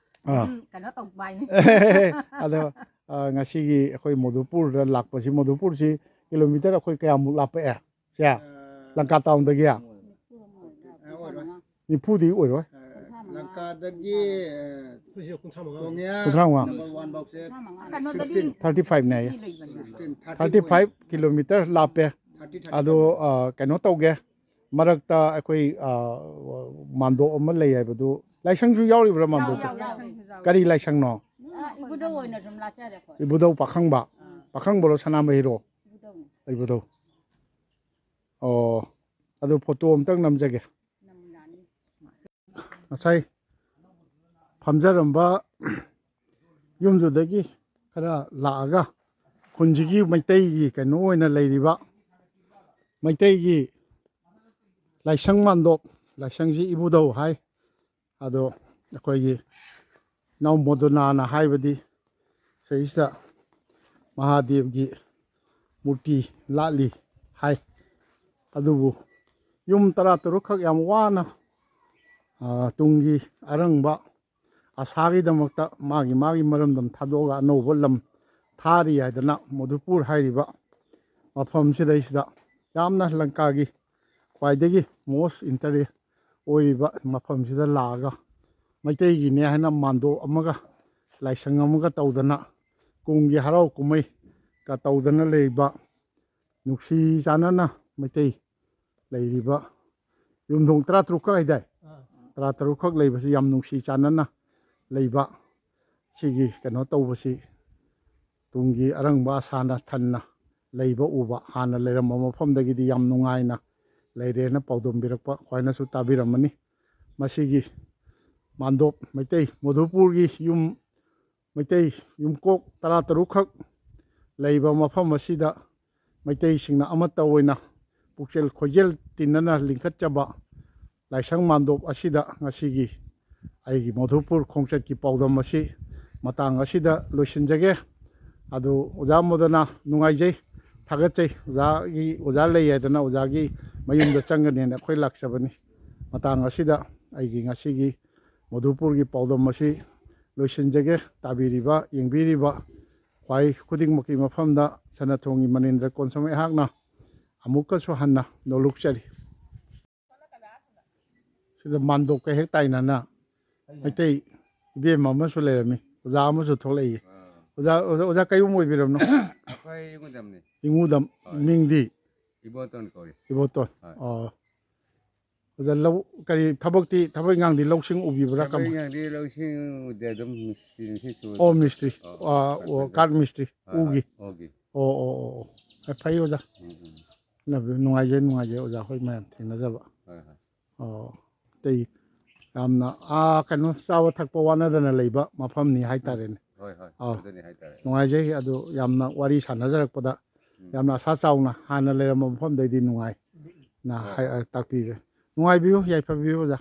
ꯑꯥ꯫ ꯑꯗꯨꯝ ꯀꯩꯅꯣ ꯇꯧꯕ ꯍꯥꯏꯅꯤ꯫ ꯑꯗꯣ ꯑꯥ, ꯉꯁꯤꯒꯤ ꯑꯩꯈꯣꯏ ꯃꯣꯗꯨꯄꯨꯔꯗ ꯂꯥꯛꯄꯁꯤ, ꯃꯣꯗꯨꯄꯨꯔꯁꯤ ꯀꯤꯂꯣꯃꯤꯇꯔ ꯑꯩꯈꯣꯏ ꯀꯌꯥꯃꯨꯛ ꯂꯥꯞꯄꯛꯑꯦ? ꯁꯦ ꯂꯪꯀꯥ ꯇꯥꯎꯟꯗꯒꯤ ꯑꯣꯏꯔꯣꯏ꯫ ꯅꯤꯐꯨꯗꯤ ꯑꯣꯏꯔꯣꯏ꯫ ꯂꯪꯀꯥꯗꯒꯤ ꯀꯨꯟꯊ꯭ꯔꯥ ꯃꯉꯥ꯫ ꯅꯝꯕꯔ ꯋꯥꯟ ꯐꯥꯎꯁꯦ ꯀꯩꯅꯣꯗꯗꯤ ꯁꯤꯛꯁꯇꯤꯟ꯫ ꯊꯥꯔꯇꯤ ꯐꯥꯏꯚꯅꯦ ꯑꯩ꯫ ꯂꯩꯕꯅꯦ꯫ Sixteen, thirty thirty five kilometre ꯂꯥꯞꯄꯦ꯫ ꯊꯥꯔꯇꯤ ꯑꯗꯣ ꯑꯥ, ꯀꯩꯅꯣ ꯇꯧꯒꯦ, ꯃꯔꯛꯇ ꯑꯩꯈꯣꯏ ꯑꯥ, ꯃꯥꯟꯗꯣꯞ ꯑꯃ ꯂꯩ ꯍꯥꯏꯕꯗꯨ, ꯂꯥꯏꯁꯪꯁꯨ ꯌꯥꯎꯔꯤꯕ꯭ꯔꯥ ꯃꯥꯟꯗꯣꯞꯇ? ꯌꯥꯎ, ꯌꯥꯎ, ꯌꯥꯎ꯫ ꯀꯔꯤ ꯂꯥꯏꯁꯪꯅꯣ? ꯑ, ꯏꯕꯨꯙꯧ ꯑꯣꯏꯅ ꯑꯗꯨꯝ ꯂꯥꯠꯆꯔꯦ ꯑꯩꯈꯣꯏ꯫ ꯏꯕꯨꯙꯧ ꯄꯥꯈꯪꯕ? ꯑꯥ, ꯄꯥꯈꯪꯕꯔꯣ ꯁꯅꯥꯃꯍꯤꯔꯣ? ꯏꯕꯨꯙꯧꯅꯤ꯫ ꯏꯕꯨꯙꯧ꯫ ꯑꯣ ꯑꯗꯨ ꯐꯣꯇꯣ ꯑꯝꯇꯪ ꯅꯝꯖꯒꯦ꯫ ꯅꯝ ꯌꯥꯅꯤ꯫ ꯉꯁꯥꯏ ꯐꯝꯖꯔꯝꯕ ꯌꯨꯝꯗꯨꯗꯒꯤ ꯈꯔ ꯂꯥꯛꯑꯒ ꯈꯨꯟꯁꯤꯒꯤ ꯃꯩꯇꯩꯒꯤ ꯀꯩꯅꯣ ꯑꯣꯏꯅ ꯂꯩꯔꯤꯕ ꯃꯩꯇꯩꯒꯤ ꯂꯥꯏꯁꯪ ꯃꯥꯟꯗꯣꯞ, ꯂꯥꯏꯁꯪꯁꯤ ꯏꯕꯨꯙꯧ ꯍꯥꯏ, ꯑꯗꯣ ꯑꯩꯈꯣꯏꯒꯤ ꯏꯅꯥꯎ ꯃꯣꯗꯅꯥꯅ ꯍꯥꯏꯕꯗꯤ ꯁꯤꯗꯩꯁꯤꯗ ꯃꯍꯥꯗꯦꯕꯒꯤ ꯃꯨꯔꯇꯤ ꯂꯥꯠꯂꯤ ꯍꯥꯏ꯫ ꯑꯗꯨꯕꯨ ꯌꯨꯝ ꯇꯔꯥ ꯇꯔꯨꯛꯈꯛ ꯌꯥꯝ ꯋꯥꯅ, ꯑ, ꯇꯨꯡꯒꯤ ꯑꯔꯪꯕ ꯑꯁꯥꯒꯤꯗꯃꯛꯇ ꯃꯥꯒꯤ ꯃꯥꯒꯤ ꯃꯔꯝꯗꯝ ꯊꯥꯗꯣꯛꯑꯒ ꯑꯅꯧꯕ ꯂꯝ ꯊꯥꯔꯤ ꯍꯥꯏꯗꯅ ꯃꯣꯗꯨꯄꯨꯔ ꯍꯥꯏꯔꯤꯕ ꯃꯐꯝꯁꯤꯗꯩꯁꯤꯗ ꯌꯥꯝꯅ ꯂꯪꯀꯥꯒꯤ ꯈ꯭ꯋꯥꯏꯗꯒꯤ most interest ꯑꯣꯏꯔꯤꯕ ꯃꯐꯝꯁꯤꯗ ꯂꯥꯛꯑꯒ ꯃꯩꯇꯩꯒꯤꯅꯦ ꯍꯥꯏꯅ ꯃꯥꯟꯗꯣꯞ ꯑꯃꯒ ꯂꯥꯏꯁꯪ ꯑꯃꯒ ꯇꯧꯗꯅ ꯀꯨꯝꯒꯤ ꯍꯔꯥꯎ ꯀꯨꯝꯍꯩꯒ ꯇꯧꯗꯅ ꯂꯩꯕ ꯅꯨꯡꯁꯤ ꯆꯥꯟꯅꯅ ꯃꯩꯇꯩ ꯂꯩꯔꯤꯕ ꯌꯨꯝꯊꯣꯡ ꯇꯔꯥ ꯇꯔꯨꯛꯈꯛ ꯍꯥꯏꯗꯥꯏ? ꯑꯥ꯫ ꯇꯔꯥ ꯇꯔꯨꯛꯈꯛ ꯂꯩꯕꯁꯤ ꯌꯥꯝ ꯅꯨꯡꯁꯤ ꯆꯥꯟꯅꯅ ꯂꯩꯕ ꯁꯤꯒꯤ ꯀꯩꯅꯣ ꯇꯧꯕꯁꯤ ꯇꯨꯡꯒꯤ ꯑꯔꯪꯕ ꯑꯁꯥꯅ ꯊꯟꯅ ꯂꯩꯕ ꯎꯕ, ꯍꯥꯟꯅ ꯂꯩꯔꯝꯕ ꯃꯐꯝꯗꯒꯤꯗꯤ ꯌꯥꯝ ꯅꯨꯡꯉꯥꯏꯅ ꯂꯩꯔꯦꯅ ꯄꯥꯎꯗꯝꯕꯤꯔꯛꯄ ꯈ꯭ꯋꯥꯏꯅꯁꯨ ꯇꯥꯕꯤꯔꯝꯃꯅꯤ꯫ ꯃꯁꯤꯒꯤ ꯃꯥꯟꯗꯣꯞ ꯃꯩꯇꯩ ꯃꯣꯗꯨꯄꯨꯔꯒꯤ ꯌꯨꯝ, ꯃꯩꯇꯩ ꯌꯨꯝꯀꯣꯛ ꯇꯔꯥ ꯇꯔꯨꯛꯈꯛ ꯂꯩꯕ ꯃꯐꯝ ꯑꯁꯤꯗ ꯃꯩꯇꯩꯁꯤꯡꯅ ꯑꯃꯠꯇ ꯑꯣꯏꯅ ꯄꯨꯛꯆꯦꯜ ꯈꯣꯏꯖꯦꯜ ꯇꯤꯟꯅꯅ ꯂꯤꯡꯈꯠꯆꯕ ꯂꯥꯏꯁꯪ ꯃꯥꯟꯗꯣꯞ ꯑꯁꯤꯗ ꯉꯁꯤꯒꯤ ꯑꯩꯒꯤ ꯃꯣꯗꯨꯄꯨꯔ ꯈꯣꯡꯆꯠꯀꯤ ꯄꯥꯎꯗꯝ ꯑꯁꯤ ꯃꯇꯥꯡ ꯑꯁꯤꯗ ꯂꯣꯏꯁꯤꯟꯖꯒꯦ꯫ ꯑꯗꯨ ꯑꯣꯖꯥ ꯃꯣꯗꯅꯥ, ꯅꯨꯡꯉꯥꯏꯖꯩ, ꯊꯥꯒꯠꯆꯩ꯫ ꯑꯣꯖꯥꯒꯤ, ꯑꯣꯖꯥ ꯂꯩ ꯍꯥꯏꯗꯅ ꯑꯣꯖꯥꯒꯤ ꯃꯌꯨꯝꯗ ꯆꯪꯒꯅꯦꯅ ꯑꯩꯈꯣꯏ ꯂꯥꯛꯆꯕꯅꯤ꯫ ꯃꯇꯥꯡ ꯑꯁꯤꯗ ꯑꯩꯒꯤ ꯉꯁꯤꯒꯤ ꯃꯣꯗꯨꯄꯨꯔꯒꯤ ꯄꯥꯎꯗꯝ ꯑꯁꯤ ꯂꯣꯏꯁꯤꯟꯖꯒꯦ꯫ ꯇꯥꯕꯤꯔꯤꯕ, ꯌꯦꯡꯕꯤꯔꯤꯕ ꯈ꯭ꯋꯥꯏ ꯈꯨꯗꯤꯡꯃꯛꯀꯤ ꯃꯐꯝꯗ ꯁꯅꯥꯊꯣꯡꯒꯤ ꯃꯅꯤꯟꯗ꯭ꯔ ꯀꯣꯟꯁꯝ ꯑꯩꯍꯥꯛꯅ ꯑꯃꯨꯛꯀꯁꯨ ꯍꯟꯅ ꯅꯣꯂꯨꯛꯆꯔꯤ꯫ ꯁꯤꯗ ꯃꯥꯟꯗꯣꯞꯀ ꯍꯦꯛ ꯇꯥꯏꯅꯅ ꯃꯩꯇꯩ ꯏꯕꯦꯝ ꯑꯃꯁꯨ ꯂꯩꯔꯝꯃꯤ, ꯑꯣꯖꯥ ꯑꯃꯁꯨ ꯊꯣꯛꯂꯛꯏ꯫ ꯑꯥ꯫ ꯑꯣꯖꯥ, ꯑꯣꯖꯥ, ꯑꯣꯖꯥ ꯀꯌꯨꯝ ꯑꯣꯏꯕꯤꯔꯕꯅꯣ? ꯑꯩꯈꯣꯏ ꯏꯉꯨꯗꯝꯅꯤ꯫ ꯏꯉꯨꯗꯝ꯫ ꯍꯣꯏ꯫ ꯃꯤꯡꯗꯤ? ꯏꯕꯣꯇꯣꯟ ꯀꯧꯏ꯫ ꯏꯕꯣꯇꯣꯟ꯫ ꯍꯣꯏ꯫ ꯑꯣ꯫ ꯑꯣꯖꯥ, ꯂꯧ ꯀꯔꯤ ꯊꯕꯛꯇꯤ, ꯊꯕꯛ ꯏꯪꯈꯥꯡꯗꯤ ꯂꯧꯁꯤꯡ ꯎꯕꯤꯕ꯭ꯔꯥ? ꯊꯕꯛ ꯀꯃꯥꯏ? ꯏꯪꯈꯥꯡꯗꯤ ꯂꯧꯁꯤꯡ ꯎꯗꯦ, ꯑꯗꯨꯝ ꯃꯤꯁꯇ꯭ꯔꯤ, ꯃꯤꯁꯇ꯭ꯔꯤ ꯁꯨꯕ ꯑꯣ, ꯆꯠꯄ꯫ ꯃꯤꯁꯇ꯭ꯔꯤ꯫ ꯑꯣ, ꯑꯥ, ꯑꯣ, ꯀꯥꯔꯄꯦꯟꯇꯔ꯫ ꯀꯥꯔꯠ ꯃꯤꯁꯇ꯭ꯔꯤ꯫ ꯍꯣꯏ, ꯎꯒꯤ꯫ ꯍꯣꯏ, ꯎꯒꯤ꯫ ꯑꯣ, ꯑꯣ, ꯑꯣ, ꯑꯣ꯫ ꯐꯩ, ꯐꯩ, ꯑꯣꯖꯥ꯫ ꯎꯝ, ꯎꯝ꯫ ꯅꯨꯡꯉꯥꯏꯖꯩ, ꯅꯨꯡꯉꯥꯏꯖꯩ, ꯑꯣꯖꯥ ꯍꯣꯏ ꯃꯌꯥꯝ ꯊꯦꯡꯅꯖꯕ꯫ ꯍꯣꯏ, ꯍꯣꯏ꯫ ꯑꯣ, ꯑꯇꯩ ꯌꯥꯝꯅ, ꯑꯥ, ꯀꯩꯅꯣ, ꯆꯥꯕ ꯊꯛꯄ ꯋꯥꯅꯗꯅ ꯂꯩꯕ ꯃꯐꯝꯅꯤ ꯍꯥꯏꯇꯥꯔꯦꯅꯦ꯫ ꯍꯣꯏ, ꯍꯣꯏ, ꯑꯥ, ꯑꯗꯨꯅꯤ ꯍꯥꯏꯇꯥꯔꯦ꯫ ꯅꯨꯡꯉꯥꯏꯖꯩ꯫ ꯑꯗꯨ ꯌꯥꯝꯅ ꯋꯥꯔꯤ ꯁꯥꯟꯅꯖꯔꯛꯄꯗ ꯎꯝ꯫ ꯌꯥꯝꯅ ꯑꯁꯥ ꯆꯥꯎꯅ ꯍꯥꯟꯅ ꯂꯩꯔꯝꯕ ꯃꯐꯝꯗꯩꯗꯤ ꯅꯨꯡꯉꯥꯏꯅ ꯍꯣꯏ꯫ ꯍꯥꯏ-, ꯇꯥꯛꯄꯤꯔꯦ꯫ ꯅꯨꯡꯉꯥꯏꯕꯤꯌꯨ, ꯌꯥꯏꯐꯕꯤꯌꯨ ꯑꯣꯖꯥ꯫